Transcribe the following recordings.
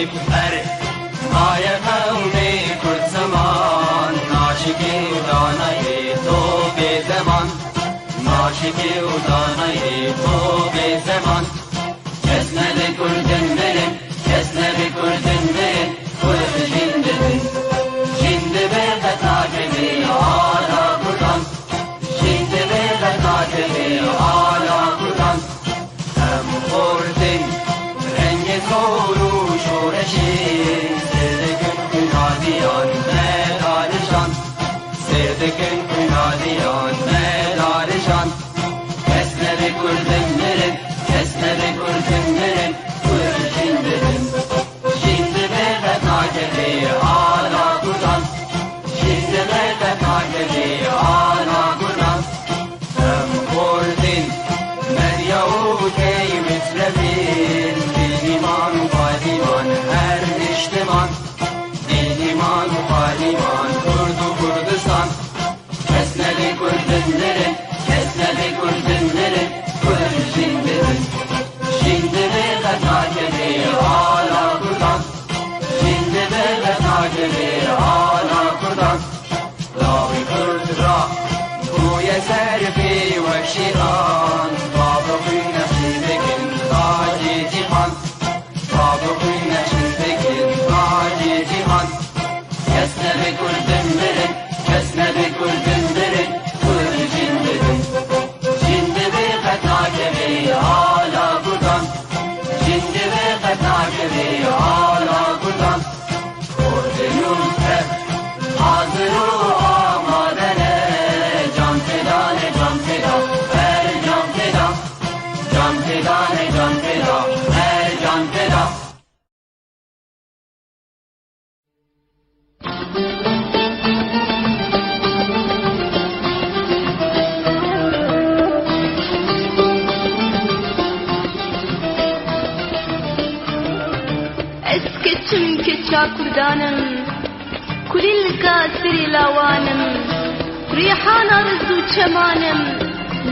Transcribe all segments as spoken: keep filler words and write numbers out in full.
Erê, maye qewmê Kurd ziman, naşikê û danayê to bê zeman. Naşikê û danayê to bê zeman. Kes nebe Kurdin mirin, kes nebe Kurdin mirin, Kurd jîn dibin. Jîn dibe qet nakeve ala Kurdan. Jîn dibe qet nakeve ala Kurdan. Em xortin rengê zor û şoreşê, sêr dikin xwîna diyan me darijan. Sêr dikin xwîna diyan me darijan. Kes nebe Kurdin mirin, kes nebe Kurdin mirin, Kurd jîn dibin. Jîn dibe qet nakeve ala Kurdan. Jîn dibe qet nakeve ala Kurdan. Em xortin, Medya û Key Mitrefîn, Dîlîman û Balîman her niştiman. Dîlîman û Balîman, Kurd û Kurdistan. Kes nebe Kurdin mirin, kes nebe Kurdin mirin, Kurd jîn dibin. Jîn dibe qet nakeve ala Kurdan. Jîn dibe qet nakeve ala Kurdan. Lawê Kurd ra bûye serfê wek şîran. Bavê xwîn nexşîn dikin tacê cîhan. Bavê xwîn nexşîn dikin tacê cîhan. Kes nebe Kurdin mirin, kes nebe Kurdin mirin, Kurd jîn dibin. Jîn dibe qet nakeve ala Kurdan. Jîn dibe qet nakeve ala Kurdan. Kurdin û Kurd hazir û amade ne. Can feda ne, can feda, her can feda. Can feda ne, can feda, her can feda. Ez keçim keça Kurdan im, kulîlka serê lawan im. Rîhana riz û çeman im,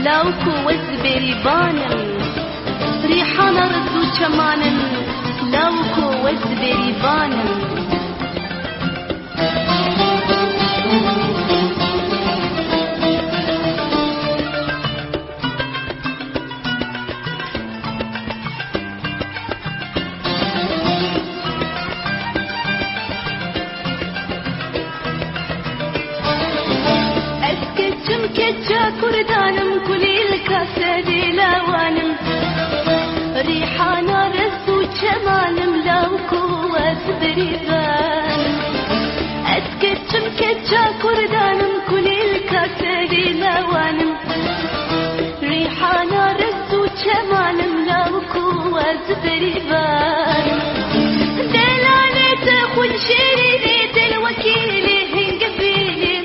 law ku ez bêrîvan im. Rîhana riz û çeman im, law ku ez bêrîvan im. Ez keçim keça Kurdan im, kulîlka serê lawan im. Rîhana riz û çeman im, law ku ez bêrîvan im. Ez keçim keça Kurdan im, kulîlka serê lawan im. Rîhana riz û çeman im, law ku ez bêrîvan im. Delalê te xwîn şêrînê, dil wekî lê hingivînê.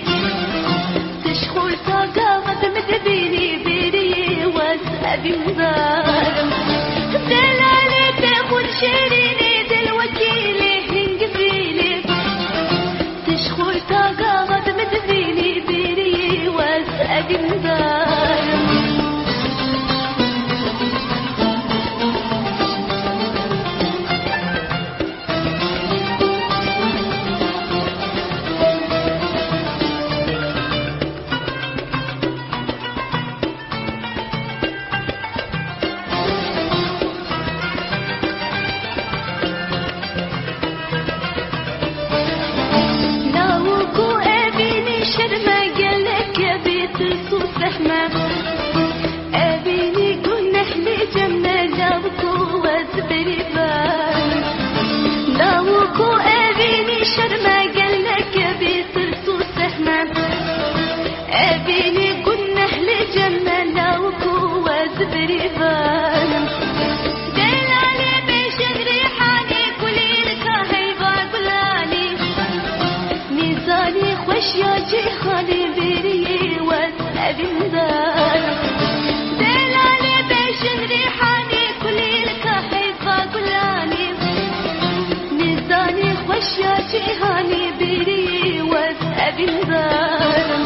Tu ji xorta gava de min dibînî, bêrî wez evîn darim. Delalê te xwîn şêrînê, dil wekî lê hingivînê. Tu ji xorta gava de min dibînî, bêrî wez evîn darim. Law ku evînî şerm e, gelek e bê tirs û zehmet. Evînî guneh lê cem me, law ku ez bêrîvan im. Law ku evînî şerm e, gelek e bê tirs û zehmet. Evînî guneh lê cem me, law ku ez bêrîvan im. Delalê bêjin Rîhanê, kulîlka heyva gulanî. Nîzanî xweşiya cîhanê, bêrî wez evîn darim. Delalê bêjin Rîhanê, kulîlka heyva gulanî. Nîzanî xweşiya cîhanê, bêrî wez evîn darim.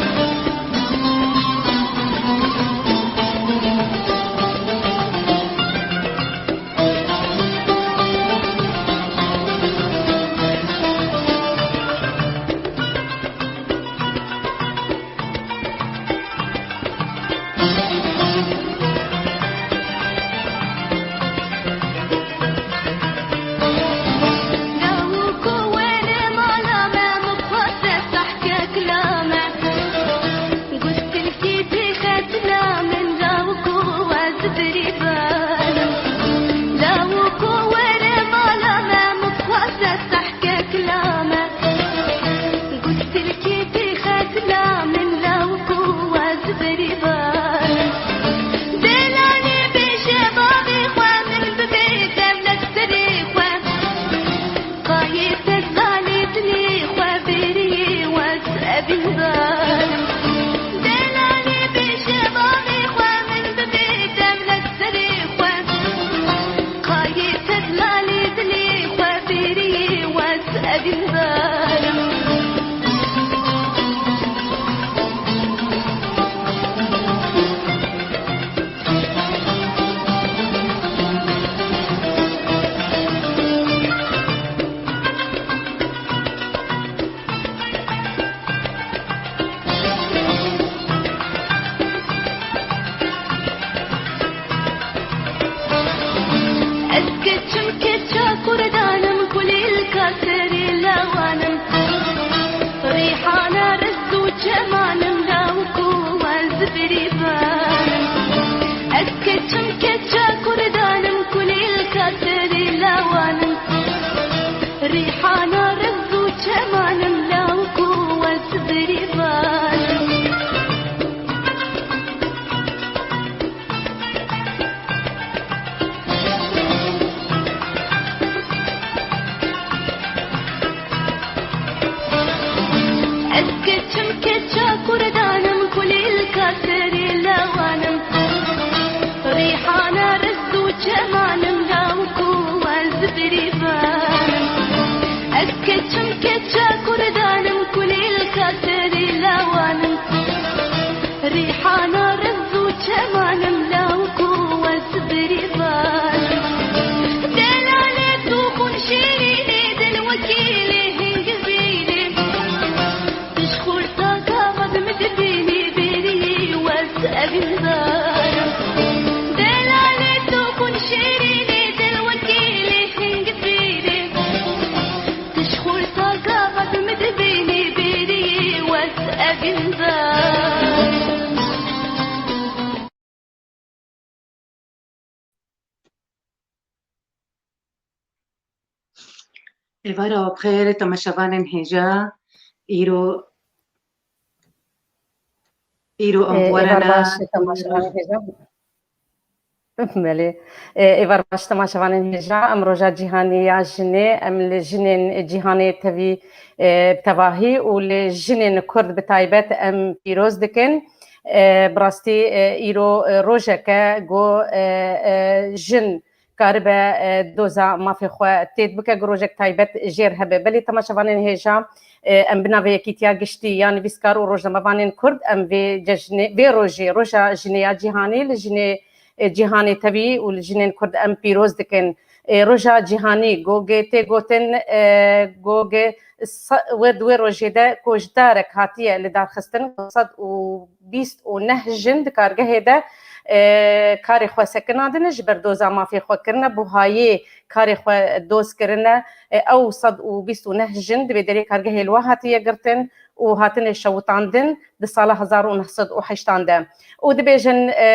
Ez keçim keça kurdanim kulîlka serê lawanim. Rîhana riz û çemanim lawik û wan zibirîvanim. Ez keçim keça kurdanim kulîlka serê lawanim. Rîhana riz û çemanim lawik û wan zibirîvanim. Ez keçim keça kurdanim kulîlka serê lawanim. Rîhana riz û çemanim lawik û wan zibirîvanim. Ez keçim keça kurdanim kulîlka serê lawanim. Rîhana riz û çemanim lawik û wan zibirîvanim. Delalê tu xûn şîrînê dil wekî lê hingivînê. Tu ji xurta gava di min dibînî bêrî wez evîndarim. Delalê tu xûn şîrînê dil wekî lê hingivînê. Tu ji xurta gava di min dibînî bêrî wez evîndarim. Êvara we bi xêr, temaşevanên hêja. Îro, îro em Ee, bi we re êvar ne. Baş, temaşevanên hêja. Belê. Ee, êvar baş, temaşevanên hêja. Em roja cîhanî ya jinê, em li jinên cîhanê tevî, e, tevahî û li jinên Kurd bi taybet em pîroz dikin. E, bi rastî, e, îro, e, rojeke ku, e, e, jin karibe, e, doza mafê xwe têt bike, ku rojek taybet jêr hebe. Belê temaşevanên hêja, e, em bi navê Yekîtiya Giştî ya Nivîskar û Rojnamevanên Kurd, em vê cejnê, vê rojê, Roja Jinê ya Cîhanî li jinê, e, cîhanê tevî û li jinên Kurd em pîroz dikin. E, Roja Cîhanî, gogê tê gotin, e, gogê se-, wê di wê rojê de ku ji darek hatiye li darxistin, sed û bîst û neh jin di kargehê de, e, karê xwe sekinandine, ji ber doza mafê xwe kirine, buhayê karê xwe doz kirine. E, ew sed û bîst û neh jin di vê derê kargehê li we hatiye girtin û hatine şewitandin di sala hezar û neh sed û heştan de. Û dibêjin, e,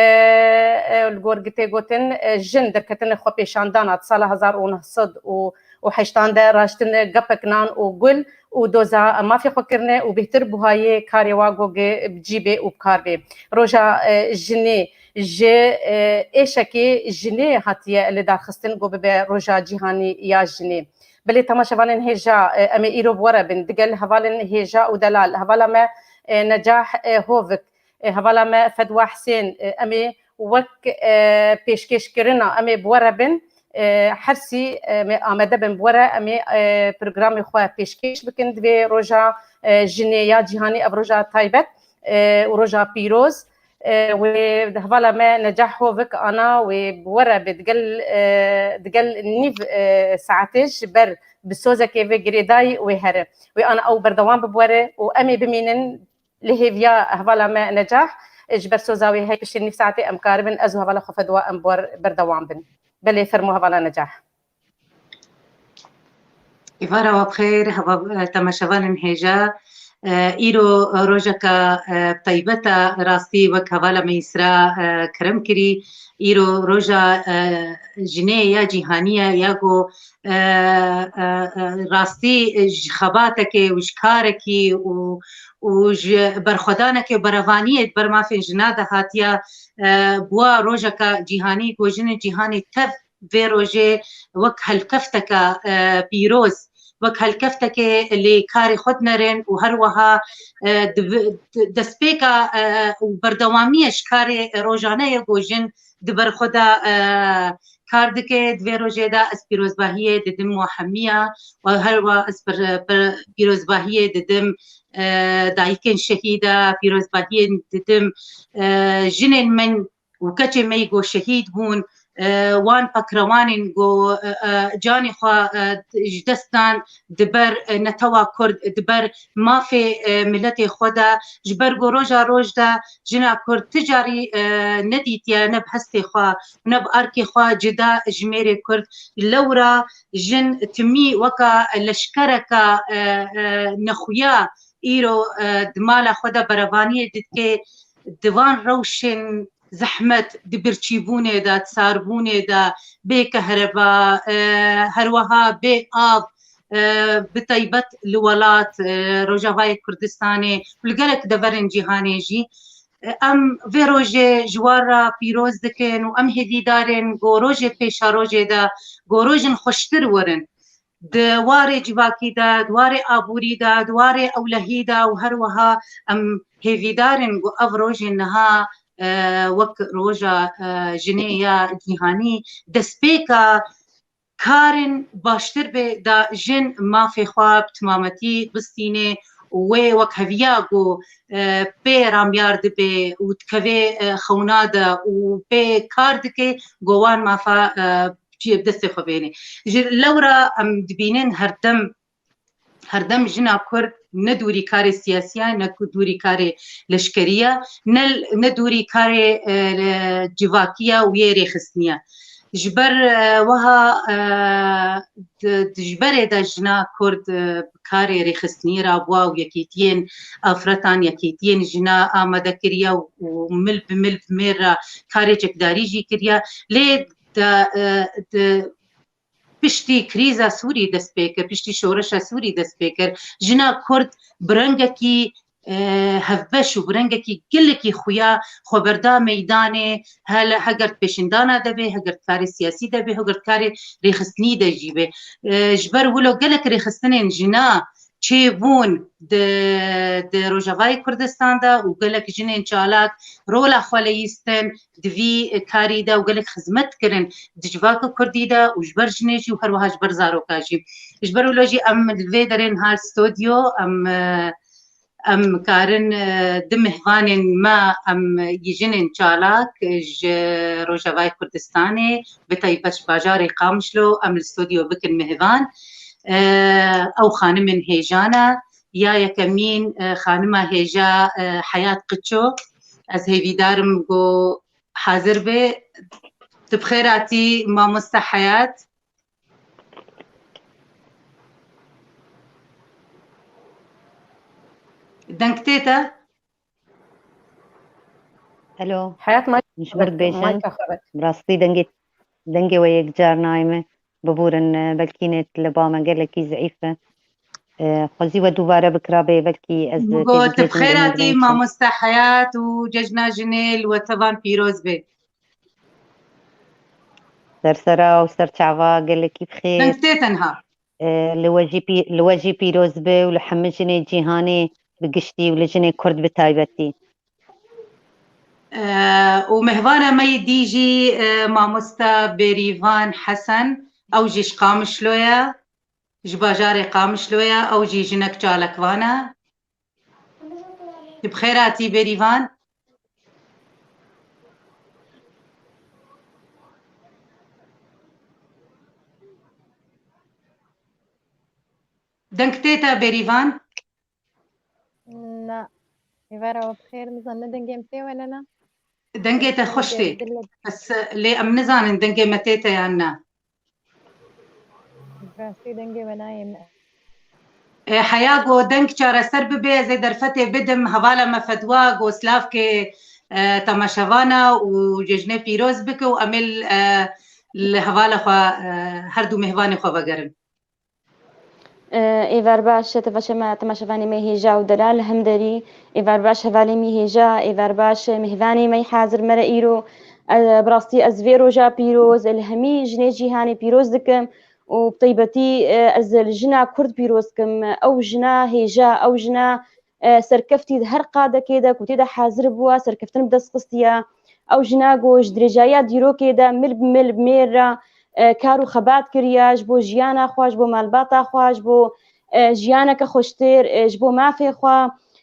e, li gor tê gotin, e, jin derketine xwe pêşandana di sala hezar û neh sed û heştan de raştine gepek nan û gul û doza mafê xwe kirine û bêhtir buhayê karê wa gogê bi cî bê û bi kar bê. Roja, e, jinê ji, e, êşekê jinê hatiye li darxistin ku bibe roja cîhanî ya jinê. Belê temaşevanên hêja, e, em ê îro bi we re bin. Digel hevalên hêja û delal, hevala me, e, Necah, e, Hovik, e, hevala me Fedwa Husên, e, em ê wek, e, pêşkêşkirina em ê bi we re bin. E, her sî, e, em ê amade bin bi we re, em ê, e, programê xwe pêşkêş bikin. Divê roja, e, jinê ya cîhanî, ev roja taybet, e, û roja pîroz, e, wê hevala me Necah Hovik ana wê bi we re be digel, e, digel nîv, e, saetê ji ber bi sozekê vê girêdayî wê here. Wê ana ew berdewam bibe we re û em ê bimînin li hêviya hevala me Necah, e, ji ber soza wê hey piştî nîv saetê em karibin ez û hevala xwe Fedwa em bi we re berdewam bin. Belê fermo hevala Necah. Êvara we bi xêr, heva, e, temaşevanên hêja. E, îro rojeka, e, taybet e, rastî wek hevala me Îsra, e, kerem kirî. Îro roja, e, jinê ya cîhanî ye, ya ku, e, e, e, rastî ji xebateke û ji karekî û, û ji berxwedaneke û berevaniyê di ber mafên jina de hatiye, e, bûa rojeka cîhanî ku jinên cîhanê tev vê rojê wek helkefteke, e, pîroz, wek helkefteke lê karê xwe dinerin û her wiha, e, divi-, destpêka, e, û berdewamiya ji karê rojane ye ku jin di ber xwe de, e, kar dike. Di vê rojê de ez pîrozbahiyê didim wa hemiya, û her wa ez pir-, pir-, pîrozbahiyê didim, e, dayikên şehîda, pîrozbahiyê didim, e, jinên min û keçê me yî ku şehîd bûn, e, wan pekrewanên ku, e, e, canê xwe, e, ji dest dan di ber, e, netewa Kurd, di ber mafê, e, miletê xwe de, ji ber ku roja roj de jina Kurd ti carî, e, nedîtiye, ne bi hestê xwe, ne bi arkê xwe cida ji mêrê Kurd. Lewra jin timî weka leşkereka, e, e, nexuya îro, e, di mala xwe de berevaniyê didike, di van rewşên zehmet, di birçîbûnê de, di sarbûnê de, bê kehreba, e, her wiha bê av, e, bi taybet li welat, e, Rojavayê Kurdistanê û li gelek deverên cîhanê jî, e, em vê rojê ji wan re pîroz dikin û em hêvîdar in ku rojê pêşerojê de ku rojên xweştir werin. Di warê civakî de, di warê aborî de, di warê ewlehî de û her wiha em hêvîdar in ku ev rojên niha, e, wek roja, e, jinê ya cîhanî destpêka karên baştir bê da jin mafê xwe bi timametî bistîne û wê wek heviya ku, e, pê ramyar dibe û dikeve, e, xewna de û pê kar dike ku wan mafa, e, cihê bi destê xwe bêne. Ji lewra em dibînin herdem, herdem jina Kurd ne dûrî karê siyasî ye, ne ku dûrî karê leşkerî ye, ne, ne dûrî karê, e, civakî ye û yê rêxistinî ye. Ji ber, e, wiha, e, di, di ji berê de jina Kurd, e, bi karê rêxistinî re bûa û yekîtiyên afretan, yekîtiyên jina amade kiriye û, û mil bi mil bi mêr re karê çekdarî jî kiriye. Lê de, e, di, piştî krîza Sûrî dest pê kir, piştî şoreşa Sûrî dest pê kir, jina Kurd bi rengekî, e, hevbeş û bi rengekî gelekî xuya xwe berda meydanê, hele heger di pêşindana de bê, heger di karê siyasî de bê, heger di karê rêxistinî de jî bê. E, ji ber wilo gelek rêxistinên jina çêbûn di, di Rojavayê Kurdistan de û gelek jinên çalak rola xwe leyîstin di vî karî de û gelek xizmet kirin di civaka Kurdî de û ji ber jinê jî û her wiha ji ber zaroka jî. Ji ber wilo jî em li vê derê niha stodyo em, e, em karin, e, du mêhvanên me em yî jinên çalak ji Rojavayê Kurdistanê, bi taybet ji bajarê Qamişlo em li stodyo bikin mêhvan. E, ew xanimên hêja ne. Ya yekemîn, e, xanima hêja, e, Heyat Qiço. Ez hêvîdar im ku hazir be. Tu bi xêr hatî, mamoste Heyat. Deng tê te? Alo. Heyat, mayka xwe vek, mayka xwe vek. Bi rastî dengê, dengê we yekcar nayê me. Bibûrin, e, belkî nêt li ba me gelekî zeîf e. E, xwezî we dubare bikirabê, belkî ez Mugo, têbigê tu bi xêr hatî, mamoste Heyat û Cejna Jinê li we tevan pîroz bê. Ser sera û ser çava gelekî bi xêr. Deng tê te niha. E, li we jî pî-, li we jî pîroz be û li hemî jinê cîhanê bi giştî û li jinê Kurd bi taybetî. E, û mehvana me yê dî jî, e, mamosta Bêrîvan Hesen, ew jî ji Qamişlo ye, ji bajarê Qamişlo ye, ew jî jinek çalakvan e. Tu bi xêr hatî Bêrîvan. Deng tê te Bêrîvan? Na. Êvara we bi xêr, nizam ne dengê min tê we ne na? Dengê te xweş tê. Bes, e, lê em nizanin dengê me tê te yan na. Rastî dengê we nayê min. E, heya ku deng çareser bibe, ez ê derfetê bidim hevala me Fedwa ku slavkê, e, temaşevana û cejnê pîroz bike û em ê, e, li hevala xwe, e, her du mêhvanê xwe vegerin. Êvar baş, tevaşe me, temaşevanê me hêja û delal, hemderî, êvar baş hevalê me hêja, êvar baş mêvanê me hazir me re îro. E, bi rastî ez vê roja pîroz li hemî jinê cîhanê pîroz dikim û bi taybetî, e, ez li jina Kurd pîroz dikim. Ew jina hêja, ew jina, e, serkeftî di her qadekê de ku tê de hazir bûye, serkeftin bi dest xistiye. Ew jina ku ji dirêjayiya dîrokê de mil bi mil bi mêr re, e, kar û xebat kiriye, ji bo jiyana xwe, ji bo malbata xwe, ji bo, e, jiyaneke xweştir, e, ji bo mafê xwe,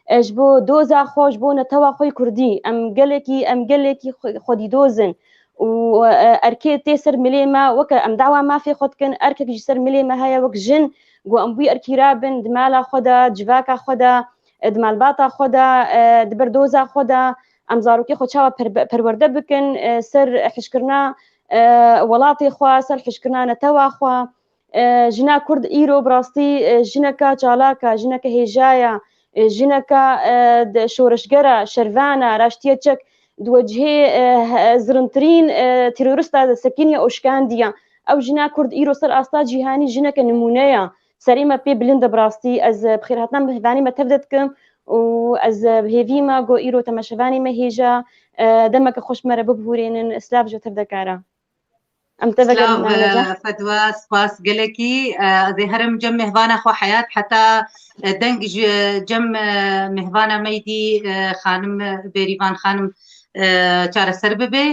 e, ji bo doza xwe, ji bo netewa xwe yê kurdî. Em gelekî, em gelekî xwe-, xwedîdoz in. Û, e, erkê tê ser milê me, weke em dawa mafê xwe dikin, erkek ji ser milê me heye wek jin, ku em wî erkî rabin di mala xwe de, civaka xwe de, e, di malbata xwe de, e, di ber doza xwe de, em zarokê xwe çawa perbe-, perwerde bikin, e, ser hişkirina, e, welatê xwe, ser hişkirina netewa xwe. E, jina Kurd îro bi rastî, e, jineke çalak e, jineke hêja ye, e, jineke, e, de şoreşger e, şervan e, raştiye çek di wecihê, e, he-, zirintirîn, e, terorista de sekiniye û şikandiye. Ew jina Kurd îro ser asta cîhanî jineke nimûne ye. Serê me pê bilind e bi rastî. Ez, e, bi xêrhatina mêvanê me tev de dikim û ez, e, bi hêvî me ku îro temaşevanê me hêja, e, demeke xweş me re bibihûrênin. Silav ji tevdekara. Em teveke Silav, mehna e, Fedwa, spas gelekî. E, ez ê herim cem mêvana xwe Heyat, heta, e, deng ji cem, e, mêvana me yî dî, e, xanim, e, Bêrîvan xanim, e, çareser bibe.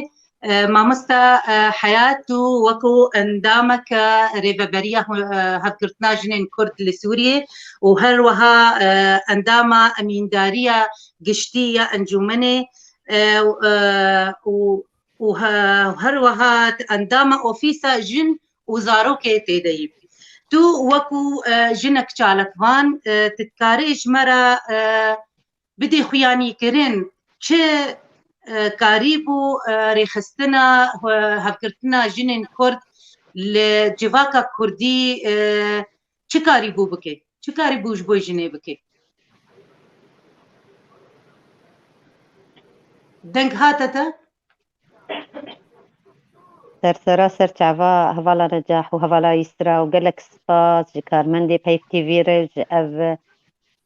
E, mamosta, e, Heyat, tu wekû endameke Rêveberiya Hu-, e, Hevgirtina Jinên Kurd li Sûriyê û her wiha, e, endama emîndariya giştî ya encûmenê, e, û, e, û û he-, her wiha tu endama Ofîsa Jin û Zarokê tê de yî. Tu wekû, e, jinek çalakvan, e, tu dikarî ji me re, e, bidê xuyanîkirin çi, e, karîbû, e, rêxistina, e, hevgirtina jinên Kurd li civaka Kurdî, e, çi karîbû bike? Çi karîbû ji bo jinê bike? Deng hate te? Ser sera ser çava hevala Necah û hevala Îsra û gelek spas ji karmendê Peyv T V re ji ev,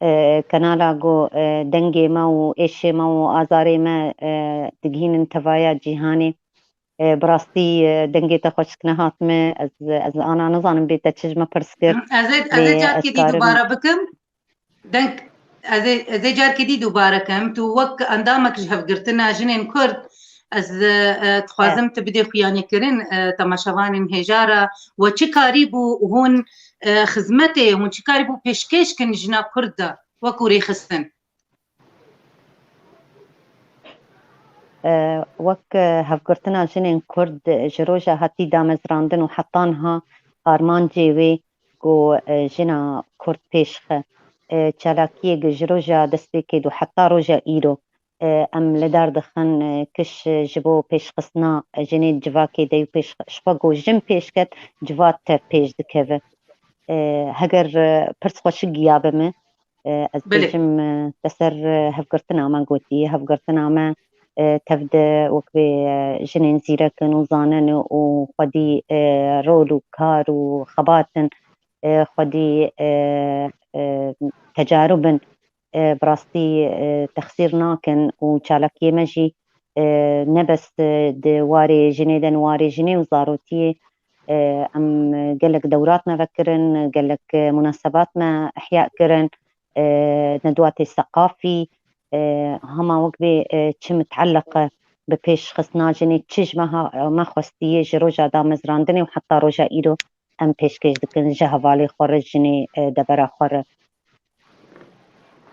e, kanala ku, e, dengê me û êşê me û azarê me, e, digihînin tevaya cîhanê. E, bi rastî, e, dengê te xweşik nehat me. Ez, ez ana nizanim bê te çi ji me pirs kir. Ez ê, ez ê Lê carkê ez dî karim dubare bikim. Deng, ez ê, ez ê carkê dî dubare kim. Tu wek endamek ji hevgirtina jinên Kurd, ez, e, e, dixwazim tu bidê xuyanîkirin, e, temaşevanên hêja re. We çi karîbû hûn, e, xizmetê, hûn çi karîbû pêşkêş kin jina Kurd de wekû rêxistin? E, wek, e, hevgirtina jinên Kurd, e, ji roja hatî damezrandin û heta niha armancê wê ku, e, jina Kurd pêş xe. E, çalakiyê ku ji roja destpêkê û heta roja îro, e, em li dar dixin, e, kiş ji bo pêşxistina jinê civakê de û pêş, ji xwe ku jin pêş ket, civat tev pêş dikeve. E, heger, e, pirs xweşik giya be me, e, ez Belê. bêjim, e, te ser, e, hevgirtina me gotî. Hevgirtina me, e, tev de wek vê, e, jinên zîrek in û zanin û xwedî, e, rol û kar û xebat in, e, xwedî, e, e, tecarûb in. E, bi rastî, e, texsîr nakin û çalakiyê me jî, e, ne bes, e, di warê jinê de, warê jinê û zarotiyê, e, em gelek dewrat me vekirin, gelek, e, munasebat me ihya kirin, e, nedwatê seqafî, e, hema wek bê, e, çi miteelliq e bi pêşxistina jinê, çi ji me ha-, me xwestiye ji roja damezrandinê û heta roja îro em pêşkêş dikin ji hevalê xwe re, jinê, e, devera xwe re.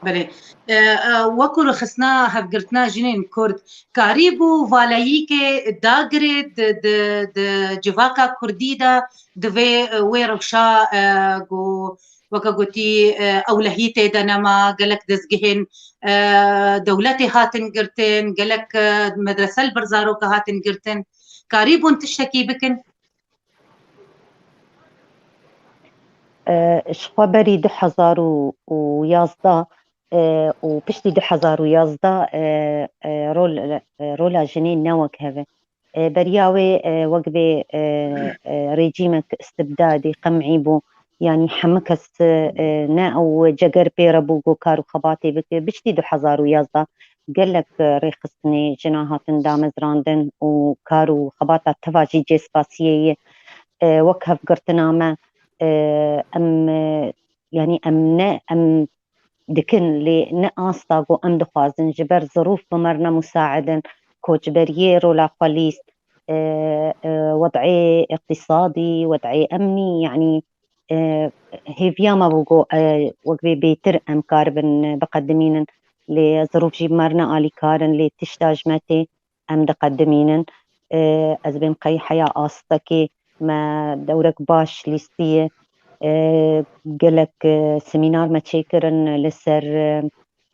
Belê. E, e, wekû rêxistina hevgirtina jinên Kurd, karîbû valeyîkê dagirê di, di, di civaka Kurdî de, di vê, e, wê rewşa, e, ku weke gotî, e, ewlehî tê de nema, gelek dezgehên, e, dewletê hatin girtin, gelek, e, medrese li ber zaroka hatin girtin. Karîbûn tiştekî bikin? E, ji xwe berî du hezar û yazdeh, e, û piştî du hezar û yazdeh, e, e, rol, e, rola jinê ne wek hev e. E, beriya wê, e, wek vê, e, e, rejîmek istibdadî, qem'î bû. Yanî hemû kes, e, ne ew ceger pê re bû ku kar û xebatê bike. Piştî du hezar û yazdeh gelek, e, rêxistinê jina hatin damezrandin û kar û xebata teva jî cê spasiyê ye. E, wek hevgirtina me, e, em, e, yanî em ne, em dikin, lê ne asta ku em dixwazin, ji ber zirûf bi me re ne musaid in, koçberiyê rola xwe lîst, e, e, wed'ê iqtîsadî, wed'ê emnî, yanî, e, hêviya me bû ku, e, wek vê bêtir em karibin biqedimînin, lê zirûf jî bi me re ne alîkar in, lê tişta ji me tê em diqedimînin. E, ez bêm qey heya astekê me dewrek baş lîstiye. E, gelek, e, semînar me çêkirin li ser, e,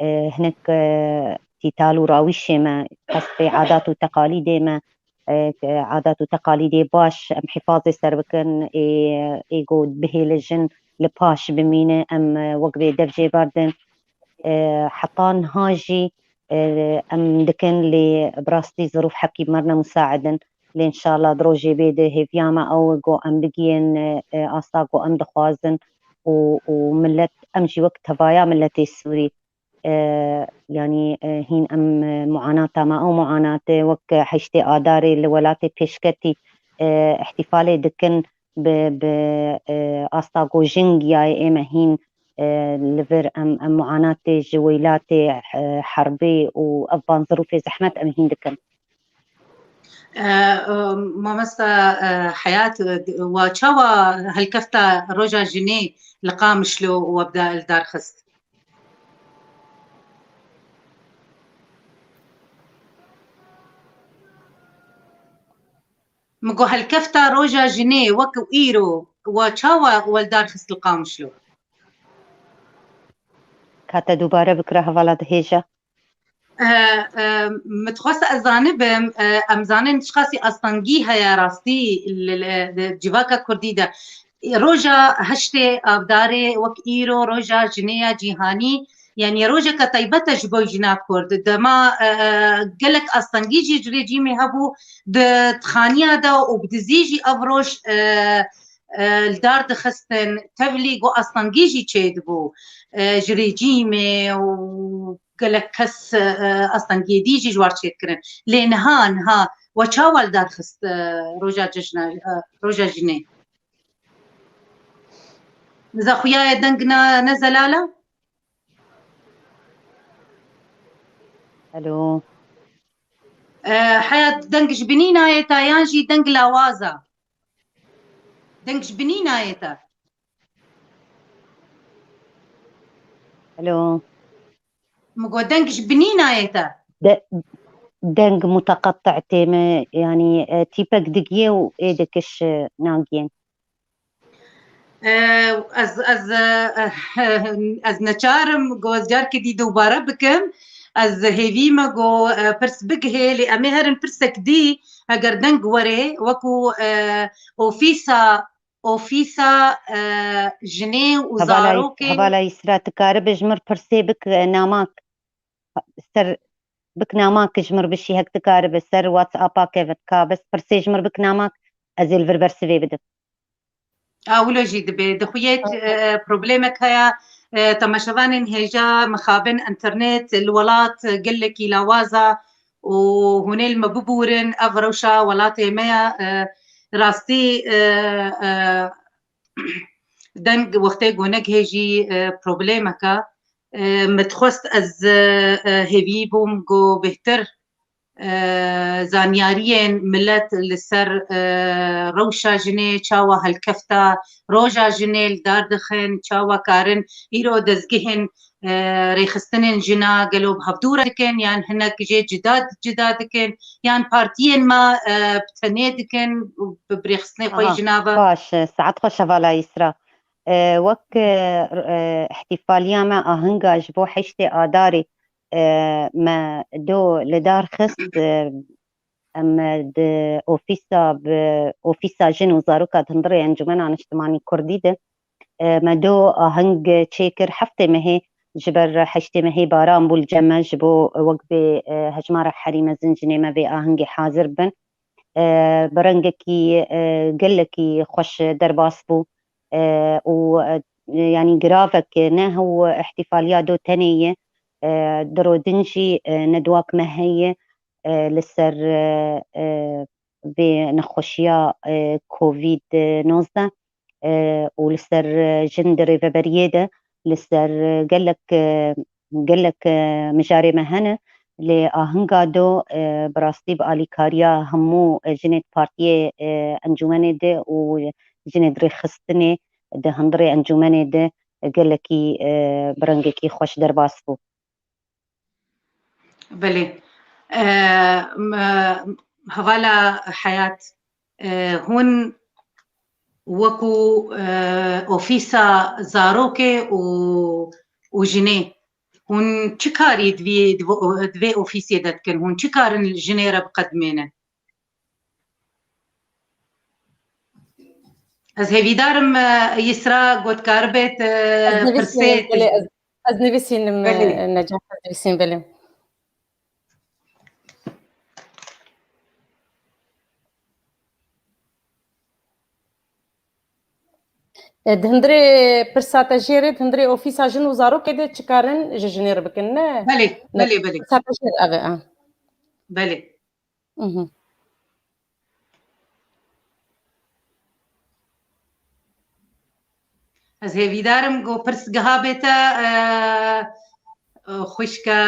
e, hinek, e, tîtal û rawîşê me, qestê adat û teqalîdê me, e, ke adat û teqalîdê baş em hifazê ser bikin, ê, ê ku bihêle jin li paş bimîne, em, e, wek vê dev jê berdin. E, heta niha jî, e, em dikin, lê bi rastî zirûf hepkî bi me re ne musaid in. Lê înşallah di rojê bê de hêviya me ew e ku em bigihên, e, e, asta ku em dixwazin û, û millet, em jî wek tevaya milletê Sûrî, e, yanî, e, hîn em, e, muanata me ew muanat e, wek heştê Adarê li welatê pêşketî, e, îhtîfalê dikin bi, bi, e, asta ku jin giyayê ê me hîn, e, li vir em, em muanatê ji weylatê, e, herbê û ev van zirûfê zehmet em hîn dikin. E, e, Mamosta, e, Heyat, e, wa çawa helkefta Roja Jinê li Qamişlo we bi da-, li dar xist? Min got, helkefta Roja Jinê wek û îro, wa çawa we li dar xist li Qamişlo? Ka te dubare bikira hevala dihêja. E, e, Min dixwest ez zanibim, e, em zanin çiqasî astengî heye rastî li, li, li civaka kurdî de. Roja heştê Avdarê wek îro roja jinê ya cîhanî, yanî rojeke taybet e ji bo jina kurd. Dema, e, gelek astengî jî ji rejîmê hebû, di dixaniya de û bi dizî jî ev roj, e, e, li dar dixistin, tevlî ku astengî jî çêdibû, e, ji rejîmê û gelek kes, e, astengiyê dî jî ji war çêdikirin. Lê niha, niha we çawa li dar xist, e, roja cejna, e, roja jinê? Niza xuya ye deng na, ne zelal e? Alo. E, Heyat, deng ji binî nayê te yan jî deng lawaz e? Deng ji binî nayê te? Alo. Min got, deng ji binî nayê te? De, deng muteqetti tê me, yanî, e, tîpek digiye û ê dikiş, e, nagiyên. E, ez, ez, e, ez neçar im, got, ez carkê dî dubare bikim. Ez hêvî me, got, e, pirs bigihê, lê em ê herin pirsek dî, eger deng were, wekû, e, ofîsa, ofîsa, e, jinê û Hevala, zarokên. Hevala Îsra, tu karibe ji mir pirsê bik, e, namak. Ser bik namak ji mir bişî, hek tu karibe ser WhatsApp-a keve, ka bes pirsê ji mir bik namak, ez ê li vir bersivê bidim. A, wilo jî dibe. Dixuyê, e, problemek heye, e, temaşevanên hêja mixabin, înternet li welat gelekî lawaz e û hûn ê li me bibûrin, ev rewşa welatê me ye. E, rastî, e, e, deng wextê ku negihê jî, e, problemek e. E, min dixwest ez, e, e, hêvî bûm ku bêhtir, e, zanyariyên milet li ser, e, rewşa jinê, çawa helkefta roja jinê li dar dixin, çawa karin îro dezgehên, e, rêxistinên jina gelo bi hevdû re dikin, yan hinek jê cida cida dikin, yan partiyên me, e, bi tenê dikin û bi, bi rêxistinê xwe yî Aha, jina ve? Baş, e, saet xweş hevala Îsra. E, wek, e, r-, e, îhtîfaliya me ahinga ji bo heştê Adarê, e, me do li dar xist, e, em di ofîsa, bi ofîsa jin û zaroka di hundirê Encûmena Niştimanî Kurdî de, e, me do aheng çêkir. Heftê mehê ji ber heştê mehê baran bû li cem me, ji bo wek vê, e, hejmara herî mezin jinê me vê ahengê hazir bin. E, bi rengekî, e, gelekî xweş derbas bû. E, û, e, yanî giravek ne hew îhtîfaliya do tenê ye. E, di rodin jî, e, nedwak me heye, e, li ser, e, e, vê nexweşiya, e, Covid nozdeh, e, û li ser, e, jin di rêveberiyê de, li ser, e, gelek, e, gelek, e, mijarê me hene. Lê ahinga do, e, bi rastî bi alîkariya hemû, e, jinê di partiyê, e, encûmenê de û jinê di rêxistinê di hundirê encûmenê de gelekî, e, bi rengekî xweş derbas bû. Belê. E, m-, hevala Heyat, e, hûn wekû, e, ofîsa zarokê û, û jinê, hûn çi karî di vê, di vê, di vê ofîsê de dikin? Hûn çi karin jinê re biqedimênin? Ez hêvîdar im, e, Yisra gotkar bêt, e, Ez nivîsînim, pirsê belê, ez, ez nivîsînim, e, Belê. Necah, ez nivîsînim, belê. E, di hundirê pirsa te jê re, di hundirê ofîsa jin û zarokê de çi karin ji jinê re bikin, ne? Belê, Ne, belê, belê. Pirsa te jê re, eve, a. Belê. Mhm. Ez hêvîdar im ku pirs giha bête, e, e, xwişka,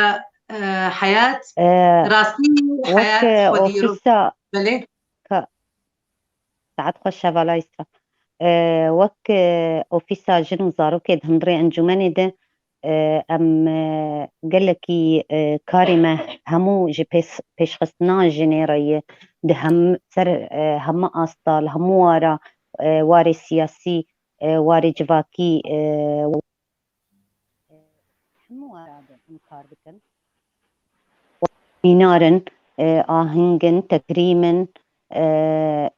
e, Heyat. E, Rastî wek, Heyat e, xwedî ro-, ofîsa belê. Ka-, Saet xweş hevala Yisra. E, wek, e, ofîsa jin û zarokê di hundirê encûmenê de, e, em, e, gelekî, e, karê me hemû ji pês-, pêşxistina jinê re ye. Di hem ser, e, heme asta, li hemû wara, e, warê siyasî, e, warê civakî, e, hemû wara de em kar dikin. Mînar in, e, aheng in, tekrîm in, e,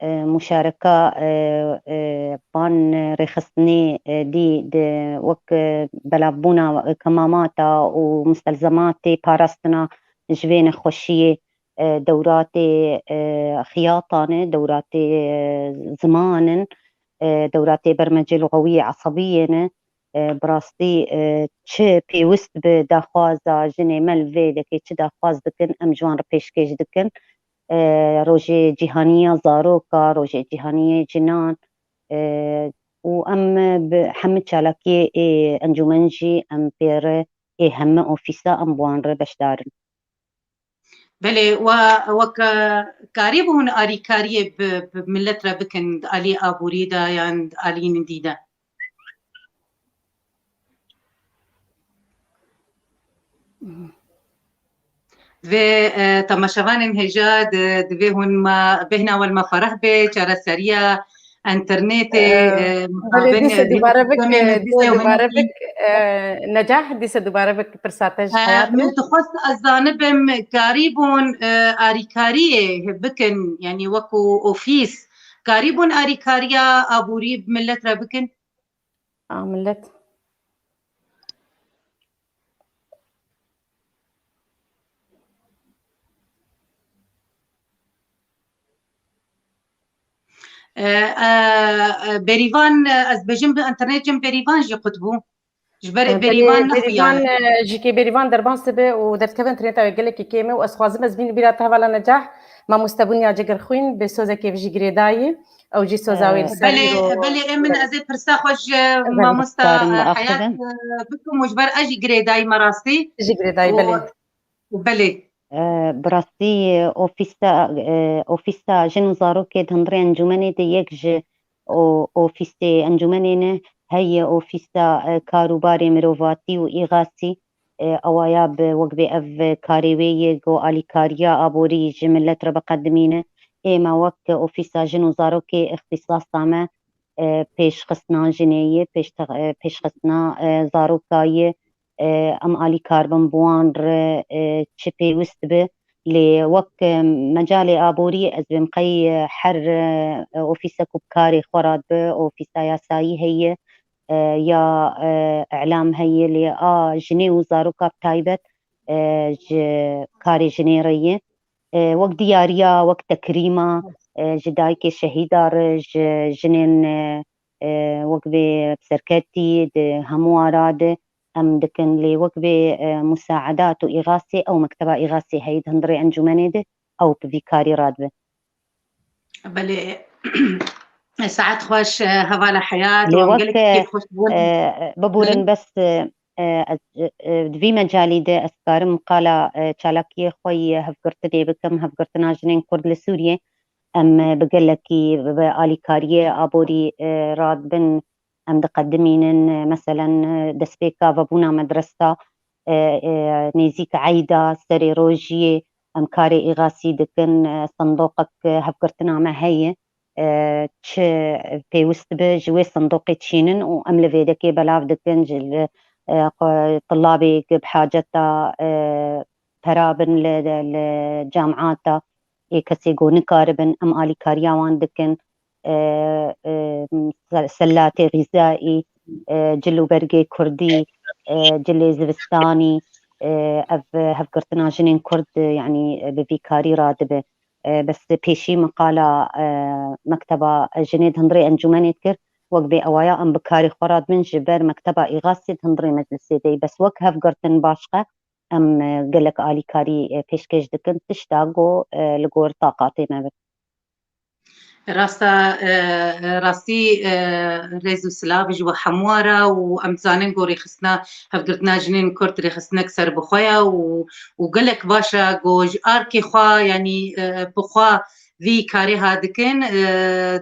e, muşareka, e, e, van rêxistinê, e, dî di wek, e, belavbûna kemamata û mustelzematê parastina ji vê nexweşiyê, e, dewratê, e, xiyatan e, dewratê, e, ziman in, e, dewratê bermecê luxewiyê esebiyê ne. E, bi rastî, e, çi pêwist bi daxwaza jinê me li vê yekê çi daxwaz dikin, em ji wan re pêşkêş dikin. E, Rojê Cîhanî ya Zaroka, Rojê Cîhanî yê Cinan, e, û em bi hemî çalakiyê ê encûmen jî em pê re ê hemî ofîsa em bi wan re beşdar in. Belê, we, wek, e, karîbûn alîkariyê bi, bi milet re bikin di alî aborî de yan di alî din dî de? Divê, e, temaşevanên hêja di, divê hûn me bêhna we li me fereh bê, çareseriya Enternetê, e, e, belê, mixabin, dîse e, dubare bik, demê e, me dîse dubare bik, e, Necah, dîse dubare bik pirsa te ji, e, Heyat min re. Dixwest ez zanibim, karîbûn, e, arîkariyê bikin, yanî wekû ofîs, karîbûn arîkariya aborî bi milet re bikin? A, milet. E, e, e, Berîvan, e, ez bêjim bi înternet cem Berîvan jî qut bû. Ji ber E, Berîvan belê, nexuya. Berîvan, e, ji kê Berîvan derbas dibe û derdikeve înterneta wê gelekî kêm e û ez xwazim ez bînim bîra te hevala Necah, mamoste Bunya Cigirxwîn bi sozekê vijî girêdayî. Ew jî soza wê Ee, li ser Belê, îro belê, em min ez ê pirsa xwe ji ez mamosta, dixwarim, e, Heyat, biaxivim, e, bikim û ji ber ez jî girêdayî me rastî. Ji girêdayî, û belê. Belê. Ee, bi rastî, e, ofîsa, e, ofîsa jin û zarokê di hundirê encûmenê de yek ji o-, ofîsê encûmenê ne, heye ofîsa, e, karûbarê mirovatî û îxasî, e, awaya bi wek bê ev karê wê yê ku alîkariya aborî ji milet re biqedimîne. Ê me wek ofîsa jin û zarokê îxtîsasa me, e, pêşxistina jinê ye, pêşte-, e, pêşxistina, e, zaroka ye. E, em alîkar bin bi wan re, e, çi pêwist be. Lê wek, e, mecalê aborî ez bêm qey, e, her, e, ofîse ku bi karê xwe re dibe, ofîsa yasayî heye, e, ya, e, îlam heye, lê a jinê û zaroka bi taybet, e, ji karê jinê re ye. E, wek diyariya, wek tekrîma, e, ji dayikê şehîda re, ji jinên, e, e, wek vê serketî di hemû ara de em dikin, lê wek vê, e, musaedat û îxasê, ew mekteba îxasê heye di hundirê encûmenê de, ew bi vî karî radibe. Belê. Saet xweş, e, hevala Heyat, Lê û em wek, gelek e, kêfxweş bûn. E, bibûrin Hı. bes, e, e, ez, e, e, di vî mecalî de ez karim qala, e, çalakiyê xwe yê hevgirtinê bikim, hevgirtina jinên Kurd li Sûriyê. Em, e, bi gelekî, bi alîkariyê aborî, e, radibin, em diqedimînin, e, meselen, e, destpêka vebûna medresa, e, e, nêzîk eyda, serê rojiyê, em karê îxasî dikin, e, sindoqek, e, hevgirtina me heye, e, çi pêwist be ji wê sindoqê çînin û em li vêdekê belav dikin, ji li, e, xwe, tulabê bi haceta, e, pera bin li, li, li camiata, ê kesê ku nikaribin, em alîkariya wan dikin, e, e, se-, selatê xîzayî, e, cil û bergê kurdî, e, cilê zivistanî, e, ev hevgirtina jinên kurd, e, yanî, e, bi vî karî radibe. E, bes pêşî min qala, e, mekteba jinê di hundirê encûmenê dikir, wek bê ewaya em bi karê xwe radibin ji ber mekteba îxasê di hundirê meclisê de. Bes wek hevgirtin başqe em, e, gelek alîkarî, e, pêşkêş dikin, tişta ku, e, li gor taqatê me be. Rasta, e, e, rastî, e, rêz û silav ji we hemû re û em dizanin ku rêxistina hevgirtina jinên Kurd rêxistinek serbixwe ye û, û gelek baş e ku ji arkê xwe, yanî, e, bi xwe vî karê ha dikin, e,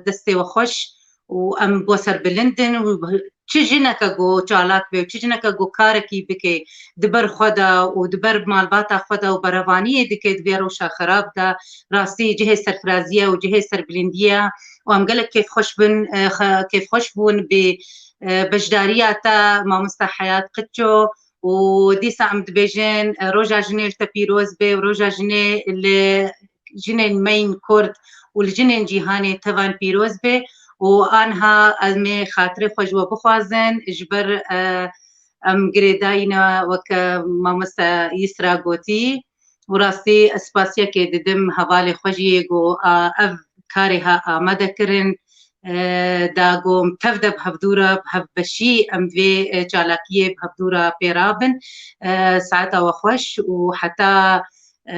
destê we xweş û em bo serbilind in û çi jineke ku çalak be û çi jineke ku karekî bike di ber xwe de û di ber malbata xwe de û berevaniyê dike di vê rewşa xerab de, rastî cihê serfirazî ye û cihê serbilindî ye û em gelek kêfxweş bin, e, xe-, kêfxweş bûn bi, e, beşdariya te mamosta Heyat Qitço û dîsa em dibêjin, e, roja jinê li te pîroz be û roja jinê li jinên me yên Kurd û li jinên cîhanê tevan pîroz be û anha em ê xatirê xwe ji we bixwazin ji ber, e, em girêdayî ne weke mamoste Yisra gotî û rastî ez spasiyekê didim hevalê xwe jî yê ku, a, ev karê ha amade kirin, e, da ku em tev de bi hevdû re bi hevbeşî em vê, e, çalakiyê bi hevdû re pê rabin. E, saeta we xweş û heta, e,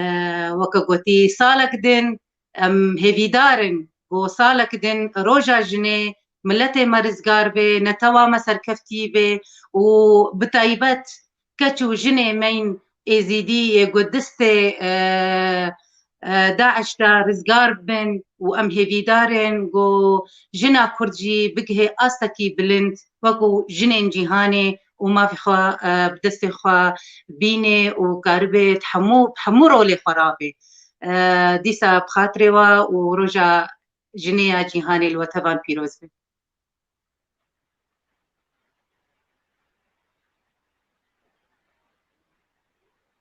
weke gotî salek din em hêvîdar in ku salek din roja jinê miletê me rizgar be, netewa me serkeftî be û bi taybet keç û jinê me yên Êzîdî yê ku destê, e, e, DAIŞ de rizgar bin û em hêvîdar in ku jina Kurd jî bigihê astekî bilind wekû jinên cîhanê û mafê xwe, e, bi destê xwe bîne û karibe di hemû, hemû rolê xwe rabe. E, dîsa bi xatirê we û roja jinê ya cîhanê li we tevan pîroz be.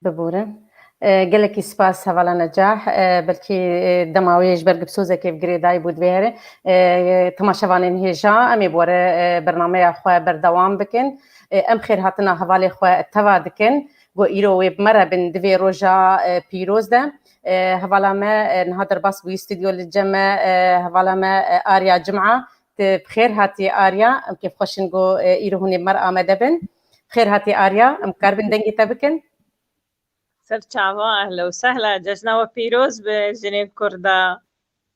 Bibûrin. E, gelekî spas hevala Necah. E, belkî, e, dema wê ji ber gipsozekê bi girêdayî bû divê here. E, temaşevanên hêja, em ê bi we re, e, bernameya xwe berdewam bikin. E, em xêrhatina hevalê xwe teva dikin. Ku îro wê bi me re bin di vê roja, e, pîroz de. E, hevala me, e, niha derbas bûyî stûdyo li cem me, e, hevala me, e, Arya Cima. Tu bi xêr hatî Arya. Em kêfxweş in ku, e, îro hûn ê bi me re amade bin. Bi xêr hatî Arya. Em karibin dengê te bikin. Ser çava, ehla û sehla. Cejna we pîroz be jinên Kurda.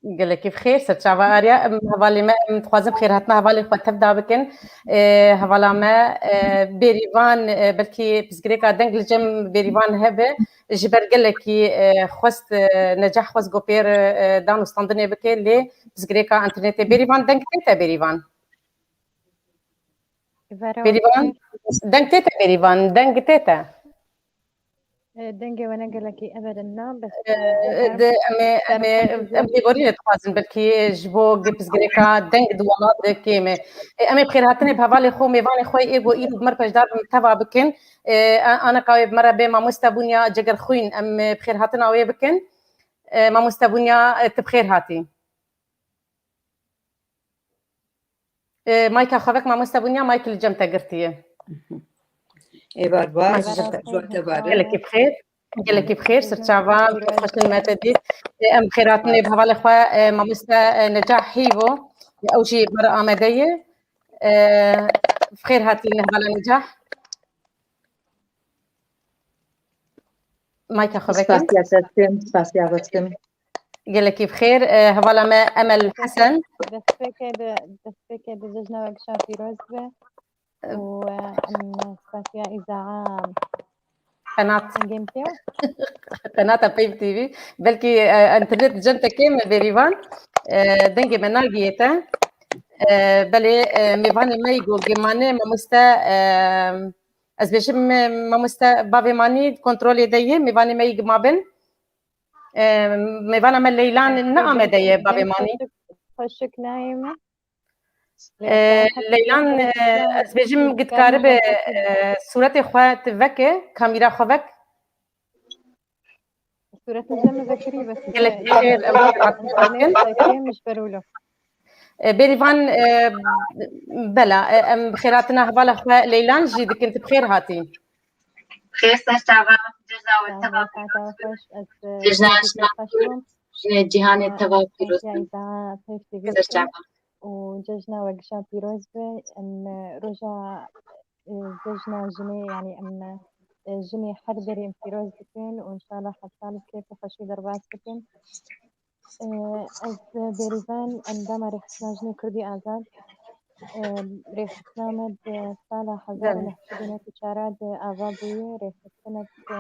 Gelekî bi xêr, ser çava Arya. Em hevalê me, em dixwazin bi xêrhatina hevalê xwe tev da bikin. E, hevala me, e, Bêrîvan, e, belkî pirsgirêka deng li cem Bêrîvan hebe. Ji ber gelekî, e, xwest, e, Necah xwest ku pê re, e, dan û standinê bike, lê pirsgirêka înternetê. Bêrîvan, deng tê te, Bêrîvan? Bêrîvan, deng tê te, Bêrîvan, deng tê te. E, dengê we ne gelekî ev e, na, bes, e, e, de, em ê, em ê, em lêborînê dixwazin, belkî ji bo pirsgirêka deng di welat de kêm e. E, em ê bi xêrhatinê bi hevalê xwe, mêvanê xwe ê ku îro bi me re beşdar bin teva bikin. E, a-, aneka wê bi me re bê mamoste Bûnya Cegerxwîn, em, e, bi xêrhatina wê bikin. E, mamoste Bûnya, e, tu bi xêr hatî. E, mayka xwe vek mamoste Bûnya, mayk li cem te girtiye. Êvar baş, Mayk li cem te. Ji we tev re. Gelekî bi xêr. Gelekî bi xêr, sirçava, xweşin me te dît. E, em bi xêrhatinê bi hevalê xwe, e, mamoste, e, Necah Hîvo, e, ew jî bi me re amade ye. E, bi xêr hatî hevala Necah. Mayka xwe vekin. Spasiya te dikim, spasiya we dikim. Gelekî bi xêr. E, hevala me Emel Hesen. Destpêkê bi, destpêkê bi cejna we gişa pîroz be. û, e, em spasiya îzaa Qenat. Game T V. Qenata Peyv T V. Belkî, e, internet cem te kêm e, Bêrîvan. E, dengê me nagiyê te. E, belê, e, mêvanê me yî ku gimane mamoste, e, ez bêjim, e, mamoste bavê manî kontrolê de ye, mêvanê me yî gimabin. E, mêvana me Leylan ne amede ye bavê manî. Xweşik nayê me. E, Leylan, e, ez bêjim, gitkarî be, e, sûretê xwe tu veke, kamîra xwe vek. Sûretê te min vekirî, bes Gelek xêr, em Sekem ji ber wilo. E, Bêrîvan, e, bela, e, em bi xêrhatina hevala xwe Leylan jî dikin, tu bi xêr hatî. Xêr ser çava, cejna we teva pîroz be. Cejna Aşna Kûr, jinê cîhanê teva pîroz be. Ser çava. Û cejna we gişa pîroz be. Em, e, roja, e, cejna jinê, yanî em, e, jinê her derê em pîroz dikin û înşallah her sal bi kêf û xweşî derbas bikin. E, ez Bêrîvan endama Rêxistina Jinê Kurdî Azad. E, rêxistina me di sala hezar û neh sed û newid û çar de ava bûye. Rêxistina, e,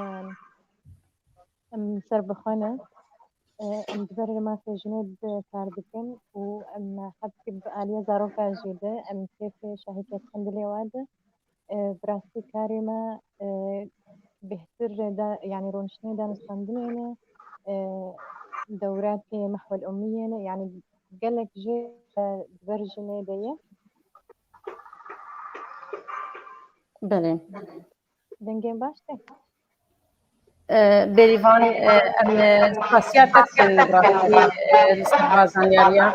em serbixwe ne. E, em di ber mafê jinê de kar dikin û em hevkî bi aliya zarokan jî de em kêfê şahîkê xwendilê wa de. E, bi rastî karê me, e, bêhtir da, yanî rûniştinê danûstandinê ne, e, dewratê Mehwel Ummiyê ne, yanî gelek jê, e, di ber jinê de ye. Belê. Dengên baş tê? E, Bêrîvan, e, em, e, spasiya te dikin, bi rastî, e, li ser va zanyariya.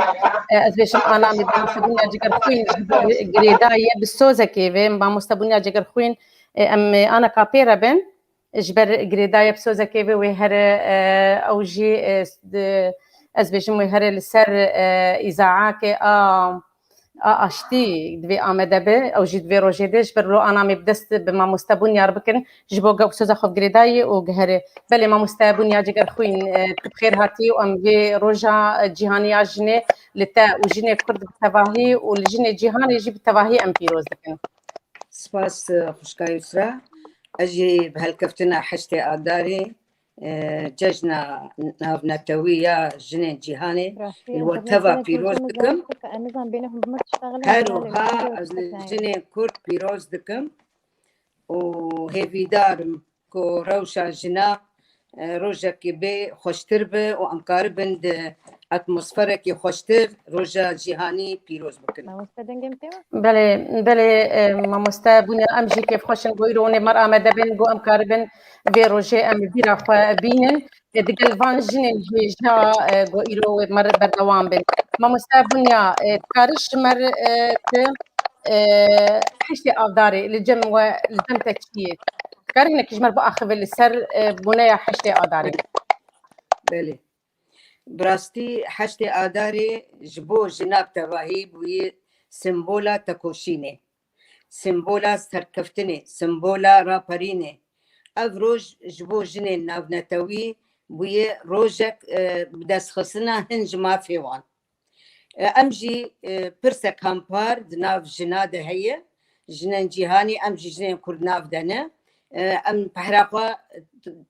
E, ez bêjim, ana me bi xwe bûna cigerxwîn ji bo girêdayî ye, bi sozekê vê, mamoste bûna cigerxwîn, e, em, e, ana kapê re bin, ji ber girêdayî ye, bi sozekê vê wê here, e, ew jî, e, di, ez bêjim, wê here li ser, e, îzaakê a, a aştî divê amede be, ew jî divê rojê de ji ber lo ana me bi dest bi mamoste Bunyar bikin, ji bo ge-, soza xwe girêdayî û gihere. Belê mamoste Bunyar Cigerxwîn, e, tu bi xêr hatî û em vê roja, e, cîhanî ya jinê li te û jinê Kurd bi tevahî û li jinê cîhanê jî bi tevahî em pîroz dikin. Spas, e, xwişka Yusra. Ez jî bi helkeftina heştê Adarê, e, cejna navnetewî ya jinên cîhanê li we teva pîroz dikim. Her wiha ez li jinên Kurd pîroz dikim û hêvîdar im ku rewşa jina, e, rojekê bê xweştir be û em karibin di atmosferekê xweştir roja cîhanî pîroz bikin. Mamoste dengê min tê? Belê, belê, e, mamoste Bunyar, em jî kêfxweş in ku îro hûn ê mer amede bin, ku em karibin vê rojê em vîra xwe bînin. E, digel van jinên hêja, e, ku îro wê mer berdewam bin. Mamoste Bunyar, e, dikarî ji mer, e, tu, e, heştê Adarê li cem we, li cem te çi ye? Dikarî hinekî ji mer biaxive li ser, e, boneya heştê Adarê? Belê. Bi rastî heştê Adarê ji bo jina bi tevahî bûye simbola tekoşînê, simbola serkeftinê, simbola raperînê. Ev roj ji bo jinên navnetewî bûye rojek, e, bi destxistina hin ji mafê wan. E, em jî, e, pirsek hempar di nav jina de heye. Jinên cîhanê em jî jinên Kurd nav de ne. E, em pehra xwe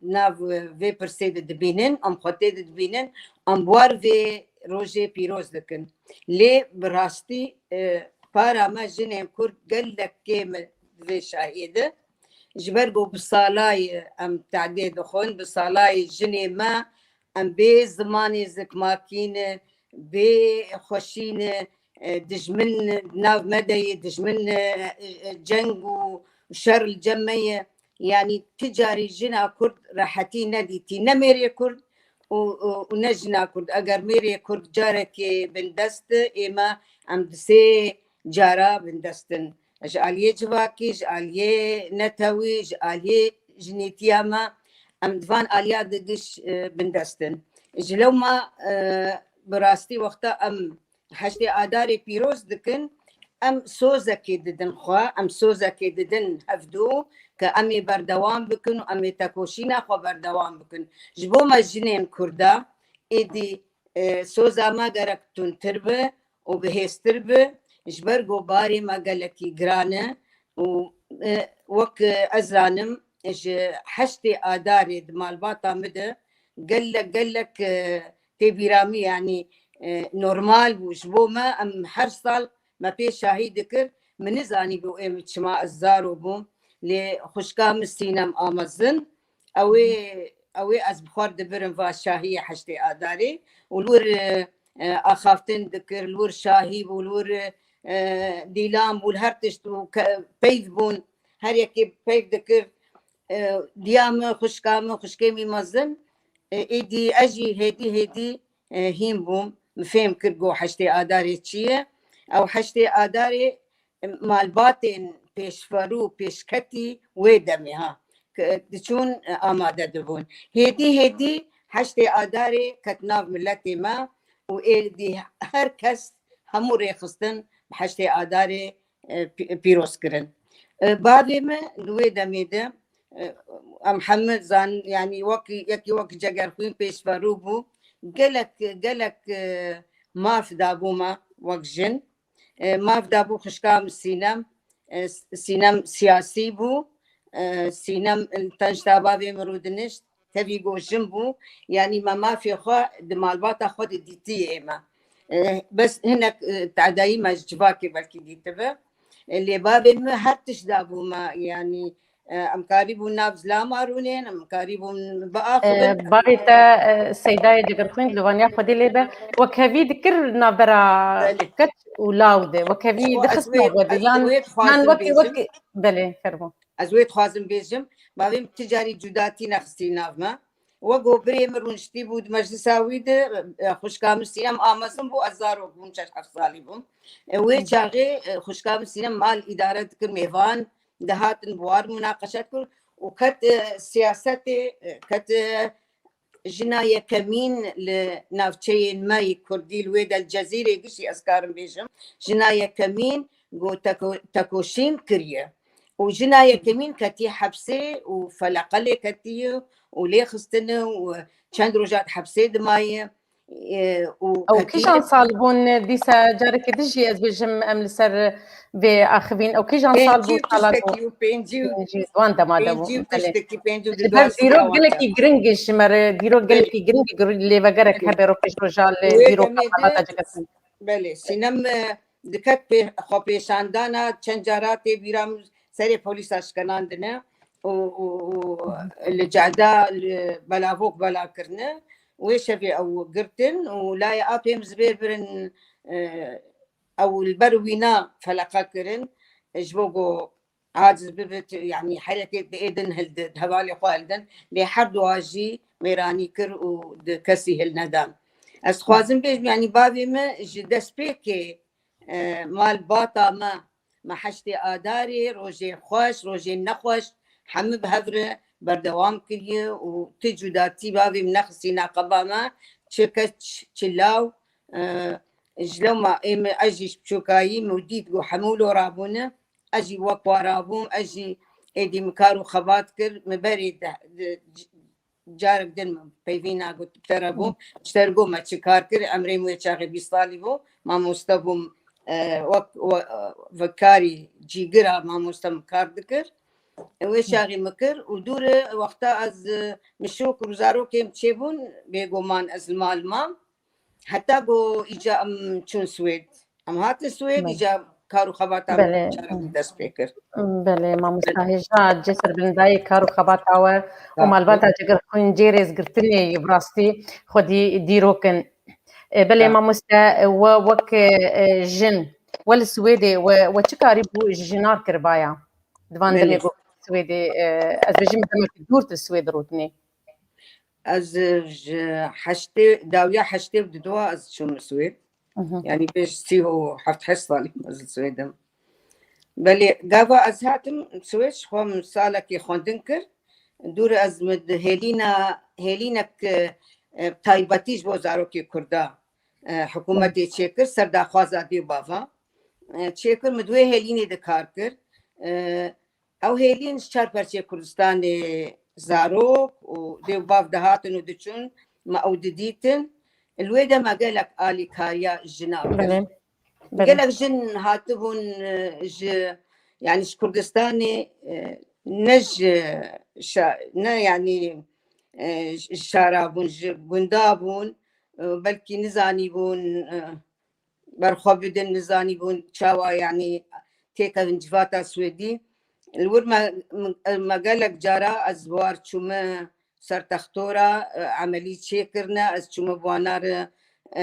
nav vê pirsê de dibînin, em xwe tê de dibînin, em bi war vê rojê pîroz dikin. Lê bi rastî, e, para me jinên Kurd gelek kêm e di vê şahiyê de. Ji ber ku bi salayê em tadê dixwin, bi salayê jinê me em bê zimanê zikmakî ne, bê xweşî ne, e, dijmin nav me de ye, dijmin, e, e, ceng û şer li cem me ye. Yanî ti carî jina Kurd rehetî nedîtî. Ne mêrê Kurd û, û, û ne jina Kurd. Eger mêrê Kurd carekê bindest e, ê me em di sê cara bindest in. Ji aliyê civakî, ji aliyê netewî, ji aliyê jinîtiya me, em di van aliya de giş, e, bindest in. Ji lewma, e, bi rastî wexta em heştê Adarê pîroz dikin, em sozekê didin xwe, em sozekê didin hevdû ke em ê berdewam bikin û em ê tekoşîna xwe berdewam bikin. Ji bo me jinên Kurda êdî, e, soza me gerek tundtir be û bihêztir be, ji ber ku barê me gelekî giran e, û, e, wek, e, ez zanim, ji heştê Adarê di malbata min de gelek, gelek, e, tê bîra min, yanî, e, normal bû. Ji bo me, em her sal me pê şahî dikir. Min nizanîbû ê min çima ez zaro bûm. Lê xwişka min Sînem a mezin, ew ê, ew ê ez bi xwe re dibirim va şahiyê heştê Adarê û li wir, e, e, axaftin dikir, li wir şahî bû, li wir, e, dîlan bû, li her tişt û ke-, peyv bûn, her yekê peyv dikir. E, diya min, xwişka min, xwişkê min mezin, e, êdî ez jî hêdî hêdî, e, hîn bûm. Min fêm kir ku heştê Adarê çi ye. Ew heştê Adarê malbatên pêşverû, pêşketî wê demê ha, ke diçûn, e, amade dibûn. Hêdî hêdî heştê Adarê ket nav miletê me û êdî her kes hemû rêxistin bi heştê Adarê, e, pî-, pîroz kirin. E, bavê me di wê demê de, e, em hemû zan, yanî wek, yekî wek cegerxwîn pêşverû bû. Gelek, gelek, e, maf dabû me wek jin. E, maf dabû xwişka min Sînem. E, Sînem siyasî bû. E, Sînem tenşta bavê min rûdinişt. Tevî ku jin bû. Yanî me mafê xwe di malbata xwe de dîtiyê me. E, bes hinek, e, tadayî me ji civakê belkî dîtibe. E, lê bavê min her tişt dabû me. Yanî, e, em karîbûn nav zilama rûnên, em karîbûn biaxivin. E, bavê te, e, Seydayê Cigirxwîn, li vaniya Xwedê lê be. Wek hevî dikir navbera Belê. Keç û law de. Wek hevî Ji bo ez dixist wê, navbera de. ez Yan, wê dixwazim yan wek, bêjim. Wek, belê, fermo. Ez wê dixwazim bêjim, bavê min ti carî cudatî nexistî nav me. Wek ku birê min rûniştî bû di meclisa wî de, e, xwişka min Sînem a mezin bû, ez zarok bûm, şeş heft salî bûm. E, wê çaxê, e, xwişka min Sînem mal îdare dikir, mêvan dihatin, bi war munaqeşe dikir û ket, e, siyasetê, e, ket, e, jina yekemîn li navçeyên me yê kurdî, li wê de li Cezîrê gişî ez karim bêjim, jina yekemîn ku teko-, tekoşîn kiriye. Û jina yekemîn ketî hepsê û feleqe lê ketiye û lê xistine û çend roja di hepsê dimaye. E, û Ew ketî kîjan sal bûn? Dîsa carekê din jî ez bêjim, em li ser vê axivîn. Ew kîjan sal bû? Pêncî û sala ku tiştekî û pêncî û pêncî û wan dema de bû. Pêncî û Belê. Tiştekî, pêncî û Ji ber dîrok gelekî giring e ji me re, dîrok Belê. gelekî giring e, lêvegerek Belê. hebe, rokêj roja li Wê dîroka demê de malbata Cigirxwîn. Belê, Sînem, e, diket pê-, xwepêşandana, çend cara tê bîra min, serê polîsa şikenandine û, û, û li cehda, li belavok bela kirine. Wê şevê ew girtin û layê apê min zibê birin, e, ew li ber wîna feleqa kirin, e, ji bo ku aciz bibit, yanî herekê di êdin hildin, hevalê xwe hildin, lê her dua jî mêranî kir û di kesî hilnedan. Ez dixwazim bêjim, yanî bavê me ji destpêkê, e, malbata me, me heştê Adarê, rojê xweş, rojê nexweş, hemû bi hev re berdewam kiriye û ti cudatî bavê min nexistî naqeba me, çi keç, çi law, e, ji lewma ê min, ez jî ji biçûkayî min dît ku hemû lo rabûne, ez jî wek wa rabûm, ez jî êdî min kar û xebat kir, min berê de, de, carek din min peyvîna got, bi te re bûm, ji te re got me çi kar kir, emrê min wê çaxê bîst salî bû, mamoste bûm, e, wek, we-, e, vekarî cîgira mamoste min kar dikir. Wê çaxê min kir û dû re wexta ez, e, min şok û zarokê min çêbûn, bêguman ez li mal mam. Heta ku îca em çûn Swêd. Em hatin Swêd, Belê. îca kar û xebata Belê. min cara min dest pê kir. Belê, mamosta hêja, cê serbilindayê kar û xebata we û Sağ ol. malbata Cigirxwîn cê rêzgirtinê yê bi rastî xwedî dîrok in. E, belê Sağ ol. mamoste, e, we wek, e, jin, we li Swêdê, we, we çi karî bû ji jinar kiribaya? Di van Belê. demê ku Swêdê, e, ez bêjim demekî dûr tu Swêd rûdinê. Ez, e, ji heştê, dawiya heştê û duduwa ez çûm Swêd. Mhm. Yanî pêş sî û heft heşt salî ez li Swêd im. Belê, gava ez hatim Swêd, ji xwe min salekê xwendin kir. Dû re ez min di hêlîna, hêlînek, e, e, taybetî ji bo zarokê Kurda, e, hikûmetê çêkir, ser daxwaza dê û bava. E, çêkir, min di wê hêlînê de kar kir. E, Ew hêlîn ji çar perçeyê Kurdistanê zarok û dê û bav dihatin û diçûn, me ew didîtin. Li wê de me gelek alîkariya jina kir. Belê. Belê. Gelek jin hatibûn, e, ji Yani ji Kurdistanê, e, ne ji şa-, ne yani, e, ji şara bûn, ji gunda bûn, e, belkî nizanîbûn, e, berxwe bidin, nizanîbûn çawa yani têkevin civata Swêdî. Li wir me, me, me gelek cara ez war çûme ser textora, e, emelî çêkirine, ez çûme bi wana re, e,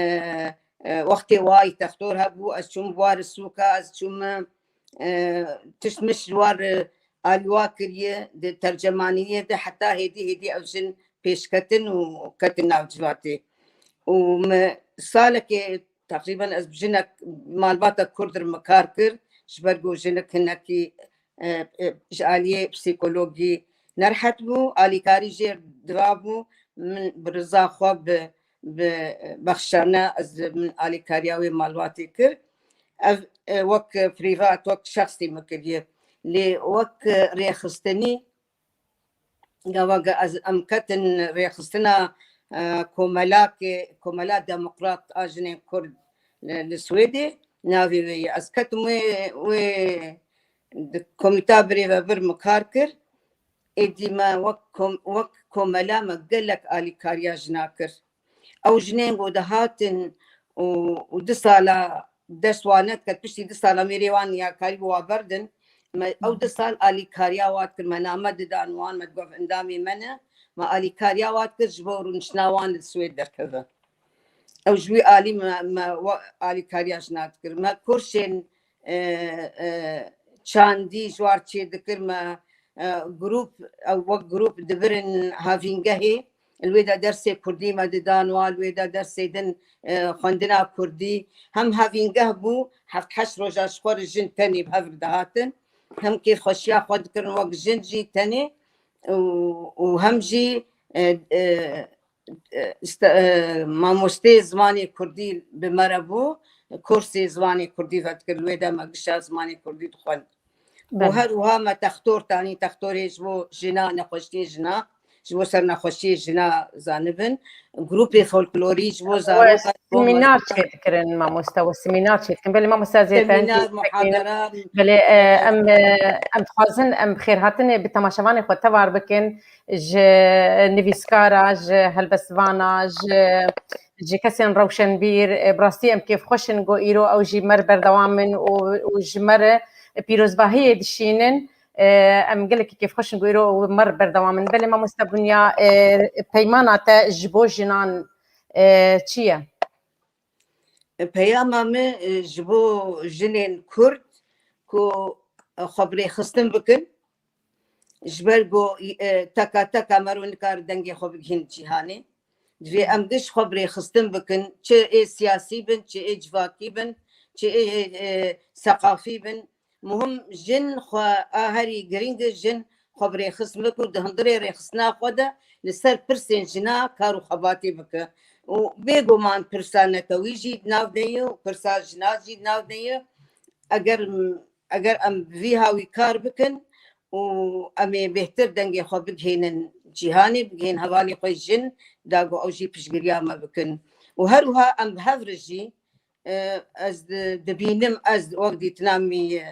e, wextê wayî textor hebû, ez çûm bi war sûka, ez çûm, e, tişt mişt ji war, e, alîwa kiriye, di tercemaniyê de heta hêdî hêdî ev jin pêşketin û ketin nav civatê. Û me salekê teqrîben ez bi jinek malbata Kurd re me kar kir, ji ber ku jinik hinekî, e, e, ji aliyê psîkologî nerehet bû, alîkarî jê re dira bû, min bi riza xwe bi, bi bexşane ez min alîkariya wê malbatê kir. Ev, e, wek prîvat, wek şexsî min kiriye. Lê wek rêxistinî, gava ge ez, em ketin rêxistina, e, komelakê, Komela Demokrat a Jinên Kurd li, li Swêdê, navê wê ye. Ez ketim wê, wê di Komîta Birêvebir min kar kir. Êdî me wek kom-, wek komela me gelek alîkariya jina kir. Ew jinên ku dihatin û, û du sala dest wan nediket, piştî du sala mêrê wan ya karî bi wa berdin. Me ew du sal alîkariya wa dikir, me name didan wan, me digot endamê me ne, me alîkariya wa dikir ji bo rûniştina wan li Swêd derkeve. Ew ji wî alî me, me we alîkariya jina dikir. Me kursên, e, e, çandî ji war çê dikir, me, e, grûp, ew wek grûp dibirin havîngehê. Li wê de dersê kurdî me didan wan, li wê de dersê din, e, xwendina kurdî. Hem havîngeh bû, heft heşt roja ji xwe re jin tenê bi hev re dihatin. Hem kêfxweşiya xwe dikirin wek jin jî tenê û, û hem jî, e, e, e, iste-, e, mamosteyê zimanê kurdî bi me re bû, kursê zimanê kurdî vedikir, li wê de me gişa zimanê kurdî dixwend. Û Belê. Her wiha me textor tanî, textorê ji bo jina, nexweşiyê jina, ji bo ser nexweşiyê jina zanibin, grûpê folklorî ji bo We zarokan, ji bo semînar mezin. Çêdikirin mamoste, we semînar çêdikirin. Belê mamoste, ez ê Semînar, tenê muhadera. Belê, e, Evet. em, e, em dixwazin em xêrhatinê bi temaşevanê xwe tevar bikin, ji nivîskara, ji helbestvana, ji, ji kesên rewşenbîr, e, bi rastî em kêfxweş in ku îro ew jî me re berdewam in û, û ji me re pîrozbahiyê dişînin. E, em gelekî kêfxweş in ku îro ew me re berdewam in. Belê mamoste Bunya, e, peymana te ji bo jinan, e, çi ye? Peyama min, e, ji bo jinên Kurd ku, e, xwe bi rêxistin bikin, ji ber ku, e, teka teka mero nikare dengê xwe bigihîn cîhanê. Divê em giş xwe bi rêxistin bikin, çi ê siyasî bin, çi ê civakî bin, çi ê, e, seqafî bin. Muhim jin xwe a herî girîng e, jin xwe bi rêxistin bike û di hundirê rêxistina xwe de li ser pirsên jina kar û xebatê bike. Û bêguman pirsa netewî jî di nav de ye û pirsa jina jî di nav de ye. Eger, eger em bi vî hawî kar bikin û em ê bêhtir dengê xwe bigihînin cîhanê, bigihîn hevalê xwe jin, da ku ew jî piştgiriya me bikin. Û her wiha em bi hev re jî, e, ez di-, dibînim, ez wek dîtina min,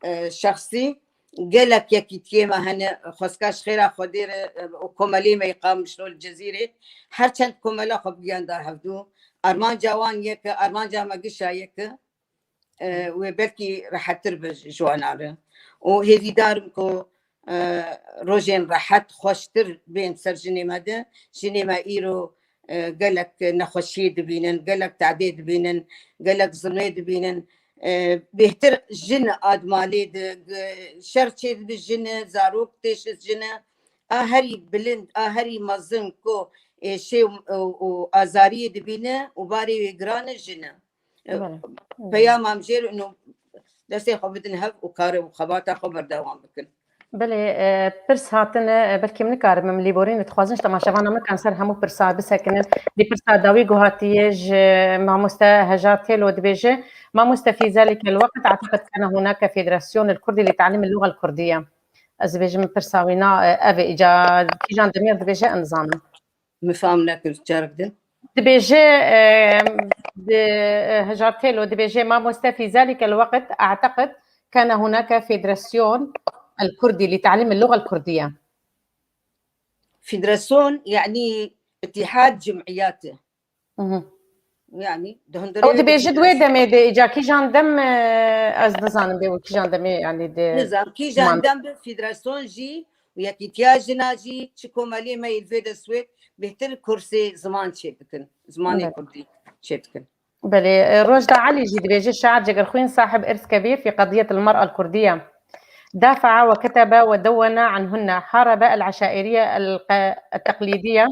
e, şexsî, gelek yekîtiyê me hene, xwezka ji xêra Xwedê re, e, û komelê me yê Qamişlo li Cezîrê, her çend komela xwe bigihanda hevdû. Armanca wan yek e, armanca me gişa yek e. E, wê belkî rehettir be ji wana re. Û hêvîdar im ku, e, rojên rehet, xweştir bên ser jinê me de. Jinê me îro, e, gelek nexweşiyê dibînin, gelek tadê dibînin, gelek zilmê dibînin. E, bêhtir jin a di malê de, ge-, şer çêdibe jin e, zarok têşit jin e. A herî bilind, a herî mezin ku êşê û, û, û azariyê dibîne û barê wê giran e, jin e. Belê. Peyama em jê re û destê xwe bidin hev û karê û xebata xwe berdewam bikin. Belê, e, pirs hatine, e, belkî min nikarim, em lêborîn dixwazin ji temaşevana min kan ser hemû pirsa bisekinin. Di pirsa dawî ku hatiye ji mamoste Hejar Têlo dibêje, Mamoste, في ذلك الوقت أعتقد كان هناك فيدراسيون الكردي لتعليم اللغة الكردية. Ez dibêjim pirsa wî na, e, ev e, îca Kîjan Demîr dibêje, em dizanin. Min fam nekir, carek din. Dibêje, e, di, e, Hejar Têlo dibêje, Mamoste, في ذلك الوقت أعتقد كان هناك فيدراسيون الكردي لتعليم اللغة الكردية. فيدراسيون يعني اتحاد جمعيات. Mhm. Yani Ew dibêjit wê demê de îca kîjan dem, e, ez nizanim bê wê kîjan demê, yani de nizam kîjan dem bi fîderasyon jî û yekîtiya jina jî çi komeliyê me yê li vê de Swêd bêhtir kursê ziman çêdikin, zimanê kurdî çêdikin. Belê, e, Rojda Elî jî dibêje, şair cegerxwîn sahib îrskevî fî qediyet el mer'a el kurdiye. دافع وكتب ودون عنهن، حارب العشائرية الق- التقليدية.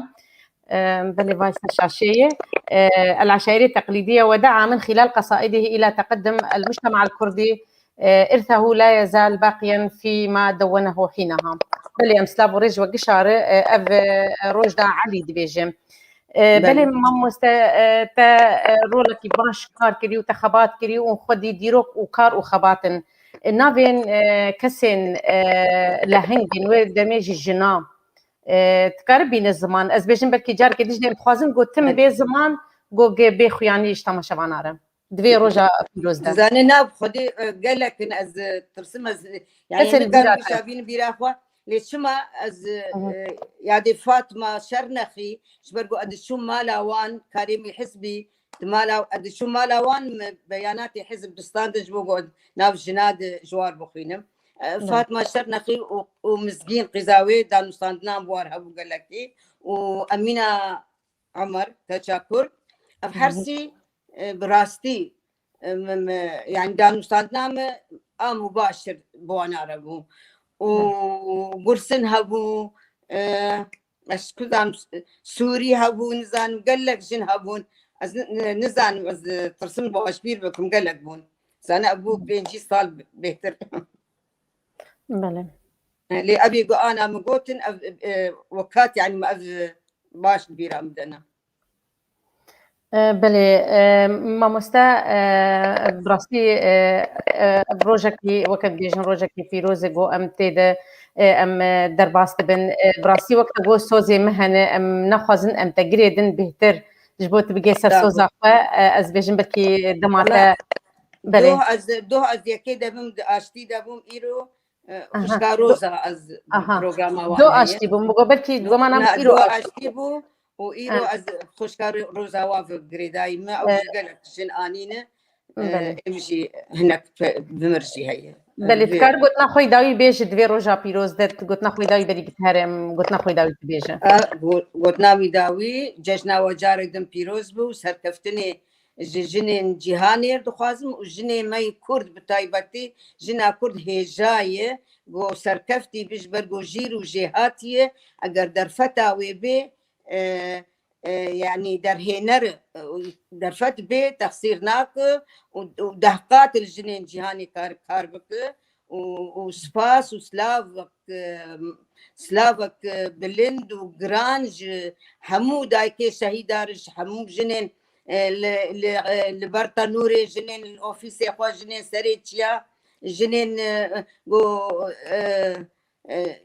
Belê, vay ser şaşeyê. العشائرية التقليدية ودعا من خلال قصائده إلى تقدم المجتمع الكردي إرثه لا يزال باقيا فيما دونه حينها. Belê, em silav û rêj we gişare, ev Rojda Elî dibêje. Belê mamoste, te rolekî baş kar kirî û te xebat kirî û xwedî dîrok û kar û xebat in. Navên kesên lehengên wê demê jî jina. E, dikare bîne ziman. Ez bêjim belkî carkê dî jî dê em dixwazin go tim bê ziman, go gê bê xuyanî ji temaşevana re. Di vê roja pîroz de. Dizane nav xwedê, e, gelek in ez, e, tirsim ez, e, yani Kesên nikarim bîra te. Bişa bînim bîra xwe. Lê çima ez, e, Hı hı. e, yadê Fatma Şernexî, ji ber ku ez diçûm mala wan, karê min hizbî, di mala, ez diçûm mala wan, min beyanatê hizb distandin ji bo ku nav jina di ji war bixwînim. E, Hı. Fatma Şernexî û, û Mizgîn qîza wê danûstandinan bi war hebû gelekî û Emîna Omer, keça Kurd. Ev Hı hı. hersî, e, bi rastî, e, me, me, yani danûstandina me am û baştir bi wana re bû. Û Hı. Gursin hebû, e, ez ku zam, Sûrî hebû, nizanim gelek jin hebûn. Ez ni-, ni-, nizanim, ez, e, tirsim baş bîr bikim, gelek bûn. Zane ev bû Hı. pêncî sal bêhtir. Belê. Lê evê ku ana min gotin, ev, e, wekat, yani, ev, e, baş li bîra min de ne. E, belê, e, mamoste, e, bi rastî, e, e, rojekî, weke dibêjin, rojekî pîroz e, ku em tê de, e, em, e, derbas dibin. E, bi rastî weke ku sozê min hene, em naxwazin em te girêdin bêhtir. Ji bo tu bigê ser Sağ ol. soza xwe, e, ez bêjim belkî dema te Valla, Belê. Doh ez, doh ez yekê de bim, di aştî de bim, îro, e, Aha. Xwişka Do- Roza ez Aha. programa wan Do heye. aştî bû, min got belkî goma nam Na, îro doh aştî. aştî bû û îro Ha. ez xwişka Ro-, Roza wa girêdayî me, ew E, jî gelek jin anîne. E, Belê. Em jî hinek pe-, bi mir jî heye. Belê, Vê- dikar gotina xwe dawî bêje di vê roja pîroz de, gotina xwe dawî berî bikere, em gotina xwe dawî bibêje. E, go-, gotina wî dawî, cejna we carê din pîroz bû, serkeftinê ji jinên cîhanê dixwazim û jinê me yê Kurd bi taybetî jina Kurd hêja ye, go serkeftî bi ji ber go jîr û jêhatî ye, eger derfeta wê bê, e, e, yanî derhêner, e, derfet bê, texsîr nake û, û deh qat li jinên cîhanê kar, kar bike û, û spas û silavek, e, silavek, e, bilind û giran ji hemû dayikê şehîda re, ji hemû jinên, e, li, li, e, li ber tenûrê, jinên li ofîsê xwe, jinên serê çiya, jinên, e, go, e, e,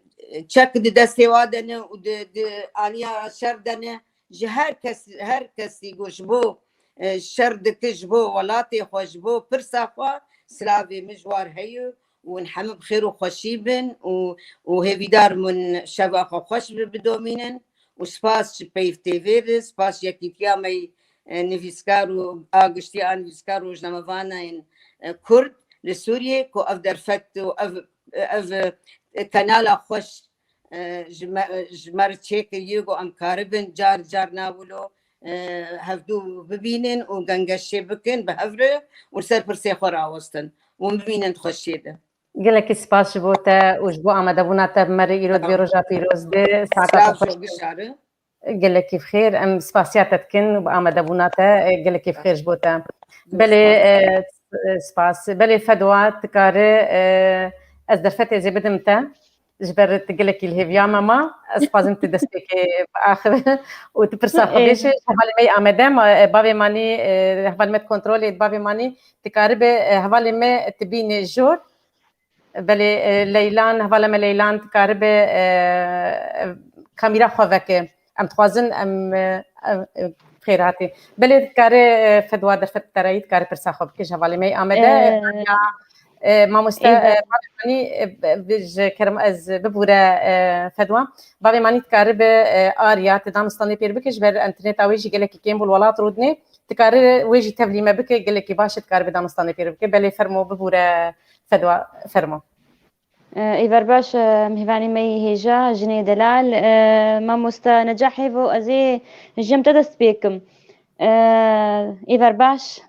çek di destê wa de ne û di, di aliya şer de ne. Ji her kes, her kesî go ji bo, e, şer dike, ji bo welatê xwe, ji bo pirsa xwe, silavê min ji war heye. û hûn hemû bi xêr û xweşî bin û, û hêvîdar min şeva xwe xweş bi bidomînin û spas ji Peyv T V re, spas ji yekîtiya me yê, e, nivîskar û a giştî a nivîskar rojnamevanên, e, Kurd li Sûriyê ku ev derfet û ev, ev, e, kenala xweş, e, ji me, ji me re çêkiriye ku em karibin car car na wilo, e, hevdû bibînin û gengeşê bikin bi hev re û ser pirsê xwe rawestin û bimînin di xweşiyê de. Gelekî spas ji bo te û ji bo amadebûna te bi me re îro di vê roja pîroz de, saeta te Silav xweş ji be. Gişa re. Gelekî bi xêr, em spasiya te dikin û bi amadebûna te, e, gelekî bi xêr ji bo te. Zor Belê, spas. e, s-, spas. Belê Fedwa, dikare, e, ez derfetê zê bidim te. Ji ber tu gelekî li hêviya me ma. Ez dixwazim tu destpêkê biaxive û tu pirsa xwe Ê. bêje. Ji hevalê me yê Amede, ma, e, bavê manî, e, hevalê me di kontrolê de bavê manî, dikaribe, e, hevalê me tu bîne jor. Belê, e, Leylan, hevala me Leylan dikaribe, e, kamîra xwe veke. Em dixwazin em, e, em, e, xêr hatî. Belê dikare, e, Fedwa derfet terayî dikare pirsa xwe bike ji hevalê me yê Amede. E, Ya, E, mamoste, Ê, e, bavê Manî, e, bi-, bi-, ji kerem ez bibûre, e, fedwa. Bavê Manî dikaribe, e, Arya, te danistanê pêr bike, ji ber interneta wê jî gelekî kêm bû, li welat rûdinê. Dikare wê jî tevlî me bike, gelekî baş e, dikaribe danistanê pêr bike. Belê, fermo, bibûre fedwa, fermo. E, êver baş, e, mêvanê me yê hêja, jinê delal, e, mamoste Necah Hêvo, ez ê ji cem te dest pê kim. E, êver baş.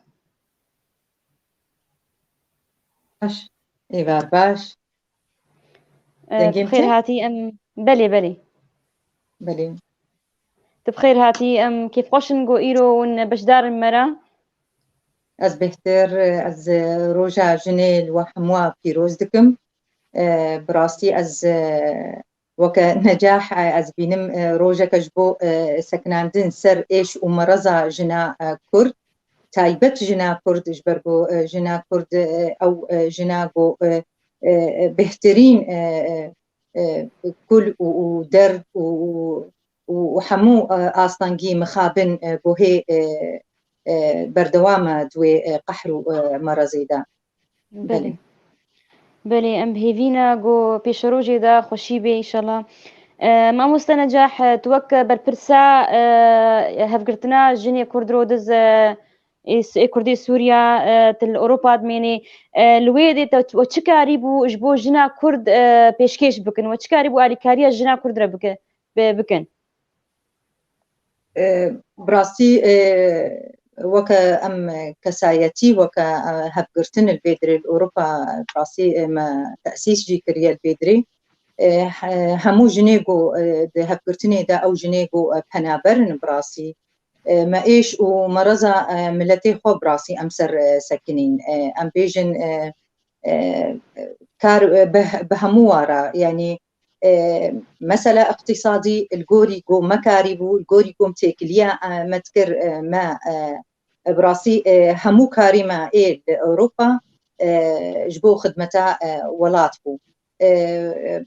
Baş. Êvar baş. E, Dengê min bi xêr tê? Hatî em. Belê, belê. Belê. Tu bi xêr hatî, em kêfxweş in ku îro hûn beşdar in me re. Ez bêhtir, ez roja jinê li we hemûa pîroz dikim. E, bi rastî ez, e, weke Necah, e, ez bînim, e, rojeke ji bo, e, sekinandin ser êş û mereza jina, e, Kurd, taybet jina Kurd, ji ber ku, e, jina Kurd, e, ew, e, jina ku, e, e, e, bêhtirîn, e, e, e, kul û, û derd û, û, û, û hemû, e, astengî mixabin, e, ku hê, e, e, berdewam e di wê, e, qehr û, e, merezê de. Belê. Belê. Belê, em bi hêvî ne ku pêşerojê de xweşî bê, înşallah. E, mamoste Necah, e, tu wek berpirsa, e, hevgirtina jinê Kurd Rodiz, e, ê S-, ê Kurdê Sûriya, e, tu li Ewropa dimênê. E, li wê dê te, we çi karîbû ji bo jina Kurd, e, pêşkêş bikin? We çi karîbû alîkariya jina Kurd re bike, bi-, bikin? E, bi rastî, e, weke em kesayetî, weke, e, hevgirtin li vê dirê li Ewropa, bi rastî, e, me tesîs jî kiriye li vê dirê. E, he-, hemû jinê ku, e, di hevgirtinê de ew jinê ku, e, penaber in bi rastî. E, me êş û mereza, e, miletê xwe bi rastî em ser, e, sekinîn. E, em bêjin, e, e, kar, e, bi, bi hemû wara, yanî, e, mesela iqtîsadî li gorî ku me karîbû, li gorî ku em têkiliya, e, me dikir, e, me, e, bi rastî, e, hemû karî me ê li Ewropa, e, ji bo xidmeta, e, welat bû. E,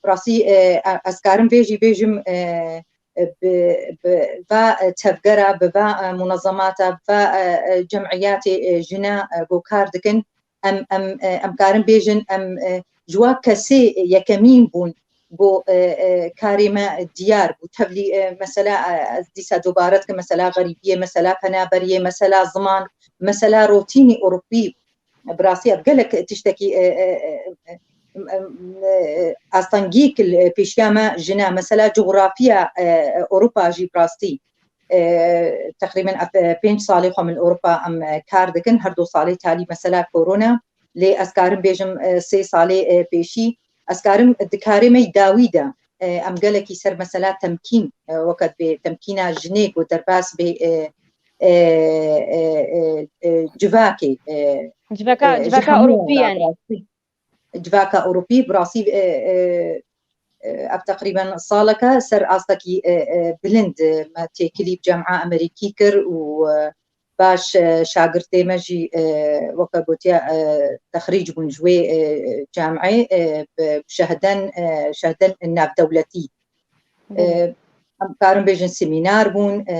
bi rastî, e, ez karim vê jî bêjim, e, e, bi, bi va, e, tevgera, bi va, e, munezemata, bi va, e, e, cemiyatê, e, jina, e, ku kar dikin, em, em, e, em karin bêjin, em, e, ji wa kesê yekemîn bûn ku, e, e, karê me diyar bû. Tevlî, e, mesela, e, ez dîsa dubare dikim, mesela xerîbiyê, mesela penaberiyê, mesela ziman, mesela rotînî Ewropî. Bi rastî ev gelek tiştekî, e, e, e, e, e, astengî kil, e, pêşiya me jina, mesela coxrafiya, e, e, Ewropa jî bi rastî, e, teqrîben ev, e, pênc salê xwe min li Ewropa em, e, kar dikin, her du salê talî mesela korona, lê ez karim bêjim, e, sê salê, e, pêşî, ez karim di karê me yî dawî de, e, em gelekî ser mesela temkîn, e, weke dibê temkîna jinê ku derbas bê, e, e, e, e, e, civakê, e, Civaka, e, ji civaka hemû Ewropî re, yanî. Bi rastî. Civaka Ewropî, bi rastî, e, e, e, ev teqrîben saleke ser astekî, e, e, bilind, e, me têkilî bi cema Amerîkî kir û, e, baş, e, şagirtê me jî, e, weke gotiye, e, texrîc bûn ji wê, e, camiê, e, bi şehden, e, şehden navdewletî. Belê. E, em karin bêjin semînar bûn, e,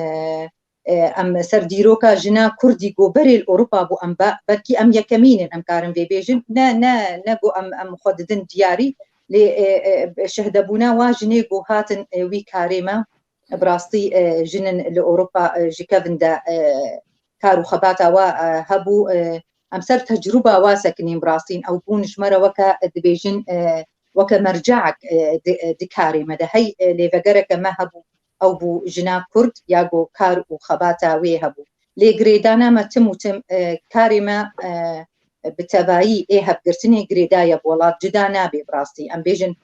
e, em ser dîroka jina Kurdî ku berê li Ewropa bû, em be-, belkî em yekemîn in, em karin vê bêjin. Ne, ne, ne ku em, em xwe didin diyarî, lê, e, e, şehdebûna wa jinê ku hatin, e, wî karê me, bi rastî, e, jinin li Ewropa, e, ji kevin de, e, kar û xebata wa, e, hebû, e, em ser tecrûba wa sekinîn bi rastîn. Ew bûn ji me re weke, e, dibêjin, e, weke merceek, e, di, e, di karê me de. Hey, e, lêvegereke me hebû, ew bû jina Kurd, ya ku kar û xebata wê hebû. Lê girêdana me tim û tim, e, karê me, e, bi tevayî ê hevgirtinê girêdaye bi welat, cuda nabe bi rastî. Em bêjin,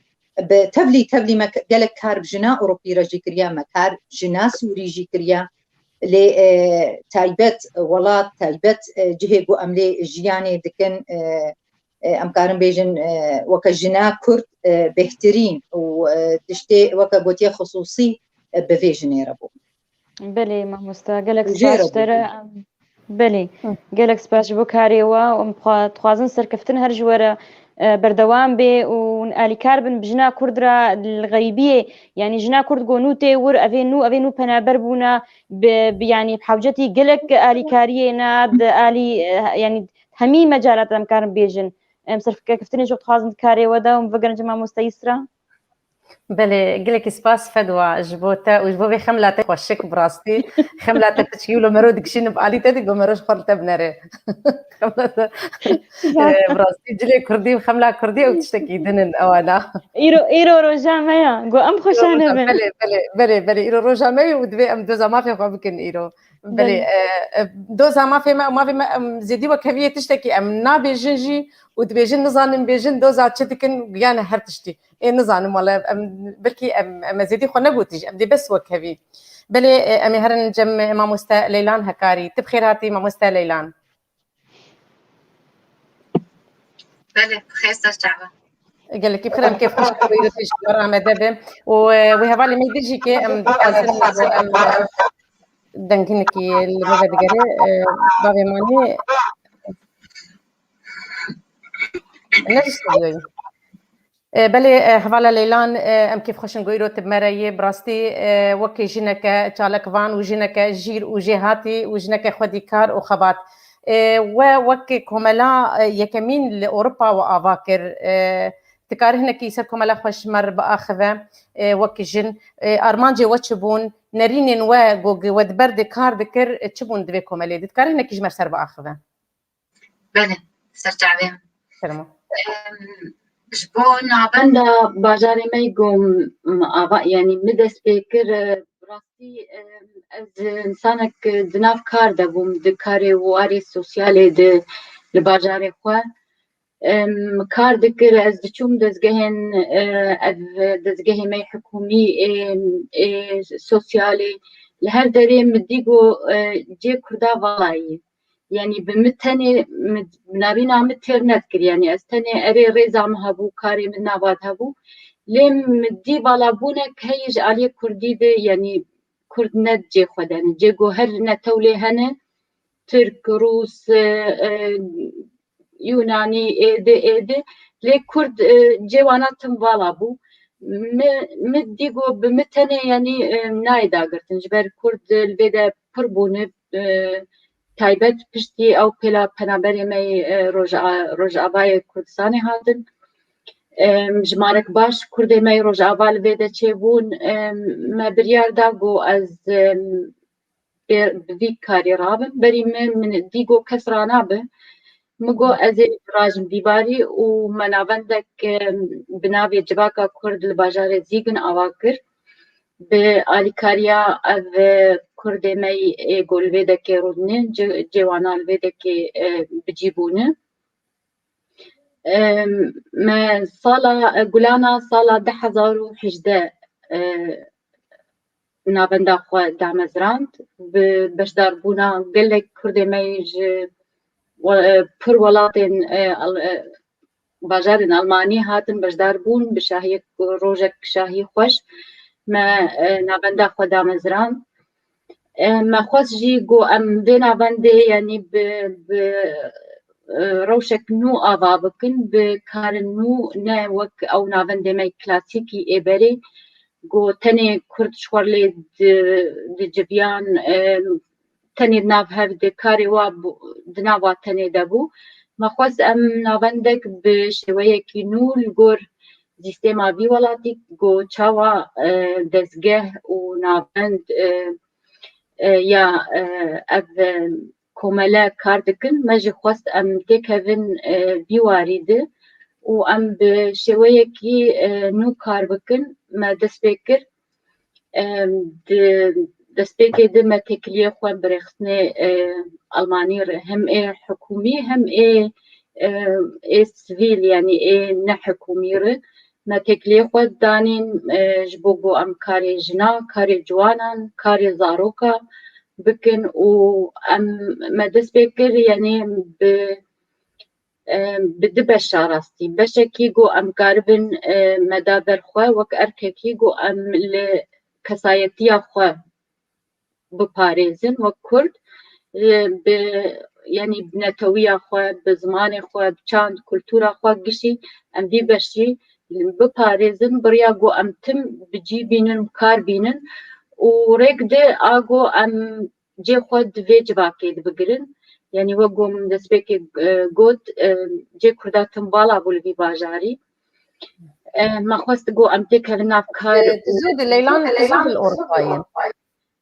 bi tevlî, tevlî me ke-, gelek kar bi jina Ewropî re jî kiriye, me kar jina Sûrî jî kiriye. Lê, e, taybet welat, taybet, e, cihê ku em lê jiyanê dikin, e, e, em karin bêjin, e, weke jina Kurd, e, bêhtirîn û, e, tiştê weke gotiye xisûsî, e, bi vê jinê re bû. Belê, mamoste, gelek Jê spas re ji te re. bû. Em, belê, Hı. Gelek spas ji bo karê we. Em xwe dixwazin serkeftin her ji we re, e, berdewam bê û hûn alîkar bin bi jina Kurd re li xerîbiyê. Yanî jina Kurd ku nû tê wir, evê nû, evê nû penaber bûne, bi, bi, yanî bi hewcetî gelek alîkariyê ne, di alî, e, yanî hemî mecalat em karin bêjin. Em serfîkekeftinê jî dixwazin di karê we de û min vegerin cem mamoste Îsra. Belê, gelekî spas Fedwa ji bo te û ji bo vê xemla te xweşik bi rastî. Xemla te piçkî wilo mero dikişînim alî te dî go mero ji xwe li te binere. Xemla te, e, bi rastî cilê kurdî û xemla kurdî ew tiştekî din in ewana. Îro, îro roja me ya. Go em xweşane bin. Belê, belê, belê, belê. Îro roja me ye û divê em doza mafê xwe bikin îro. Belê, e, e, doza mafê me, mafê me, em zêdî wek heviyê tiştekî em nabêjin jî û dibêjin nizanin bêjin doza çi dikin, yani her tiştî. Ê nizanim wele, em, belkî em, em zêdî xwe negotî jî, em dê bes wek hevî. Belê, e, em ê herin cem mamoste Leylan Hekarî. Tu bi xêr hatî mamoste Leylan. Belê, bi xêr ser çava. Gelekî bi xêr em kêf xweş bûyî te ji Amede be. Û, e, wê hevalê me dî jî ke em dixwazin em, e, denghinekî li me vedigere, e, bavê Manî. Ne ji stûdyoyê. E, belê, e, hevala Leylan, e, em kêfxweş in ku îro tu bi me re yê. Bi rastî, e, wekî jineke çalakvan û jineke jîr û jêhatî û jineke xwedîkar û xebat. E, we wek komela, e, yekemîn li Ewropa we ava kir. E, tu karî hinekî ser komela xwe ji me re biaxive, e, wek jin, e, armancê we çi bûn? Nerînên we ku we di ber de kar dikir, e, çi bûn di vê komelê de? Tu karî hinekî ji me re ser biaxive? Belê, ser çavê min. Fermo. Em, ji bo navenda bajarê me ku m-, ava, yanî min dest pê kir, e, bi rastî, em, ez insanek di nav kar de bûm, di karê warê sosyalê de li bajarê xwe. Em, kar dikir, ez diçûm dezgehên, e, ev dezgehê me hikûmî, ê, ê sosyalê, li her derê min dî ku, e, cê Kurda vala ye. Yanî bi min tenê, min, navîna min têr nedikir. Yanî ez tenê erê rêza min hebû, karê min nava de hebû. Lê min dî valabûnek heye ji aliyê Kurdî de, yanî Kurd ne cê xwe de ne. Cê ku her netewlê hene, Tirk, Rûs, e, e, Yunanî, êdî, êdî. Lê Kurd, e, cê wana tim vala bû. Mi, mi dî ku bi min tenê, yanî, e, nayê dagirtin. Ji ber Kurd, e, li vê de pir bûne, e, taybet piştî ew pêla penaberê me yê, e, Roja-, Rojavayê Kurdistanê hatin. E, jimarek baş Kurdê me yê Rojava li vê de çêbûn. E, me biryar da ku ez, e, bê, bi vî karî rabim. Berî min, min dî got kes ranabe. Min got ez ê rajim dîbarî û me navendek, em, bi navê Civaka Kurd li bajarê Zîgin ava kir. Bi alîkariya ev, e, Kurdê me yê ê ku li vê dekê rûdinin, ci-, cêwana li vê dekê, e, bi cî bûne. Em, me sala, e, Gulana sala du hezar û hejdeh, e, navenda xwe damezrand. Bi beşdarbûna gelek Kurdê me yê ji we-, e, pir welatên, e, al-, e, bajarên Almanî hatin beşdar bûn, bi şahiyek, rojek şahî xweş me, e, navenda xwe damezrand. E, me xwest jî ku em vê navendê, yanî bi, bi, e, rewşek nû ava bikin, bi karin nû, ne wek ew navendê me klasîkî ê berê, ku tenê Kurd ji xwe lê di, diciviyan, e, tenê di nav hev de karê wa bû, di nav wa tenê de bû. Me xwest em navendek bi şêweyekî nû li gor sîstema vî welatî ku çawa, e, dezgeh û navend, e, e, ya, e, ev, e, komele kar dikin, me jî xwest em têkevin, e, vî warî de û em bi şêweyekî, e, nû kar bikin. Me dest pê kir. Em, di destpêkê de me têkiliyê xwe bi rêxistinê, e, Almanî re, hem ê hikûmî hem ê, e, ê sivîl, yanî ê ne hikûmî re me têkiliyê xwe danîn, e, ji bo ku em karê jina, karê ciwanan, karê zaroka bikin û em, me dest pê kir, yanî bi, e, bi du beşa rastî. Beşekî ku em karibin, e, me da ber xwe wek erkekî ku em li kesayetiya xwe biparêzin wek Kurd, e, bi, yanî bi netewiya xwe, bi zimanê xwe, bi çand, kultura xwe gişî em vî beşî biparêzin, bi riya ku em tim bi cî bînin, bi kar bînin û rêk de a ku em cê xwe di vê civakê de bigirin. Yanî wek ku min destpêkê e, got, e, cê Kurda tim bala bû li vî bajarî. E, me xwest ku em têkevin nav kar. Tu zû di Leylan, tu zû di Ewropayê.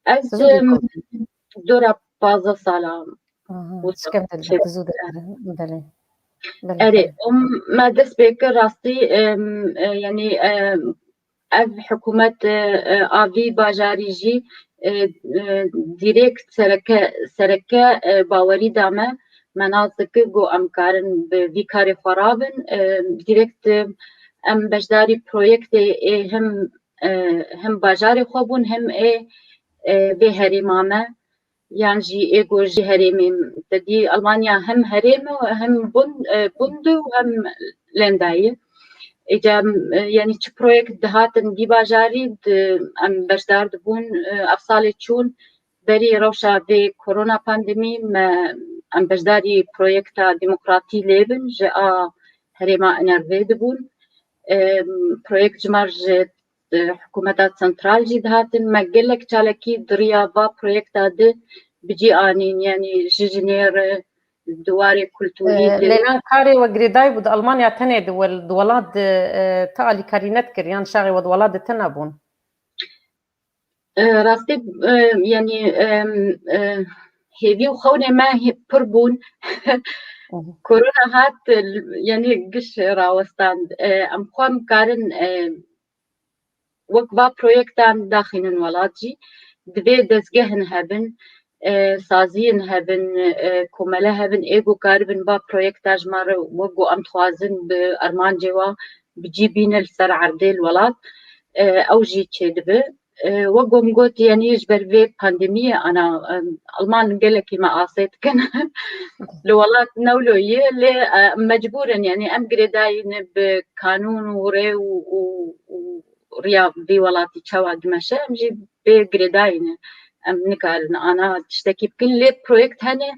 Ez dora pazdeh sala. Şikem de tu zû de. Belê. Erê, me dest pê kir rastî, yanî ev hikûmet a vî bajarî jî dirêkt sereke, sereke bawerî da me. Me nas dikir ku em karin bi vî karê xwe rabin. Dirêkt em beşdarî proyektê ê him, him bajarê xwe bûn, him ê vê herêma me. Yan jî ê ku ji herêmê te dî Almanya hem herêm e, hem bund, e, bund û hem Lenda ye. Îca, e, yanî çi proyekt dihatin vî bajarî di, em beşdar dibûn, e, ev salê çûn berî rewşa vê korona pandemî me, em beşdarî proyekta demokratî lê bin, ji a herêma Enervê dibûn. E, proyekt ji mar ji hikûmeta sentral jî dihatin. Me gelek çalakî di riya va proyekta di bi cî anîn, yanî ji jinê re di warê kulturî de. Leylan, karê we girêdayî bû di Almanya tenê di wel-, di welat de, e, ti alîkarî nedikir, yan şaxê we di welat de tune bûn? E, rastî, e, yanî, e, e, hêvî û xewnê me hê-, pir bûn. Korona hat, e, yanî giş rawestand. E, em xwe em karin, e, wek va proyektan daxînin welat jî. Divê dezgehin hebin, e, saziyên hebin, e, komele hebin, ê ku karibin va proyekta ji me re wek ku em dixwazin bi armancê wa bi cî bîne li ser erdê li welat, e, ew jî çêdibe. E, wek ku min got, yanî ji ber vê pandemiyê ana, e, Alman gelekî me asê dikin. Li welat newlo ye, lê, e, mecbûr in, yanî em girêdayî ne bi kanûn û rê û, û, û riya vî welatî çawa dimeşe, em jî bê girêdayî ne. Em nikarin ana tiştekî bikin, lê proyekt hene,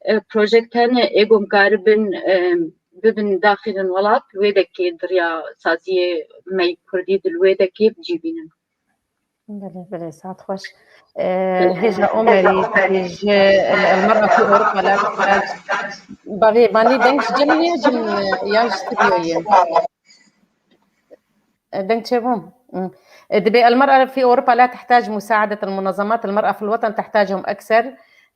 e, projekt hene, ê ku em karibin, e, bibin daxînin welat, wê dekê di riya saziyê me yî kurdî di li wê dekê bi cî bînin. Belê, belê, saet xweş. E, hêja Omerî, ji, e, Elmera fi Ewropa la, bavê, vanî deng ji cem ya cem, e, ya ji stüdyoyê. E, deng çêbû. Hmm. E, dibê المرأة في أوروبا لا تحتاج مساعدة المنظمات، المرأة في الوطن تحتاجهم أكثر.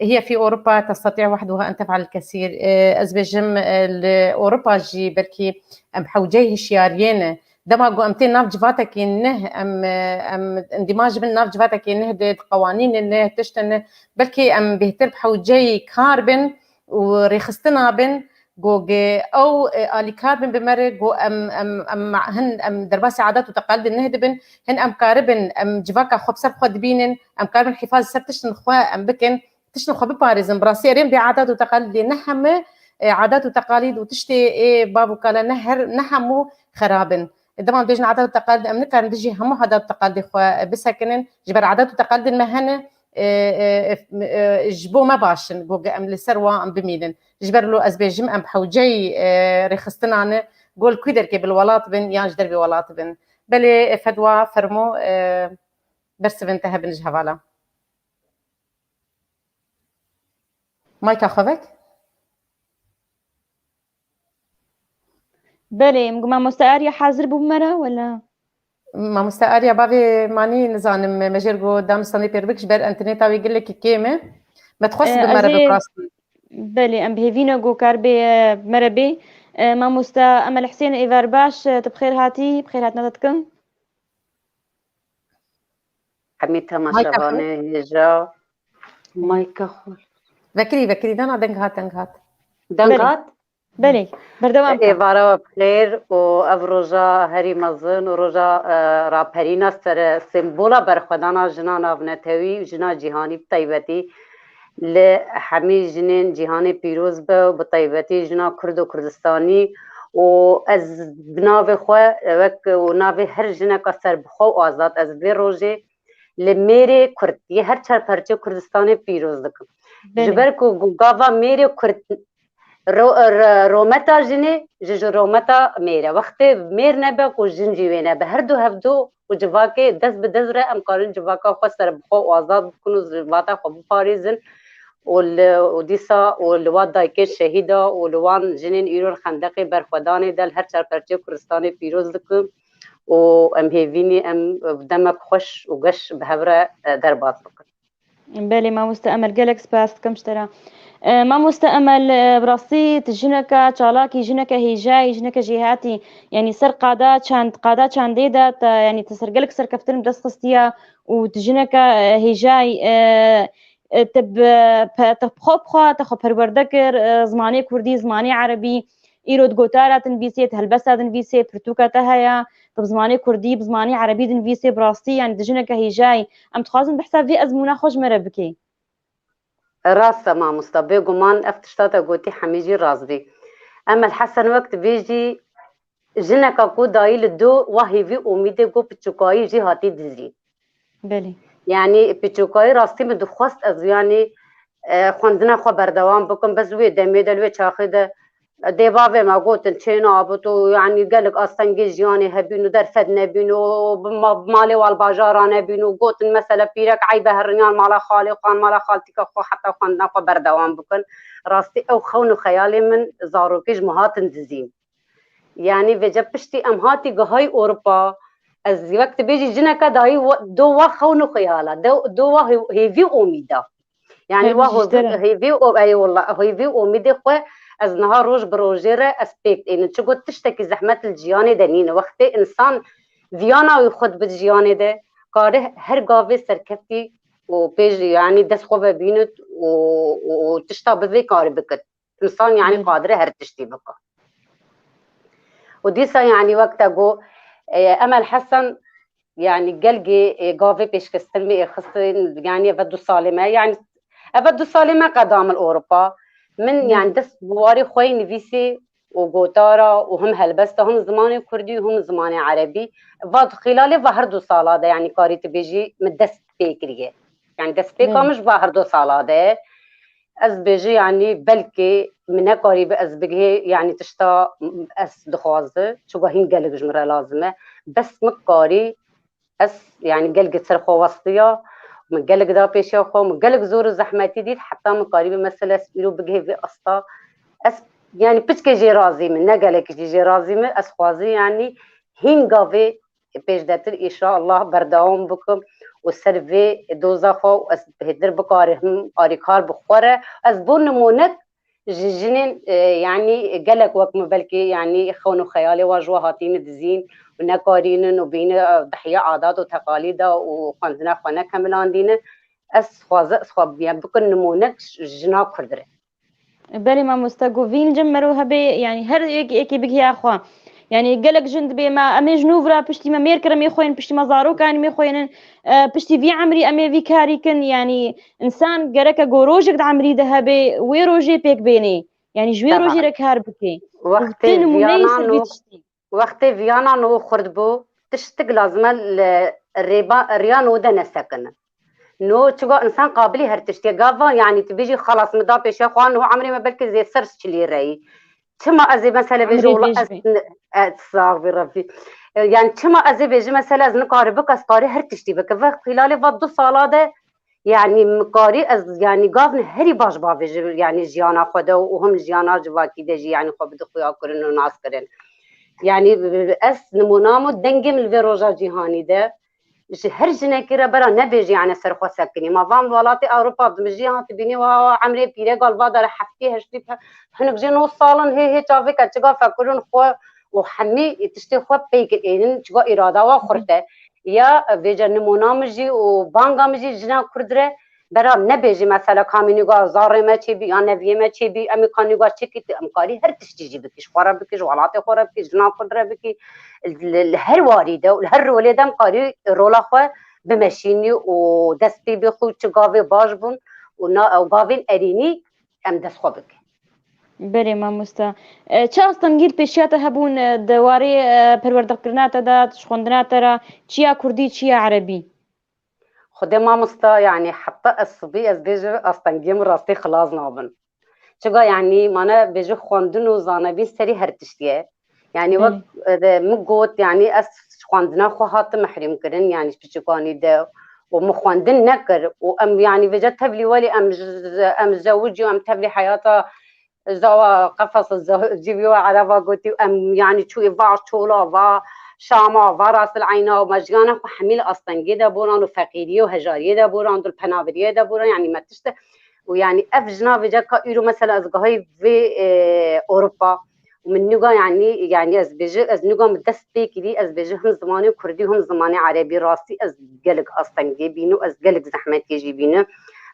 هي في أوروبا تستطيع وحدها أن تفعل الكثير. E, ez bêjim, e, li Ewropa jî belkî em hewceyî hişyariyê ne. Dema ku em tên nav civatekî neh, em, em endîmaj bin nav civatekî neh de, di qewanînê neh, tiştê neh, belkî em bêhtir bi hewceyî kar bin û rêxistina bin, ku ge ew, e, alîkar bin bi me re, ku em, em, em, hin, em derbasî adat û teqalidê neh dibin, hin em karibin, em civaka xwe bi ser xwe dibînin, em karibin hîfaz ser tiştin xwe em bikin, tiştin xwe biparêzin. Bi rastî erê em bê adat û teqalidê ne heme, e, adat û teqalîd û tiştê ê bav û kala ne her, ne hemû xerab in. Dema em bêjin adat û teqalîd, em nikarin dijî hemû adat û teqalidê xwe, e, bisekinin. Ji ber adat û teqalidên me hene, e, e, e, e, ji bo me baş in, ku em li ser wan em bimînin. Ji ber lo ez bêjim em bi hewceyî, e, rêxistina ne, ku li ku derkê bi li welat bin yan ji dervê welat bin. Belê, e, fedwa fermo, e, bersivên te hebin ji hevala. Mayka xwe vek. Belê, em gu mamoste Arya hazir bû bi me re, wela? Mamoste Arya, bavê manî nizanim, me jêr got danistanê pêr bik, ji ber înterneta wê gelekî kêm e. Me dixwest bi me re biparastin. Belê, em bi hêvî ne got kar bê, e, bi me re bê. E, mamoste Emel Husên, êvar baş, e, tu bi xêr hatî, bi xêr hatina te dikim. Hemî temaşevanê hêja. Mayka xwe. Vekirî, vekirî, dana deng hat, deng hat. Deng hat? Belê, berdewam ke. Êvara we bi xêr û ev roja herî mezin û roja, e, raperîna sere sembola berxwedana jina navnetewî û jina cîhanî bi taybetî li hemî jinên cîhanê pîroz be û bi taybetî jina Kurd û Kurdistanî û ez bi navê xwe wek û navê her jineka serbixwe û azad ez vê rojê li mêrê Kurd yê her çar perçê Kurdistanê pîroz dikim. Ji ber ku gava mêrê Kurd ro-, ro-, rometa jinê ji, ji rometa mêr e. Wextê mêr nebe ku jin jî wê nebe. Her du hevdu û civakê dest bi dest re em karin civaka xwe serbixwe û azad bikin û zivata xwe biparêzin. û li û dîsa û li wan dayikên şehîda û li wan jinên îro li xendeqê berxwedanê de li her çar perçeyê Kurdistanê pîroz dikim û em hêvînî em demek xweş û geş bi hev re, e, derbas bikin. Belê, mamoste Emel, gelek spas dikim ji te re. E, mamoste Emel, e, bi rastî tu jineke çalakî, jineke hêjayî, jineke jêhatî, yanî ser qada çand, qada çandê de te, yanî tu ser gelek serkeftin bi dest xistiye û tu jineke, e, hêjayî, e, e, te bi, pe-, te bi xwe bi xwe, te xwe perwerde kir, e, zimanê kurdî, zimanê erebî, îro di gotara dinivîsê, di helbesta dinivîsê, pirtûka te heye, tu bi zimanê kurdî, bi zimanê erebî dinivîsê, bi rastî, yanî tu jineke hêjayî. Em dixwazin behsa vê ezmûna xwe ji me re bikî. Rast e mamosta, bêguman ev tişta te gotî hemî jî rast bî. Emel Hesen, wek tu bêjî, jineka ku dayî li do wa hêvî umîdê ku piçûkayî jî hatî dizî. Belê. Yanî piçûkayî rastî min dixwest ez, yanî, e, xwendina xwe berdewam bikim, bes wê demê de, li wê çaxê de, e, dê bavê me gotin çê nabit û, yanî, gelek astengê jiyanê hebîn û derfet nebîn û bi ma-, malê wan bajara nebîn û gotin, mesela, pîrek eybe heriniyan mala xalê xwe, mala xaltîka xwe, heta xwendina xwe berdewam bikin. Rastî ew xewn û xeyalê min zarokê ji min hatin dizîn. Yanî vêce piştî em hatî gihayî Ewropa, ez wek tu bêjî jineke dayî we-, do wa xewn û xeyala, do, do wa hê-, hêvî û umîda. Yanî Her wa bijî ji te re. Hêvî û, eyvallah, hêvî û umîdê xwe ez niha roj bi rojê re ez pêk dênim. Çiku tiştekî zehmet li jiyanê de nîne. Wextê însan viyana wî xwe dibe jiyanê de, kare her gavê serkeftî û pêş, yanî dest xwe vebînit û, û, û tişta bivê karî bikit. Însan, yanî, Hı. Qadir e her tiştî bike. Û dîsa, yanî, wek te got, e, Emel Hesen, yanî, gelgê, e, gavê pêşkestin me ê xistin, yanî, eve du salê me, yanî, eve du salê me qedam li Ewropa. Min, Hı. Yanî, dest bi warê xwe yê nivîsê û gotara û him helbesta, him zimanê kurdî û him zimanê erebî. Va xîlalê va her du sala de, yanî, karî tu bêjî, min dest pê kiriye. Yanî, destpêka Hı. Min ji va her du sala de. Ez bêjî, yanî, belkî min nekarîbe ez bigihê, yanî, tişta ez dixwazi, çuga hîn gelek ji min re lazim e. Bes min karî, ez, yanî, gelek ser xwe westiya, min gelek da pêşiya xwe, min gelek zor û zehmetî dît, heta min karîbe, mesela, ez îro bigihê vê asta. Ez, yanî, piçkê jê razî me, ne gelek jî jê razî me, ez xwazi, yanî, hîn gavê pêşdetir înşallah berdewam bikim û ser vê doza xwe û ez bêhtir bikarim alîkar bi xwe re. Ez bo nimûnek ji jinên, e, yanî gelek wek min belkî yanî xewn û xeyalê wa ji we hatîne dizîn û nekarînin û bîne, e, dihiya adat û teqalîda û xwendina xwe nekemilandîne. Ez xwaze, ez xwe, yanî bikin nimûnek ji jina Kurd re. Belê mamoste, govîn cem mero hebe, yanî her yek, yekê bigihî xwe. Yanî gelek jin dibê me, em ê ji nû vira piştî me mêr kiremê xwe yên, piştî me zarokan mê xwe yên, e, piştî vî emrî em ê vî karî kin. Yanî însan gereke go rojek di emrî de hebe, wê rojê pêk bênê. Yanî ji wê Tamam. Rojê re kar bikê. Û Wextê ti nimûneyî viyana ser vî nû tiştî. Wextê viyana nû xurt bû, tiştik lazim e li rêba, riya nû de nesekine. Nû çiga însan qabilî her tiştê. Gava, yanî tu bêjî xelas min da pêşiya xwe, nû emrê me belkî zê ser çilî reyî. Çima ez ê mesele bêjî Emrê wela bêj ez bê. N-, e, sax bî Rebbî. E, yanî çima ez ê bêjî mesele ez nikarî bik, ez karî her tiştî bike. Ve xîlalê va du sala de Yanî min karî ez, yanî gavin herî baş bavêjim, yanî jiyana xwe de û him jiyana civakî de jî, yanî xwe bide xuya kirin û nas kirin. Yanî ez nimûna min dengê min li vê roja cîhanî de ji her jinekî re bera nebêjî, yanî ser xwe sekinî. Ma van welatê Ewropa bi min jî hatibînî wa emrê pîre gal va dare heftê heştê pe-, hinek jê nû salin hê hê çavêke çiga fekirin xwe û hemî tiştê xwe peyk ênin çiga îrada wa xurt e. Ya vêce nimûna min jî û banga min jî jina Kurd re bera nebêjî mesela kamî nîgar zarê me çêbî ya neviyê me çêbî, em ê ka nîgar çêkî tu em karî her tiştî jî bikî, ji xwe re bikî, ji welatê xwe re bikî, jina Kurd re bikî, li, li her warî de û li her rolê de em karî rola xwe bimeşînî û dest pê bixî çi gavê baş bûn û na, ew gavên erênî em dest xwe bikin. Belê mamoste. E, çi astengî li pêşiya te hebûn, e, di warê, e, perwerdekirina te de, ji xwendina te re, çiya kurdî, çiya erebî? Xwedê mamosta, yanî heta ez sibî ez bêjim astengiyê min rastî xilas nabin. Çiga yanî mane bêjim xwendin û zanebîn serî her tiştî ye. Yanî wek, Belê. E, de min got, yanî ez xwendina xwe hatim mehrûm kirin, yanî ji piçikanî de û min xwendin nekir û em, yanî, vêca tevlî welî em ji, em zewicî û em tevlî heyata zawa qefes ze-, civî we ereba gotî û em, yanî, çûyê va çola, va şama, va rasil eyna û me jiyana xwe hemî li astengê de boran û feqîriyê û hejariyê de boran û li penaberiyê de boran, yanî, me tişt û, yanî, ev jina vêca ka îro mesela ez gahî vê, e, Ewropa û min nûga, yanî, yanî ez bêjim, ez nûga min dest pê kirî, ez bêjim him zimanê kurdî, him zimanê erebî, rastî ez gelek astengê bînim û ez gelek zehmetê jî bînim.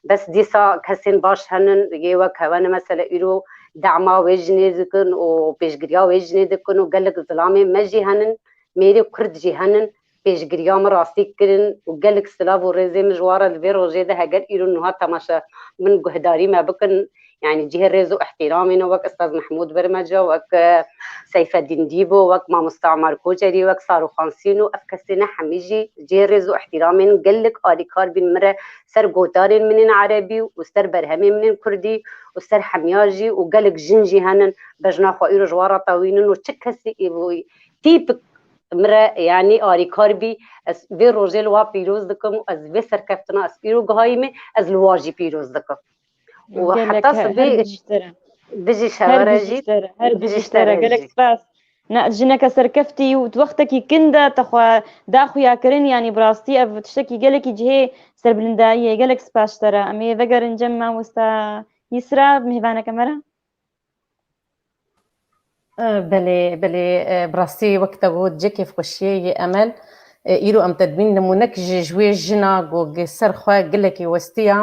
Bes dîsa kesên baş henin, yê wek hewe ne, mesela îro dema wê jinê dikin û pêşgiriya wê jinê dikin û gelek zilamên me jî henin, mêrê kurd jî henin, pêşgiriya min rastî kirin û gelek silav û rêzê min ji wan re li vê rojê de, heger îro niha temaşe min guhdarî me bikin, yanî cihê rêz û ihtiramê ne, wek Ustaz Mehmûd Birmeca, wek, e, Seyfeddîn Dîbo, wek Mamosta Omar Koçerî, wek Saruxan Sîno, ev kesê ne hemî jî cihê rêz û ihtiramê ne, gelek alîkar bîn min re ser gotarên min ên erebî û ser berhemên min ên kurdî û ser hemiya jî û gelek jin jî henin bejna xwe îro ji wan re tewînin û çi kesî îvo-, tîpik min re, yanî, alîkar bî, ez vê rojê li wan pîroz dikim û ez vê serkeftina ez îro gihayî me, ez li wan jî pîroz dikim. Û Gelek heta he-, her sibê bijî ji te re. Bijî Her şevere bijî jî, ji te re, her bijî bijî ji ji te te re. re Gelek jî. Spas. Ne, jineke serkeftî û di wextekî kin de te xwe da xuya kirin, yanî bi rastî ev tiştekî gelekî cihê serbilindayî ye. Gelek spas ji te re. Em ê vegerin cem mamosta Yisra, mêvaneke me re. E, belê, belê, e, bi rastî wek te got, cê kêfxweşiyê yê Emel. E, îro em te dibîn nimûnek ji, ji wê jina ku gi ser xwe gelekî westiya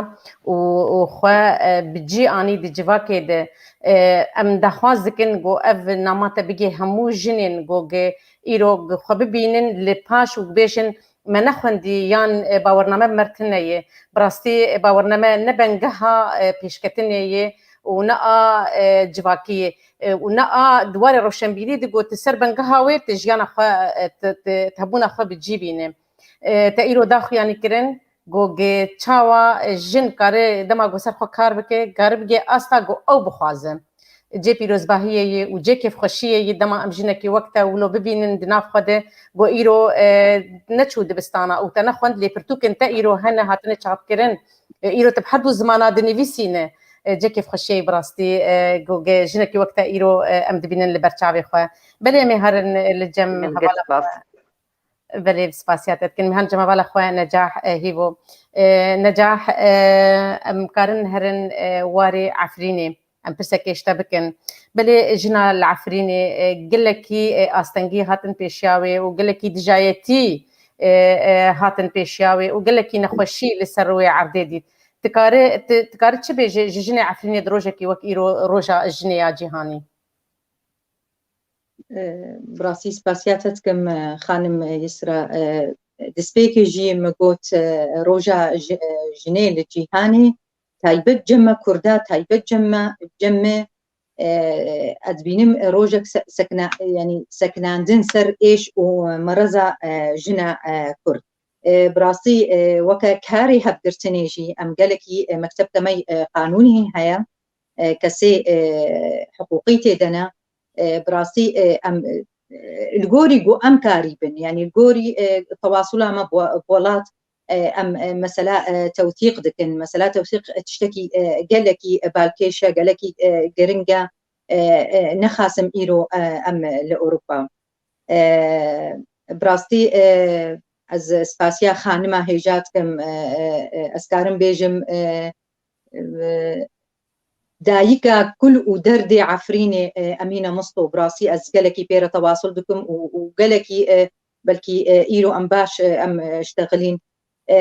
û, û xwe, e, bi cî anî di civakê de. E, em daxwaz dikin ku ev nama te bigê hemû jinên ku gi îro gi xwe bibînin li paş û bibêjin, me nexwendî yan, e, bawername bi me re tune ye. Bi rastî, e, bawername ne bengeha, e, pêşketinê ye û ne a, e, civakî ye. E, û ne a di warê roşenbîrî de got, ser bengeha wê tu jiyana xwe, e, tu, tu, tu hebûna xwe bi cî bîne. E, te îro daxuyanî kirin, got, ge çawa, e, jin kare dema got ser xwe kar bike, kare bige asta got ew bixwaze. Cê pîrozbahiyê yê û cê kêfxweşiyê yê dema em jinekî wek te wilo bibînin di nav xwe de, got îro, e, neçû dibistana û te nexwend, lê pirtûkên te îro hene hatine çapkirin. E, îro tu bi her du zimana dinivîsîne. E, cê kêfxweşiyê yê bi rastî, e, got, ge jinekî wek te îro, e, em dibînin li ber çavê xwe. Belê em ê herin, e, li cem Gelek hevala spas. xwe. Belê, bi spasiya te dikin. Em ê herin cem hevala xwe Necah, e, Hîvo. E, Necah, e, em karin herin, e, warê Efrînê. Em pirsekê ji te bikin. Belê jina li Efrînê, e, gelekî, e, astengî hatin pêşiya wê û gelekî dijayetî, e, e, hatin pêşiya wê û gelekî nexweşî li ser rûyê erdê dît. Dikare, di-, dikare çi bêje ji jinê Efrînê di rojekî wek îro roja jinê ya cîhanî? E, bi rastî spasiya te dikim, e, xanim, e, Yisra. E, destpêkê jî min got, e, roja ji-, e, jinê li cîhanê, taybet cem me Kurda, taybet cem me, cem me, e, ez dibînim rojek se-, sekna-, yanî sekinandin ser êş û mereza, e, jina, e, Kurd. E, bi rastî, e, weke karê hevgirtinê jî em gelekî, e, mekteb temey, e, qanûnî heye, e, kesê, e, hiqûqî tê de ne. E, bi rastî, e, em, e, li gorî ku em karî bin, yanî li gorî, e, tewasula me bi, bi welat, e, em, e, mesela, e, tewsîq dikin. Mesela tewsîq, e, tiştekî, e, gelekî, e, balkêş e, gelekî, e, giring e, e, e, nexasim îro, e, em li Ewropa. E, bi rastî, e, ez spasiya xanima hêja dikim, e, e, e, ez karim bêjim, e, e, dayika kul û derdê Efrînê, e, Emîne Misto, bi rastî ez gelekî pê re tewasul dikim û, û gelekî, e, belkî, e, îro em baş, e, em, e, ştexilîn. E,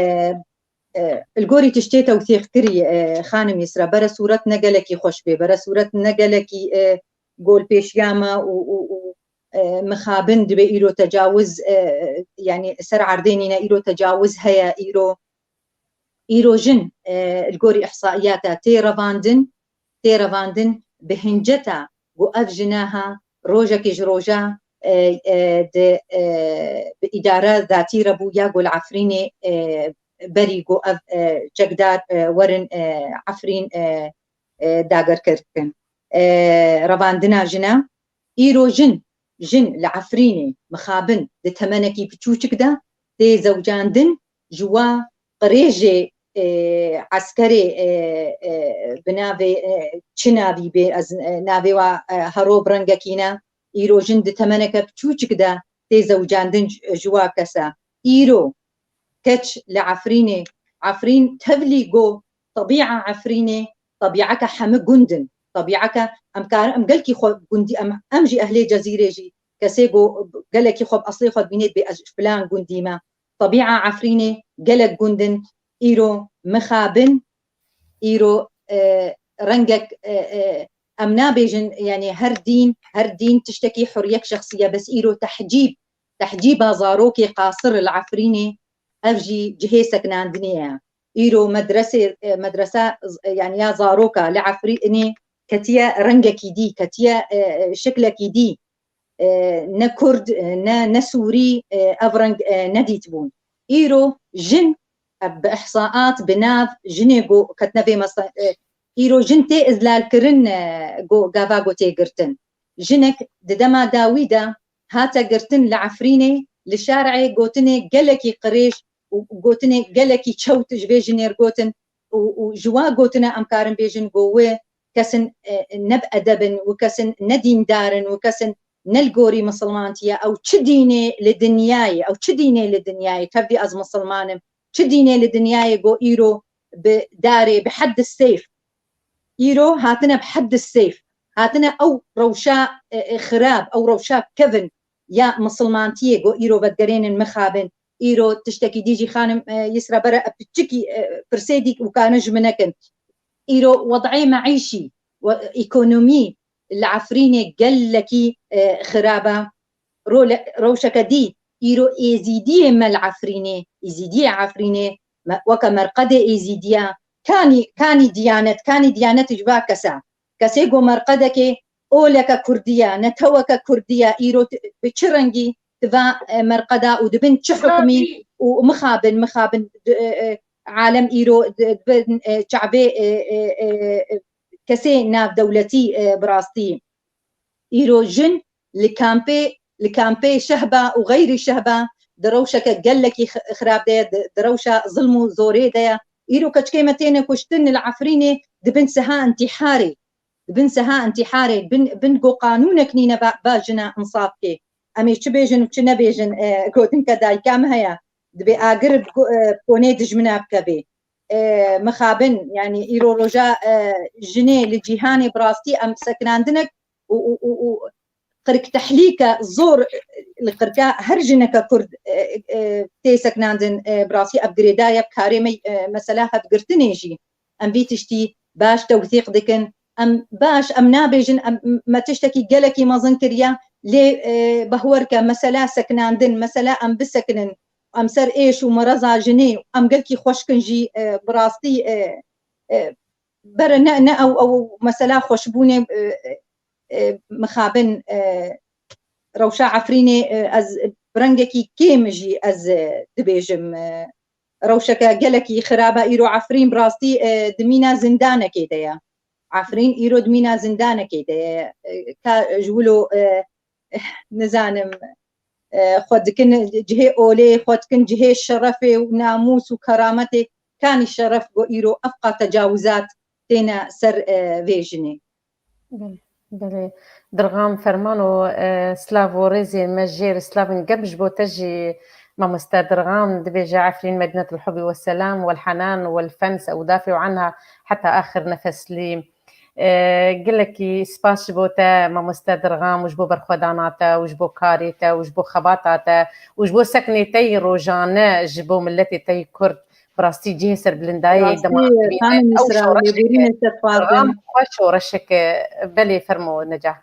e, li gorî tiştê tewsîq kirî, e, xanim Yisra, bere sûret ne gelekî xweş bê, bere sûret ne gelekî, e, golpêşiya me û, û, û, e, mixabin dibe îro tecawiz, e, yanî ser erdê nîne, îro tecawiz heye, îro, îro jin, e, li gorî îhsaiyata tê revandin, tê revandin bi hinceta ku ev jina ha rojekê ji roja, e, e, di, e, bi îdare zatî re bû ya ku li Efrînê, e, berî ku ev, e, çekdar, e, werin, e, Efrîn, e, e, dagirker bikin. E, revandina jina, îro jin, jin li Efrînê mixabin di temenekî piçûçik de tê zewcandin, ji wa qirêjê, e, eskerê, e, e, bi navê, e, çi navî bê, ez, e, navê wa, e, hero bi rengekî ne. Îro jin di temeneke piçûçik de tê zewcandin ji, ji wa kesa. Îro keç li Efrînê, Efrîn tevlî go tebîa Efrînê, tebîeke hemî gund in. Tebîeke em karin, em gelkî xwe gundî, em, em jî ehlê Cezîrê jî, kesê go gelekî xwe bi eslê xwe dibînê dibê ez ji filan gundî me. Tebîa Efrînê gelek gund in. Îro mixabin, îro, e, rengek, e, e, em nabêjin, yani her dîn, her dîn tiştekî huriyek şexsî ye, bes îro tehcîb, tehcîba zarokê qasir li Efrînê, ev jî cihê seknandinê ye. Îro medresê, e, medrese, e, yani ya zaroka li Efrînê ketiye rengekî dî, ketiye, e, e, şeklekî dî. E, ne Kurd, e, ne, ne Sûrî, e, ev reng, e, nedîtibûn. Îro jin, e, bi ihsaat, bi nav, jinê go ketine vê mesa-, e, îro jin tê izlalkirin, e, go, gava go tê girtin. Jinek di dema dawî de hate girtin li Efrînê, li şarê gotinê gelekî qirêj û gotinê gelekî çewt ji vê jinê re gotin û, û ji wa gotina em karin bêjin go wê kesin, e, ne bi edeb in, wê kesin ne dîndar in, wê kesin ne li gorî misilmantiye, ew çi dînê li dinyayê, ew çi dînê li dinyayê, tevî ez misilman im, çi dînê li dinyayê go îro bi darê, bi heddî seyf. Îro hatine bi heddî seyf. Hatine ew rewşa, e, e, xirab, ew rewşa kevin ya misilmantiyê go îro vedigerênin mixabin. Îro tiştekî dî jî xanim, e, Yisra bere e piçikî, e, pirsê dî û karin ji min nekin. Îro wed'ê meîşî û ekonomî li Efrînê gelekî, e, xirab e. Role-, rewşeke dî, îro êzîdiyê me li Efrînê, êzîdiyê Efrînê, me, weke merqedê êzîdiya, kanî, kanî diyanet, kanî diyanet ji va kesa. Kesê go merqedekê oleke kurdiya, neteweke kurdiya, îro t-, bi çi rengî di va, e, merqeda û dibin çi hukmî û mixabin, mixabin, e, e, alem îro di-, dibin, e, çavê, e, e, e, e, kesê navdewletî, e, bi rastî. Îro jin li kampê, li kampê şehba û xeyrî şehba di rewşeke gelekî xi-, xirab de ye, di, di rewşa zilm û zorê de ye. Îro keçikê me têne kuştin li Efrînê dibin siha intîharê. Dibin siha intîharê. Bin, bin go qanûnek nîne ba, ba jina insaf kê. Em ê çi bêjin û çi nebêjin, e, gotinke dayika me heye. Dibê agir bi go-, e, konê dijmina bikevê. E, mixabin, yani îro roja, e, jinê li cîhanê bi rastî em sekinandinek û, û, û, û qirk tehlîke zor li qirka her jineke Kurd, e, e, tê sekinandin, e, bi rastî ev girêda ye bi karê me, e, mesela hevgirtinê jî. Em vî tiştî baş tewsîq dikin. Em baş, em nabêjin, em, me tiştekî gelekî mezin kiriye, lê, e, bahwer ke mesela sekinandin, mesela em bisekinin, em ser êş û mereza jinê, em gelkî xweşkin jî, e, bi rastî, e, e, bere ne, ne ew, ew mesela xweşbûnê, e, e, mixabin, e, rewşa Efrînê, e, ez bi rengekî kêm jî ez, e, dibêjim, e, rewşeke gelekî xirab e. Îro Efrîn bi rastî, e, di mîna zindanekê de ye. Efrîn îro di mîna zindanekê de ye. E, ka ji wilo, e, nizanim, e, xwe dikin cihê olê, xwe dikin cihê şerefê û namûs û kerametê. Kanî şeref go îro ev qat tecawizat têne ser, e, vê jinê. Belê, belê. Dirxam Fermano, e, silav û rêzê me jêr, silavên germ ji bo te jî, mamoste Dirxam, dibêje Efrîn medînetul hubî we selam, wel henan, wel fen, se udafî û anha heta axir nefes lî. E, gelekî spas ji bo te, mamoste Dirxam, û ji bo berxwedana te, û ji bo karê te, û ji bo xebata te, û ji bo seknê te yî rojane ji bo miletê te yî Kurd. Bi rastî cihê serbilindayê Rastî, dema dibîne xanim ew Misra, şoreşeke lêborînê te dixwazim. Ram xwe şoreşeke, belê fermo Neca.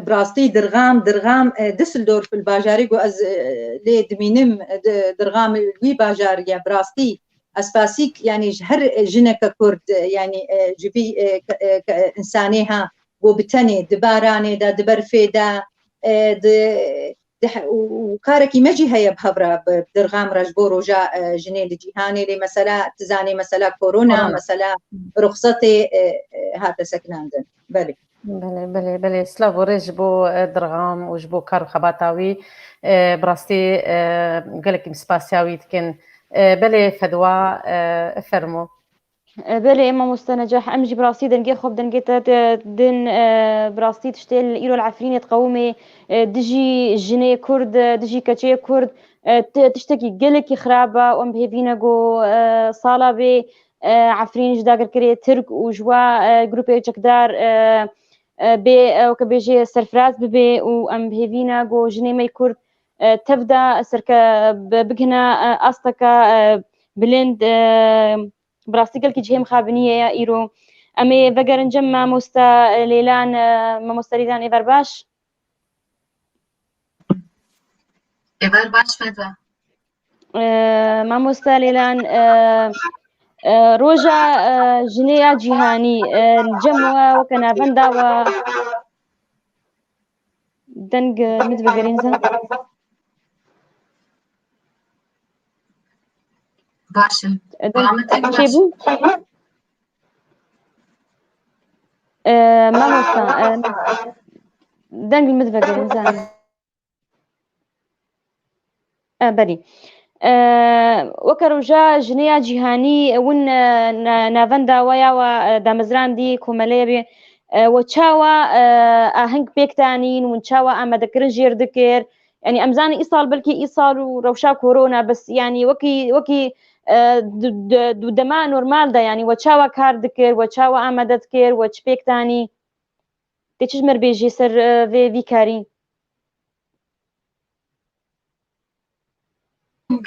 Bi rastî Dirxam, Dirxam, e, Düsseldorf li bajarê ku ez, e, lê dimînim, e, di-, Dirxam li wî bajarî ye. Bi rastî ez fasîk, yani ji her jineke Kurd, e, yani, e, ji vî, e, ke-, e, ke-, insanê ha ku bi tenê di baranê de, di berfê de, e, di, di he-, û, û karekî me jî heye bi hev re, bi Dirxam re ji bo roja, e, jinê li cîhanê, lê mesela, tu zanê mesela korona, Korona. Mesela ruxsetê, e, e, hate sekinandin. Belê. Belê, belê, belê. Silav û rêz ji bo, e, Dirxam û ji bo kar û xebata wî. E, bi rastî, e, gelekî em spasiya wî dikin. E, belê Fedwa, e, fermo. E, belê, mamoste Necah, em jî bi rastî dengê xwe bi dengê te, te din, e, bi rastî tiştê li îro li Efrînê diqewimê, e, dijî jinê Kurd, e, dijî keçê Kurd, e, ti-, tiştekî gelekî xirab e û em bi hêvî ne ku, e, sala vê, e, Efrîn ji dagirkerê Tirk û ji wa, e, grûpê çekdar, e, e, bê, e, weke bêjê serfiraz bibe û em bi hêvî ne ku jinê me yê Kurd, e, tev de serke-, bi-, bigihine, e, asteke, e, bilind, e, bi rastî gelkî cihê mixabiniyê ye îro. Em ê vegerin cem mamoste, e, Lêlan, e, mamoste Lêlan êvar baş. Êvar baş Fedwa. E, mamoste Lêlan, e, e, roja, e, jinê ya cîhanî, e, li cem we weke navenda we deng, e, min divegerîn zan. Baş e. E, deng çêbû? E, mamosta, e, deng li min divegerîn zan. E, belî. E, weke roja jinê ya cîhanî, win, e, na-, navenda we ya we, e, damezrandî, komeleyê bê, e, we çawa, e, aheng pêk danîn, win çawa amadekirin jêr dikir? Yanî em zanin îsal belkî îsal û rewşa korona, bes yanî wekî, wekî, e, du-, du-, du dema normal de, yanî we çawa kar dikir, we çawa amade dikir, we çi pêk danî? Tê çi ji me re bêjî ser, e, vê, vî karî?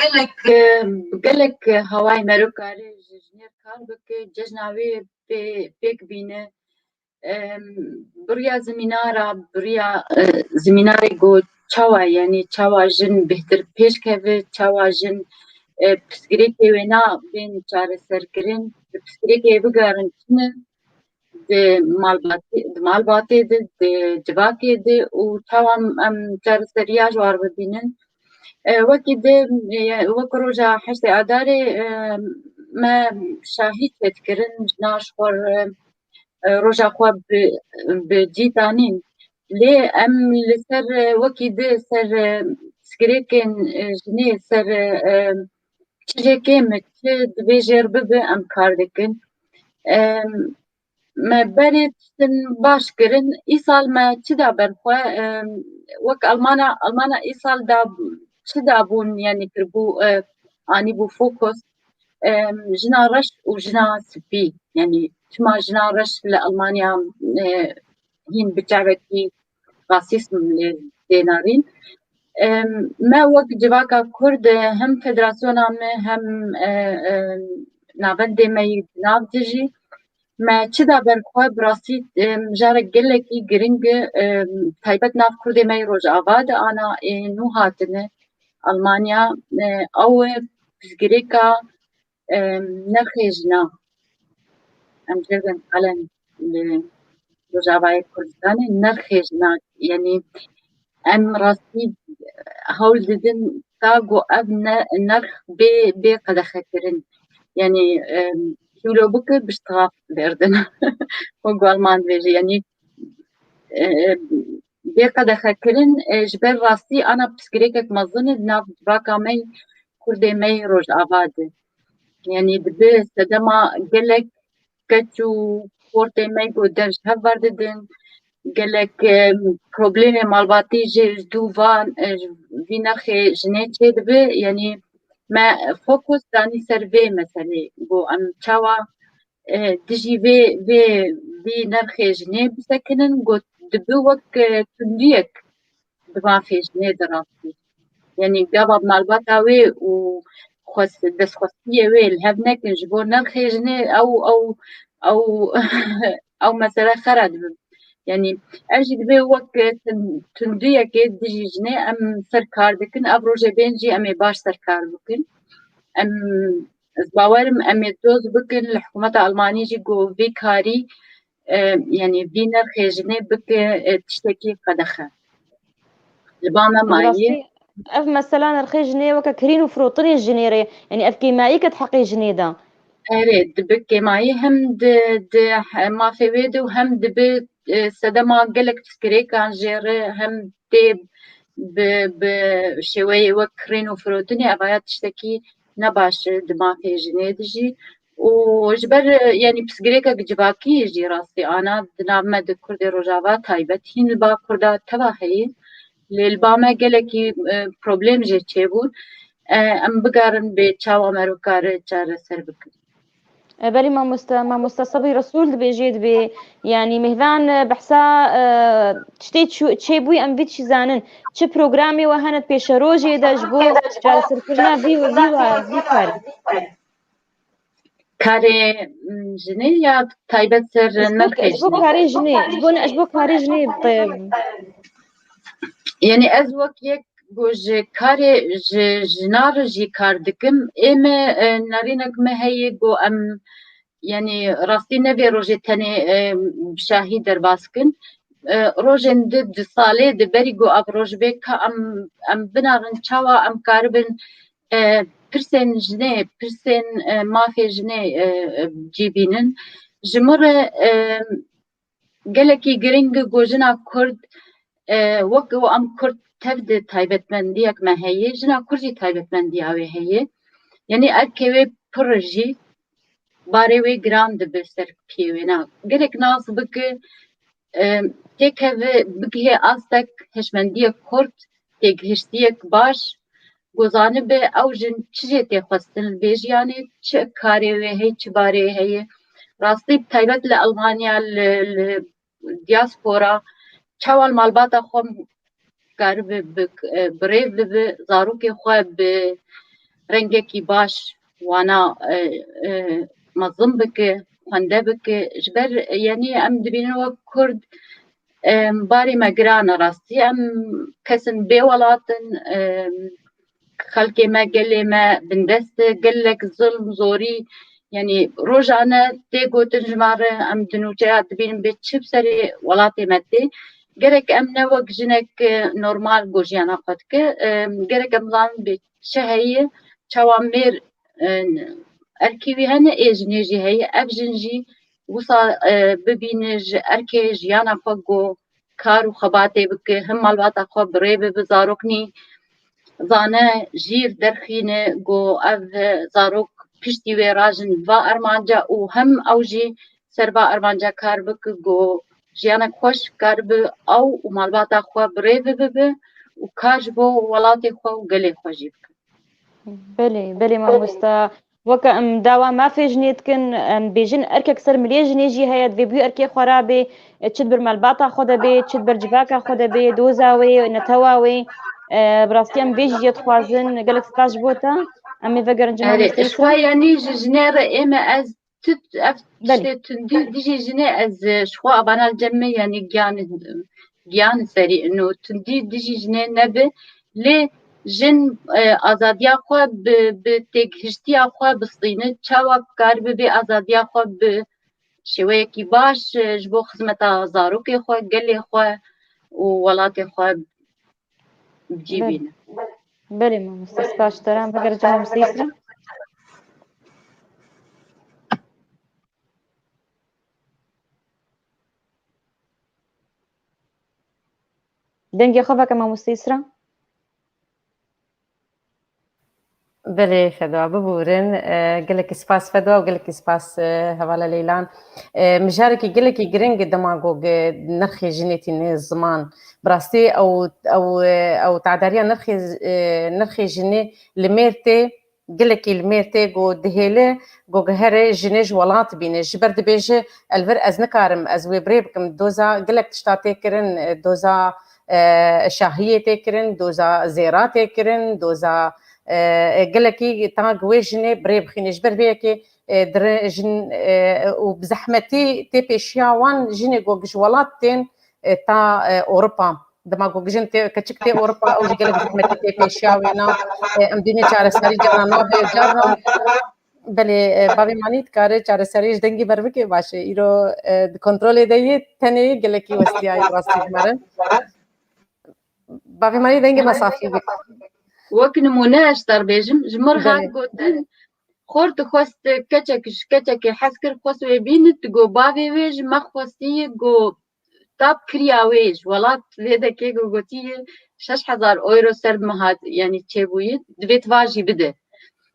Gelek, e, gelek hawayê mero karê ji jinê re kar bike, cejna wê pê-, pêk bîne. Em, biriya zimînara, biriya, e, zimînarê got çawa, yanî çawa jin bêhtir pêş keve, çawa jin, e, pirsgirêkê wêna bên çareserkirin, pirsgirêkê bigerin çi ne, di malbatê, di malbatê de, di civakê de û çawa em çareseriya ji war bibînin. E, wekî di, e, wek roja heştê Adarê, e, me şahî çêdikirin, jina ji xwe re, e, roja xwe bi, bi cî danîn. Lê em li ser, e, wekî di ser, e, pirsgirêkên, e, jinê ser, e, e, çi jê kêm e, çi divê jêr bibe, em kar dikin. Em, me berê tiştin baş kirin. Îsal me çi da ber xwe, em, wek Almana, Almana îsal da çi da bûn, yanî kirbû, e, anîbû fokus, em, jina reş û jina spî. Yanî çima jina reş li Almanya, e, hîn bi çavekî rasîsm lê tê narîn. Em, me wek civaka Kurd, e, hem federasyona me hem, e, e, navendê me yî di nav de jî me çi da ber xwe bi rastî, em, carek gelekî giring e, em, taybet nav Kurdê me yî Rojava de ana ê nû hatine Almanya, e, ew e pirsgirêka, em, nirxê jina. Em jê re bên qelen li Rojavayê Kurdistanê nirxê jina, yanî em rastî hewl didin ta ku ev ne-, nirx bê, bê qedexekirin. Yanî, em, kîlo bike bi ştixaf berdin. Wek ku Alman dibêje, yanî, e, bê qedexekirin, e, ji ber rastî ana pirsgirêkek mezin e di nav civaka me yî Kurdê me yî Rojava de. Yanî dibe sedema gelek keç û xortê me ku dev ji hev berdidin, gelek, e, problemê malbatî jî ji dû van, e, ji vî nirxê jinê çêdibe. Yanî me fokus danî ser vê meselê, ku em çawa, e, dijî vê, vê, vî nirxê jinê bisekinin, ku dibe wek, e, tundiyek di mafê jinê de rastî. Yanî gava malbata wê û xwest-, destxwestiyê wê li hev nekin ji bo nirxê jinê, ew, ew, ew, ew mesele xera dibin. Yanî ev jî dibe wek tun-, tundiyekê dijî jinê em ser kar dikin, ev rojê bên jî em ê baş ser kar bikin. Em, ez bawer im em ê doz bikin li hikûmeta Almanî jî ku vî karî, e, yanî vî nirxê jinê bike, e, tiştekî qedexe. Li ba me Bi mayî. rastî ev mesela nirxê jinê weke kirîn û firotinê jinê re, yanî ev kêmayî ket heqê jinê de. Erê, dibe kêmayî hem di, di he-, mafê wê de û hem dibe, e, sedema gelek pirsgirêkan jê re hem tê bi, bi şêweyê wek kirîn û firotinê evaya tiştekî ne baş e di mafê jinê de jî. Û ji ber, e, yanî pirsgirêkek civakî jî rastî ana di nav me di Kurdê Rojava taybet hîn li Bakur de teva heye. Lê li ba me gelekî, e, problem jê çêbûn. E, em bigerin bê çawa mero kare çareser bikin. E, belê mamoste, mamoste Sebî Resûl dibêjê dibê, yanî mêvan, e, behsa, e, tiştê çû-, çêbûyî em vî tişî zanin. Çi programê we hene di pêşerojê de ji bo çareserkirina vî, vî wa-, vî karî? Karê, m, jinê ya taybet ser Ji bo, nirxê ji bo jinê? Karê jinê, ji bo ne, ji bo karê jinê, e, Yanî ez wek yek ku ji karê ji jinan re jî kar dikim, ê me, e, nerînek me heye ku em, yanî rastî ne vê rojê tenê, e, bi şahî derbas kin. E, rojên di, di salê di berî ku ev roj bê ka em, em binarin çawa em karibin, e, pirsên jinê, pirsên, e, mafê jinê, e, e, cî bînin. Ji min re, e, gelekî giring e ku jina Kurd, e, wek ku em Kurd tev de taybetmendiyek me heye, jina Kurd jî taybetmendiya wê heye. Yanî erkê wê pir e jî, barê wê giran dibe ser piyê wê. Na, gelek nas bike, e, têkeve, bigihê astek hişmendiyek kurt, têgihiştiyek baş, ku zanibe ew jin çi jê tê xwestin li vê jiyanê, çi karê wê heye, çi barê wê heye. Rastî bi taybet li Elmanya, li, li diaspora, çawa li malbata xwe karibe bi, bi, e, bi rêv bibe, zarokê xwe bi rengekî baş wana, e, e, mezin bike, xwende bike. Ji ber, e, yanî em dibînin wek Kurd, e, barê me giran e rastî. Em kesin bê welat in, e, xelkê me, gelê me bindest e, gelek zilm, zorî, yanî rojane tê gotin ji me re, em di nûçeya dibînin bê çi bi serê welatê me tê. Gerek em ne wek jinek, e, normal ku jiyana xwe dike, e, gerek em zanin bê çi heye, çawa mêr, e, erkê wî hene, ê jinê jî heye. Ev jin jî wisa, e, bibîne ji erkê jiyana xwe ku kar û xebatê bike, him malbata xwe bi rê bibe, zaroknî zane, jîr derxîne ku ev zarok piştî wê rajin va armanca û him ew jî ser va armanca kar bike ku jiyanek xweş karibe ew û malbata xwe bi rê ve bibe û kar ji bo welatê xwe û gelê xwe jî bike. Belê, belê mamoste. Weke em dawa mafê jinê dikin, em bêjin erkek ser milê jinê jî heye, divê bûyî erkê xwe rabê, e, çi di ber malbata xwe de bê, çi di ber civaka xwe de bê, doza wê, netewa wê. E, bi rastî em vê jî jê dixwazin, gelek spas ji bo te. Em ê vegerin cem Erê, mamosteyê ji xwe yanî ji jinê re ê me ez tu, ev Belê. Tiştê tundî dijî jinê ez, e, ji xwe avana li cem me, yanî giyan, giyan serî ino tundî dijî jinê nebe, lê jin, e, azadiya xwe bi, bi têgihiştiya xwe bistîne, çawa kar bibe azadiya xwe bi şêweyekî baş, e, ji bo xizmeta zarokê xwe, gelê xwe û welatê xwe bi cî Belê. Bîne. Belê mamoste, spas ji te re. Em vegerin cem mamostê Îsra. Dengê xwe veke mamoste Îsra. Belê Fedwa, biborin. E, gelekî spas Fedwa û gelekî spas, e, hevala Leylan. E, mijarekî gelekî giring e dema ku, e, nirxê jinê tîne ziman. Bi rastî ew, ew, e, ew tadariya nirxê, e, nirxê jinê li mêr tê, gelekî li mêr tê ku dihêle ku here jinê ji welat bîne. Ji ber dibêje, elvir ez nikarim, ez wê bi rê bikim. Doza gelek tişta tê kirin, e, doza, e, şahiyê tê kirin, doza zêra tê kirin, doza, e, e, gelekî ta ku wê jinê bi rê bixîne. Ji ber vê yekê, e, dire jin, e, û bi zehmetî tê pêşiya wan jinê ku ji welat tên, e, ta, e, Ewropa. Dema ku jin tê, keçik tê Ewropa, ew jî gelek zehmetî tê pêşiya wê na, e, em dînê çareserî carna nabe, carna. Belê, e, bavê Manî dikare çareserî ji dengî ber bike, baş e. Îro, e, di kontrolê de yê, tenê gelekî westiyaye rastî bi me re. Bavê Manî dengê me safî bike. Wek nimûne ez ji te re bêjim, ji min re Belê. Hat gotin, xort dixwest keçek ji keçekê hez kir, xwest wê bînit, digot bavê wê ji me xwestiye, got, ta bi kiriya wê ji welat vê dekê ku gotiye şeş hezar euro ser bi min hat, yanî çêbûyî, divê tu va jî bide.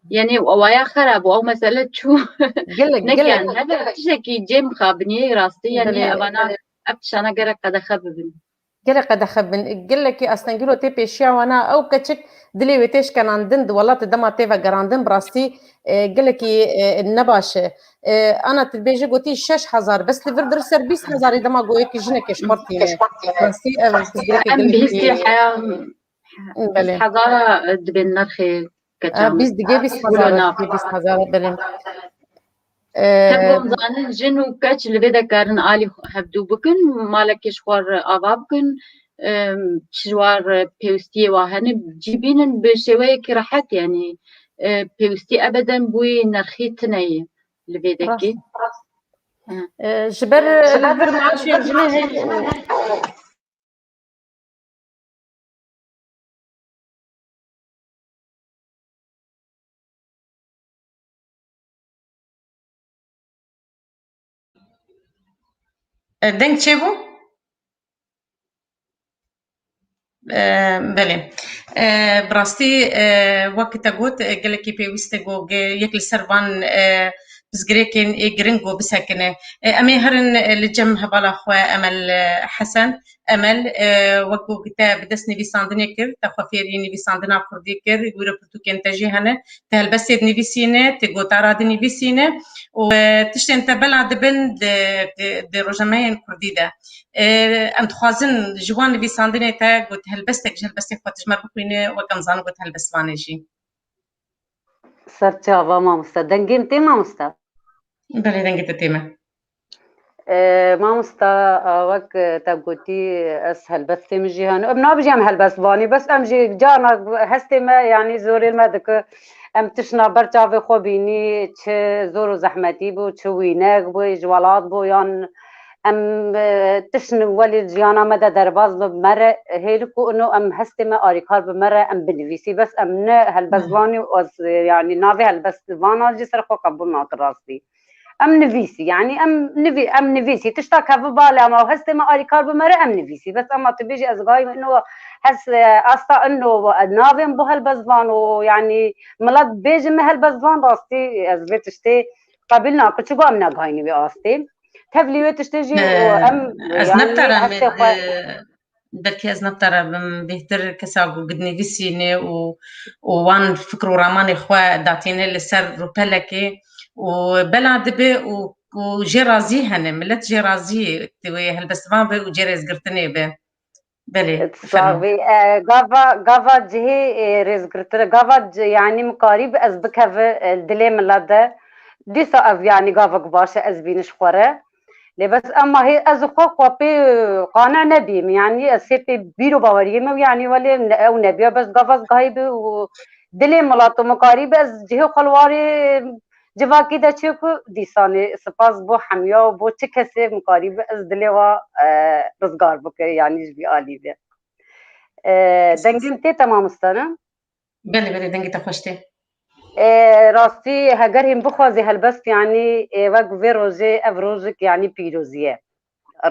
Yanî waya xera bû, ew mesele çû. Gelek, gelek. Hebe tiştekî cê mixabiniyê rastî, yanî evana, ev tiştana gerek qedexe bibin. Gelek qedexe bin. Gelekî astengî lo tê pêşiya wana, ew keçik dilê wê tê şkenandin, di welatê dema tê vegerandin, bi rastî, e, gelekî, e, nebaş e. E, ana tu dibêjî gotî şeş hezar, bes li vir dir ser bîst hezarê dema goyekî jinekê ji xwe tîne. Rastî ev pirsgirêkê gelekî. Em bihîstî heya Belê. Bîst hezara, e, dibên nirxê keçan. E, bîst dige bîst hezar, bîst hezar, belê. E, Hevkom zanin jin û keç li vê de karin alî xwe hevdû bikin, malekê ji xwe re ava bikin, e, çi ji war pêwistiyê wa hene cî bînin bi şêweyekî rehet, yanî, e, pêwistî ebeden bûyî nirxî tune ye li vê dekê. Rast. E, ji ber, e, li vir maaşê jinê heye û E, deng çêbû? E, belê. E, bi rastî, e, wek te got, e, gelekî pêwîst e ku ge-, yek li ser van, e, pirsgirêkên ê giring ku bisekine. E, em ê herin, e, li cem hevala xwe Emel, e, Hesen. Emel, e, wek ku te bi dest nivîsandinê kir, te xwe fêrî nivîsandina kurdî kir, wî re pirtûkên te jî hene, te helbestê dinivîsîne, te gotara dinivîsîne û, e, tiştên te bela dibin di, di, di rojnameyên kurdî de. E, em dixwazin ji wan nivîsandinê te got helbestek ji helbestên xwe tijmer bixwîne, wek em zanin got helbestvanê jî. Ser çava mamoste. Dengê min tê mamoste? Belê, dengê te tê me. E, mamosta, e, wek, e, te gotî, ez helbestê min jî hene. Em nabijî em helbestvanî, bes em jî carna hestê me, yanî zorê me dike. Em tişna ber çavê xwe bînî, çi zor û zehmetî bû, çi wînek bû, ji welat bû, yan em, e, tişt welê jiyana me de derbas bi me re hêlik û ino em hestê me arîkar bi me re em binivîsî. Bes em ne helbestvanî û ez, e, yanî navê helbestvanan jî ser xwe qebûl nakin rastî. Em nivîsî, yanî em nivî-, em nivîsî. Tişta kevibale ema hestê me arîkar bi me re em nivîsî. Bes ema tu bêjî ez gayî ino hes, e, asta ino, e, navên bo helbestvan û yanî milet bêjin me helbestvan rastî ez vê tiştê qebîl nakim. Çiku em negayînî vê astê. Tevlî wê tiştê jî, e, em, ez yanî nebtara hestê me, xwe, e, Belkî ez ne bi te re bim, bêhtir kesa ku dinivîsîne û, û wan fikr û ramanê xwe datîne li ser rûpelekê û bela dibe û, û jê razî hene, milet jê razî ye, wê helbestvan be û jê rêzgirtinê be. Belê, fermo. Sax bî. E, gava, gava cihê, e, rêzgirtine, gava ci-, yanî mikarî bi ez bikeve, e, dilê milet de. Dîsa ev, yanî gavek baş e, ez bînim ji xwe re. Lê bes ema hê ez xwe xwe pê qane nebîm, yanî ez hê pê bîr û baweriyê me, yanî welê ne-, ew nebiya, bes gava ez gahî bi û dilê milat û mikarî bi ez cihê xwe li warê civakî de çê ku dîsanê spas bo hemiya û bo çi kesê mikarî bi ez dilê wa, e, rizgar bike, yanî ji vî alî be. E, dengê min tê te mamoste ne? Belê, belê, dengê te xweş tê. E, rastî, heger hîn bixwazî helbest, yanî, e, wek vê rojê, ev rojek, yanî pîrozî ye.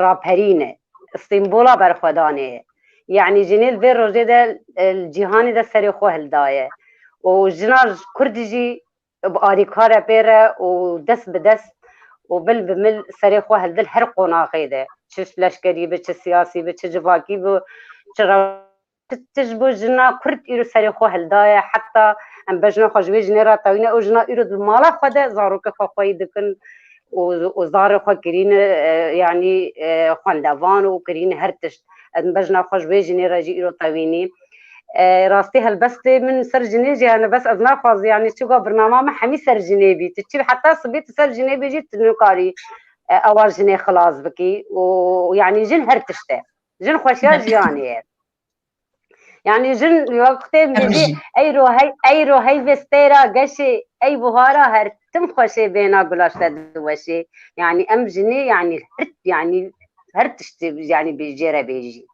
Raperîn e. Sîmbola berxwedanê ye. Yanî jinê li vê rojê de, e, li cîhanê de serê xwe hildaye. Û jina kurd jî bi alîkar e pê re û dest bi dest û mil bi mil serê xwe hildin her qonaxê de. Çi leşkerî bi, çi siyasî bi, çi civakî bi, çi re-, ti-, tişt bû jina kurd îro serê xwe hildaye, heta em bejna xwe ji wê jinê re tewîne û jina îro di mala xwe de zarokê xwe xweyî dikin û, û zarê xwe kirîne, e, yanî, e, xwendevan û kirîne her tişt. Em bejna xwe ji wê jinê re jî îro tewînî. E, rastî helbestê min ser jinê jî hene, bes ez naxwazim, yanî çiqa birnama min hemî ser jinê bî. Tu çi heta sibê tu ser jinê bêjî, tu nikarî, e, ewa jinê xilas bikî û, yanî jin her tişt e. Jin xweşiya jiyanê ye. Yanî jin wextê min jî, ey ro hey, ey ro hey vê stêra geşê, ey buhara her tim xweşê bêhna gulaş te diweşê. Yanî em jinê, yanî her, yanî her tiştê, yanî bi jê re bêjî.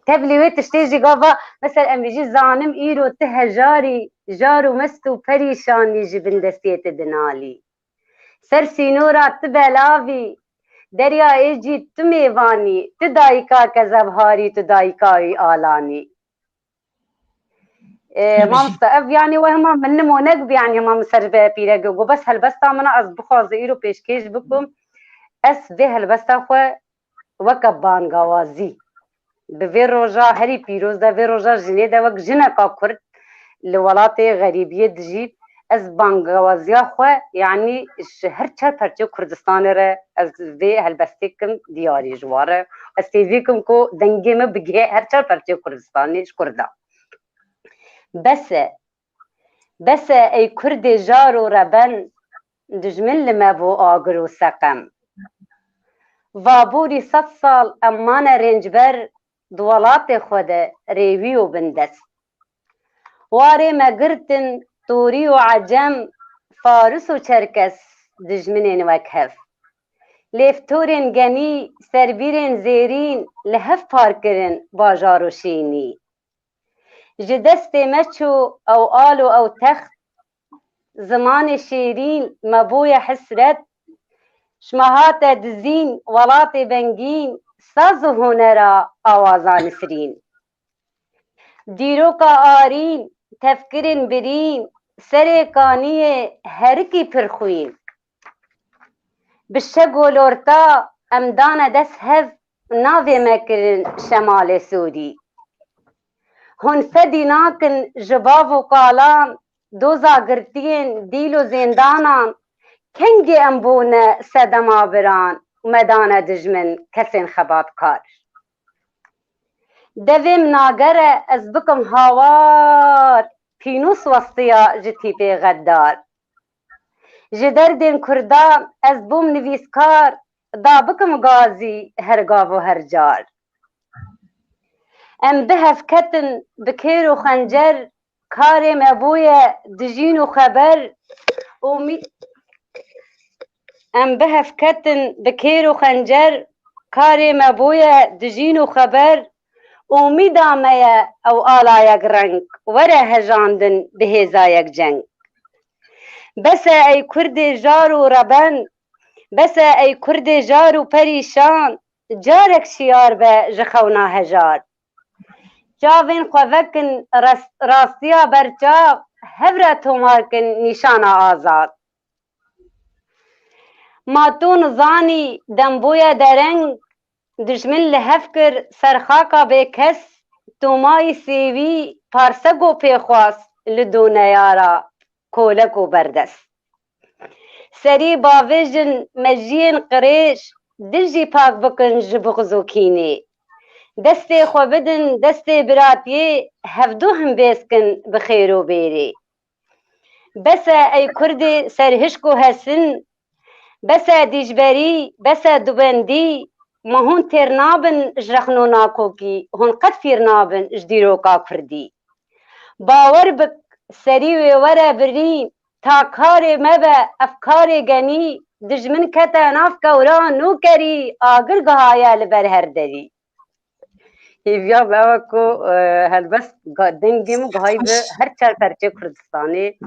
Tevlî wê tiştê jî gava, mesela em bêjî zanim îro tu hejarî, jar û mest û perîşanî ji bin destiyê tu dinalî. Ser sînora tu belavî, deryayê cî tu mêvanî, tu dayika kezebharî, tu dayika wî alanî. E, mamosta, ev yani we hema min nimonek bû, yani hema min ser vê pîre got, got, bes helbesta min a ez bixwaze îro pêşkêş bikim. Ez vê helbesta xwe weke bangawazî, bi vê roja herî pîroz de, vê roja jinê de wek jineka Kurd li welatê xerîbiyê dijî, ez bangawaziya xwe, yanî ji her çar perçê Kurdistanê re ez vê helbestê kim diyarî ji wan re. Ez hêvî kim ku dengê min bigihê her çar perçê Kurdistanê ji Kurda. Bes e. Bes e ey Kurdê jar û reben, dijmin li me bû agir û seqem. Vaborî sed sal em mane rêncber, di welatê xwe de rêwî û bindest. Warê me girtin, torî û ecem, faris û çerkes, dijminên wek hev. Lêvtorên genî, serbîrên zêrîn, li hev par kirin bajar û şînî. Ji destê me çû ew al û ew text, zimanê şêrîn me bûye hesret, ji me hate dizîn welatê bengîn, saz û hunera awaza nisrîn. Dîroka arîn, tefkirên birîn, serê kaniyê herikî pir xwîn. Bi şego lorta em dane dest hev, navê me kirin Şemalê Sûrî. Hûn fedî nakin ji bav û kalan, doza girtiyên dîl û zêndanan, kengê em bûne sedema biran û me dane dijmin kesên xebatkar. Devê min nagere ez bikim hawar, pînûs westiya ji tîpê xeddar. Ji derdên Kurdan ez bûm nivîskar, da bikim gazî her gav û her car. Em bi hev ketin bi kêr û xencer, karê me bûye dijîn û xeber û mî-, em bi hev ketin bi kêr û xencer, karê me bûye dijîn û xeber, ûmîda me ye ew ala yek reng, were hejandin bi hêza yek ceng. Bes e ey Kurdê jar û reben, bes e ey Kurdê jar û perîşan, carek şiyar be ji xewna hejar. Çavên xwe vekin res-, rastiya berçav, hev re tomar kin nîşana azad. Ma tu nizanî dem bûye dereng, dijmin li hev kir ser xaka bêkes, tomayî sêwî parsego pê xwast li doneyara kolek û berdest. Serî bavêjin mejiyên qirêj, dil jî pak bikin ji buxz û kînê. Destê xwe bidin destê biratiyê, hevdu himbêz kin bi xêr û bêrê. Bes e ey Kurdê serhişk û hesin, bes e dîjberî, bes e dubendî, ma hûn têr nabin ji rexn û nakokî, hûn qet fîr nabin ji dîroka Kurdî. Bawer bik, serî wê were birî, ta karê me be ev karê genî, dijmin kete nav kewra nûkerî, agir gihaye li ber her derî. Hêviya me ew e ku, e, helbest ga-, dengê min gihayî bi her çar perçê Kurdistanê.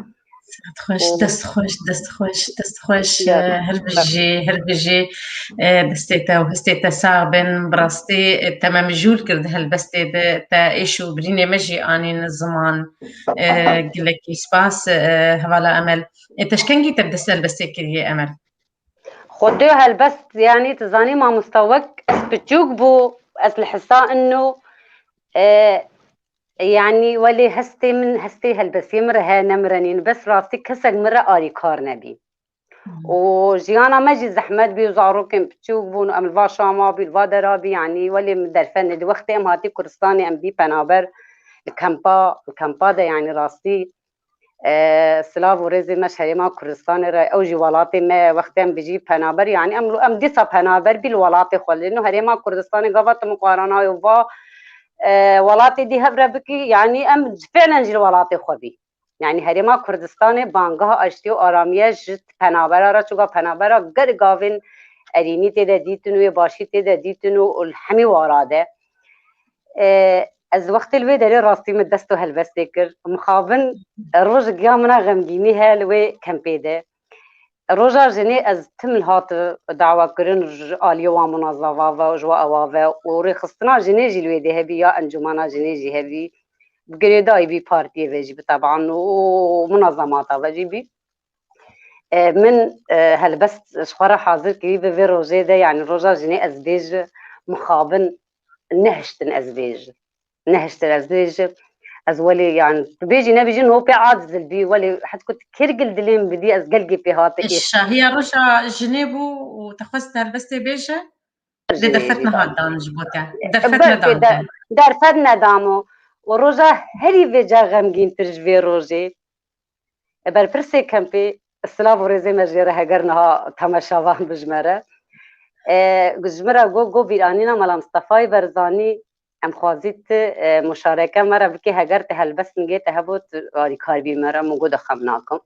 Saet xweş, û dest xweş, dest xweş, dest xweş, Ya, e, her bijî, her bijî, e, destê te û hestê te sax bin. Bi rastî, e, te me mijûl kir di helbestê de, te êş û birînê me jî anîn ziman. E, gelekî spas, e, hevala Emel. E, te ji kengî te bi dest helbestê kiriye, Emel? Xwedê helbest, yanî, tu zanî, mamosta, wek ez piçûk bû, ez li hisa ino, e, yanî, welê hestê min, hestê helbestiyê min re heye, ne min re nîn. Bes rastî kesek min re arîkar nebî. Hmm. Û jiyana me jî zehmet bî û zarokên piçûk bûn û em li va Şama bî, li va dera bî, yanî, welê min derfet nedî. Wextê em hatî Kurdistanê, em bî penaber li kempa, li kempa de, yanî, rastî, e, silav û rêzê me ji Herêma Kurdistanê re, ew jî welatê me ye, wextê em bijî penaber, yanî em, em dîsa penaber bî li welatê xwe. Lê no Herêma Kurdistanê gava tu min xwarana yo va, e, welatê dî hev re bikî, yanî em fi'len jî li welatê xwe bî. Yanî Herêma Kurdistanê bangeha aştî û aramiye ji penabera re, çuka penabera gelek gavên erînî tê de dîtin û yê başî tê de dîtin û, û li hemî wara de. E, ez wextê li wê derê rastî min dest û helbestê kir. Mixabin rojek ya min a xemgînî heye li wê kempê de. Roja jinê ez tim li hat dawa kirin ji aliyê wan munazafa ve, ji wa ewa ve û rêxistina jinê jî li wê dê hebî ya encûmana jinê jî hebî. girêdayî bî partiyê ve jî bi teban û munezemata ve jî bî. E, min, e, helbest ji xwe re hazir kirî bi vê rojê de, yanî roja jinê ez bêjim, mixabin nehiştin ez bêjim. Nehiştin ez bêjim. Ez welê, yanî, tu bêjî nebêjî, no pê aciz bî, welê hetku tu kir gil dilê min bidî, ez gelgê pê hate êş. Şahiya roja jinê bû û te xwest helbestê bêje? Lê derfet nehat dan ji bo te. Derfet nedan te. Derfet nedamo. Û roja herî vêca xemgîntir ji vê rojê. E, berpirsê kempê, silav û rêzê me jê re heger niha temaşevan bi ji me re. E, ji min re got, got bîranîna Mela Mistefayê Berzanî, em xwazî tu, e, muşareke me re bikî, heger tu helbest nigê te hebû, tu alîkar bî me re, min got de xem nakim.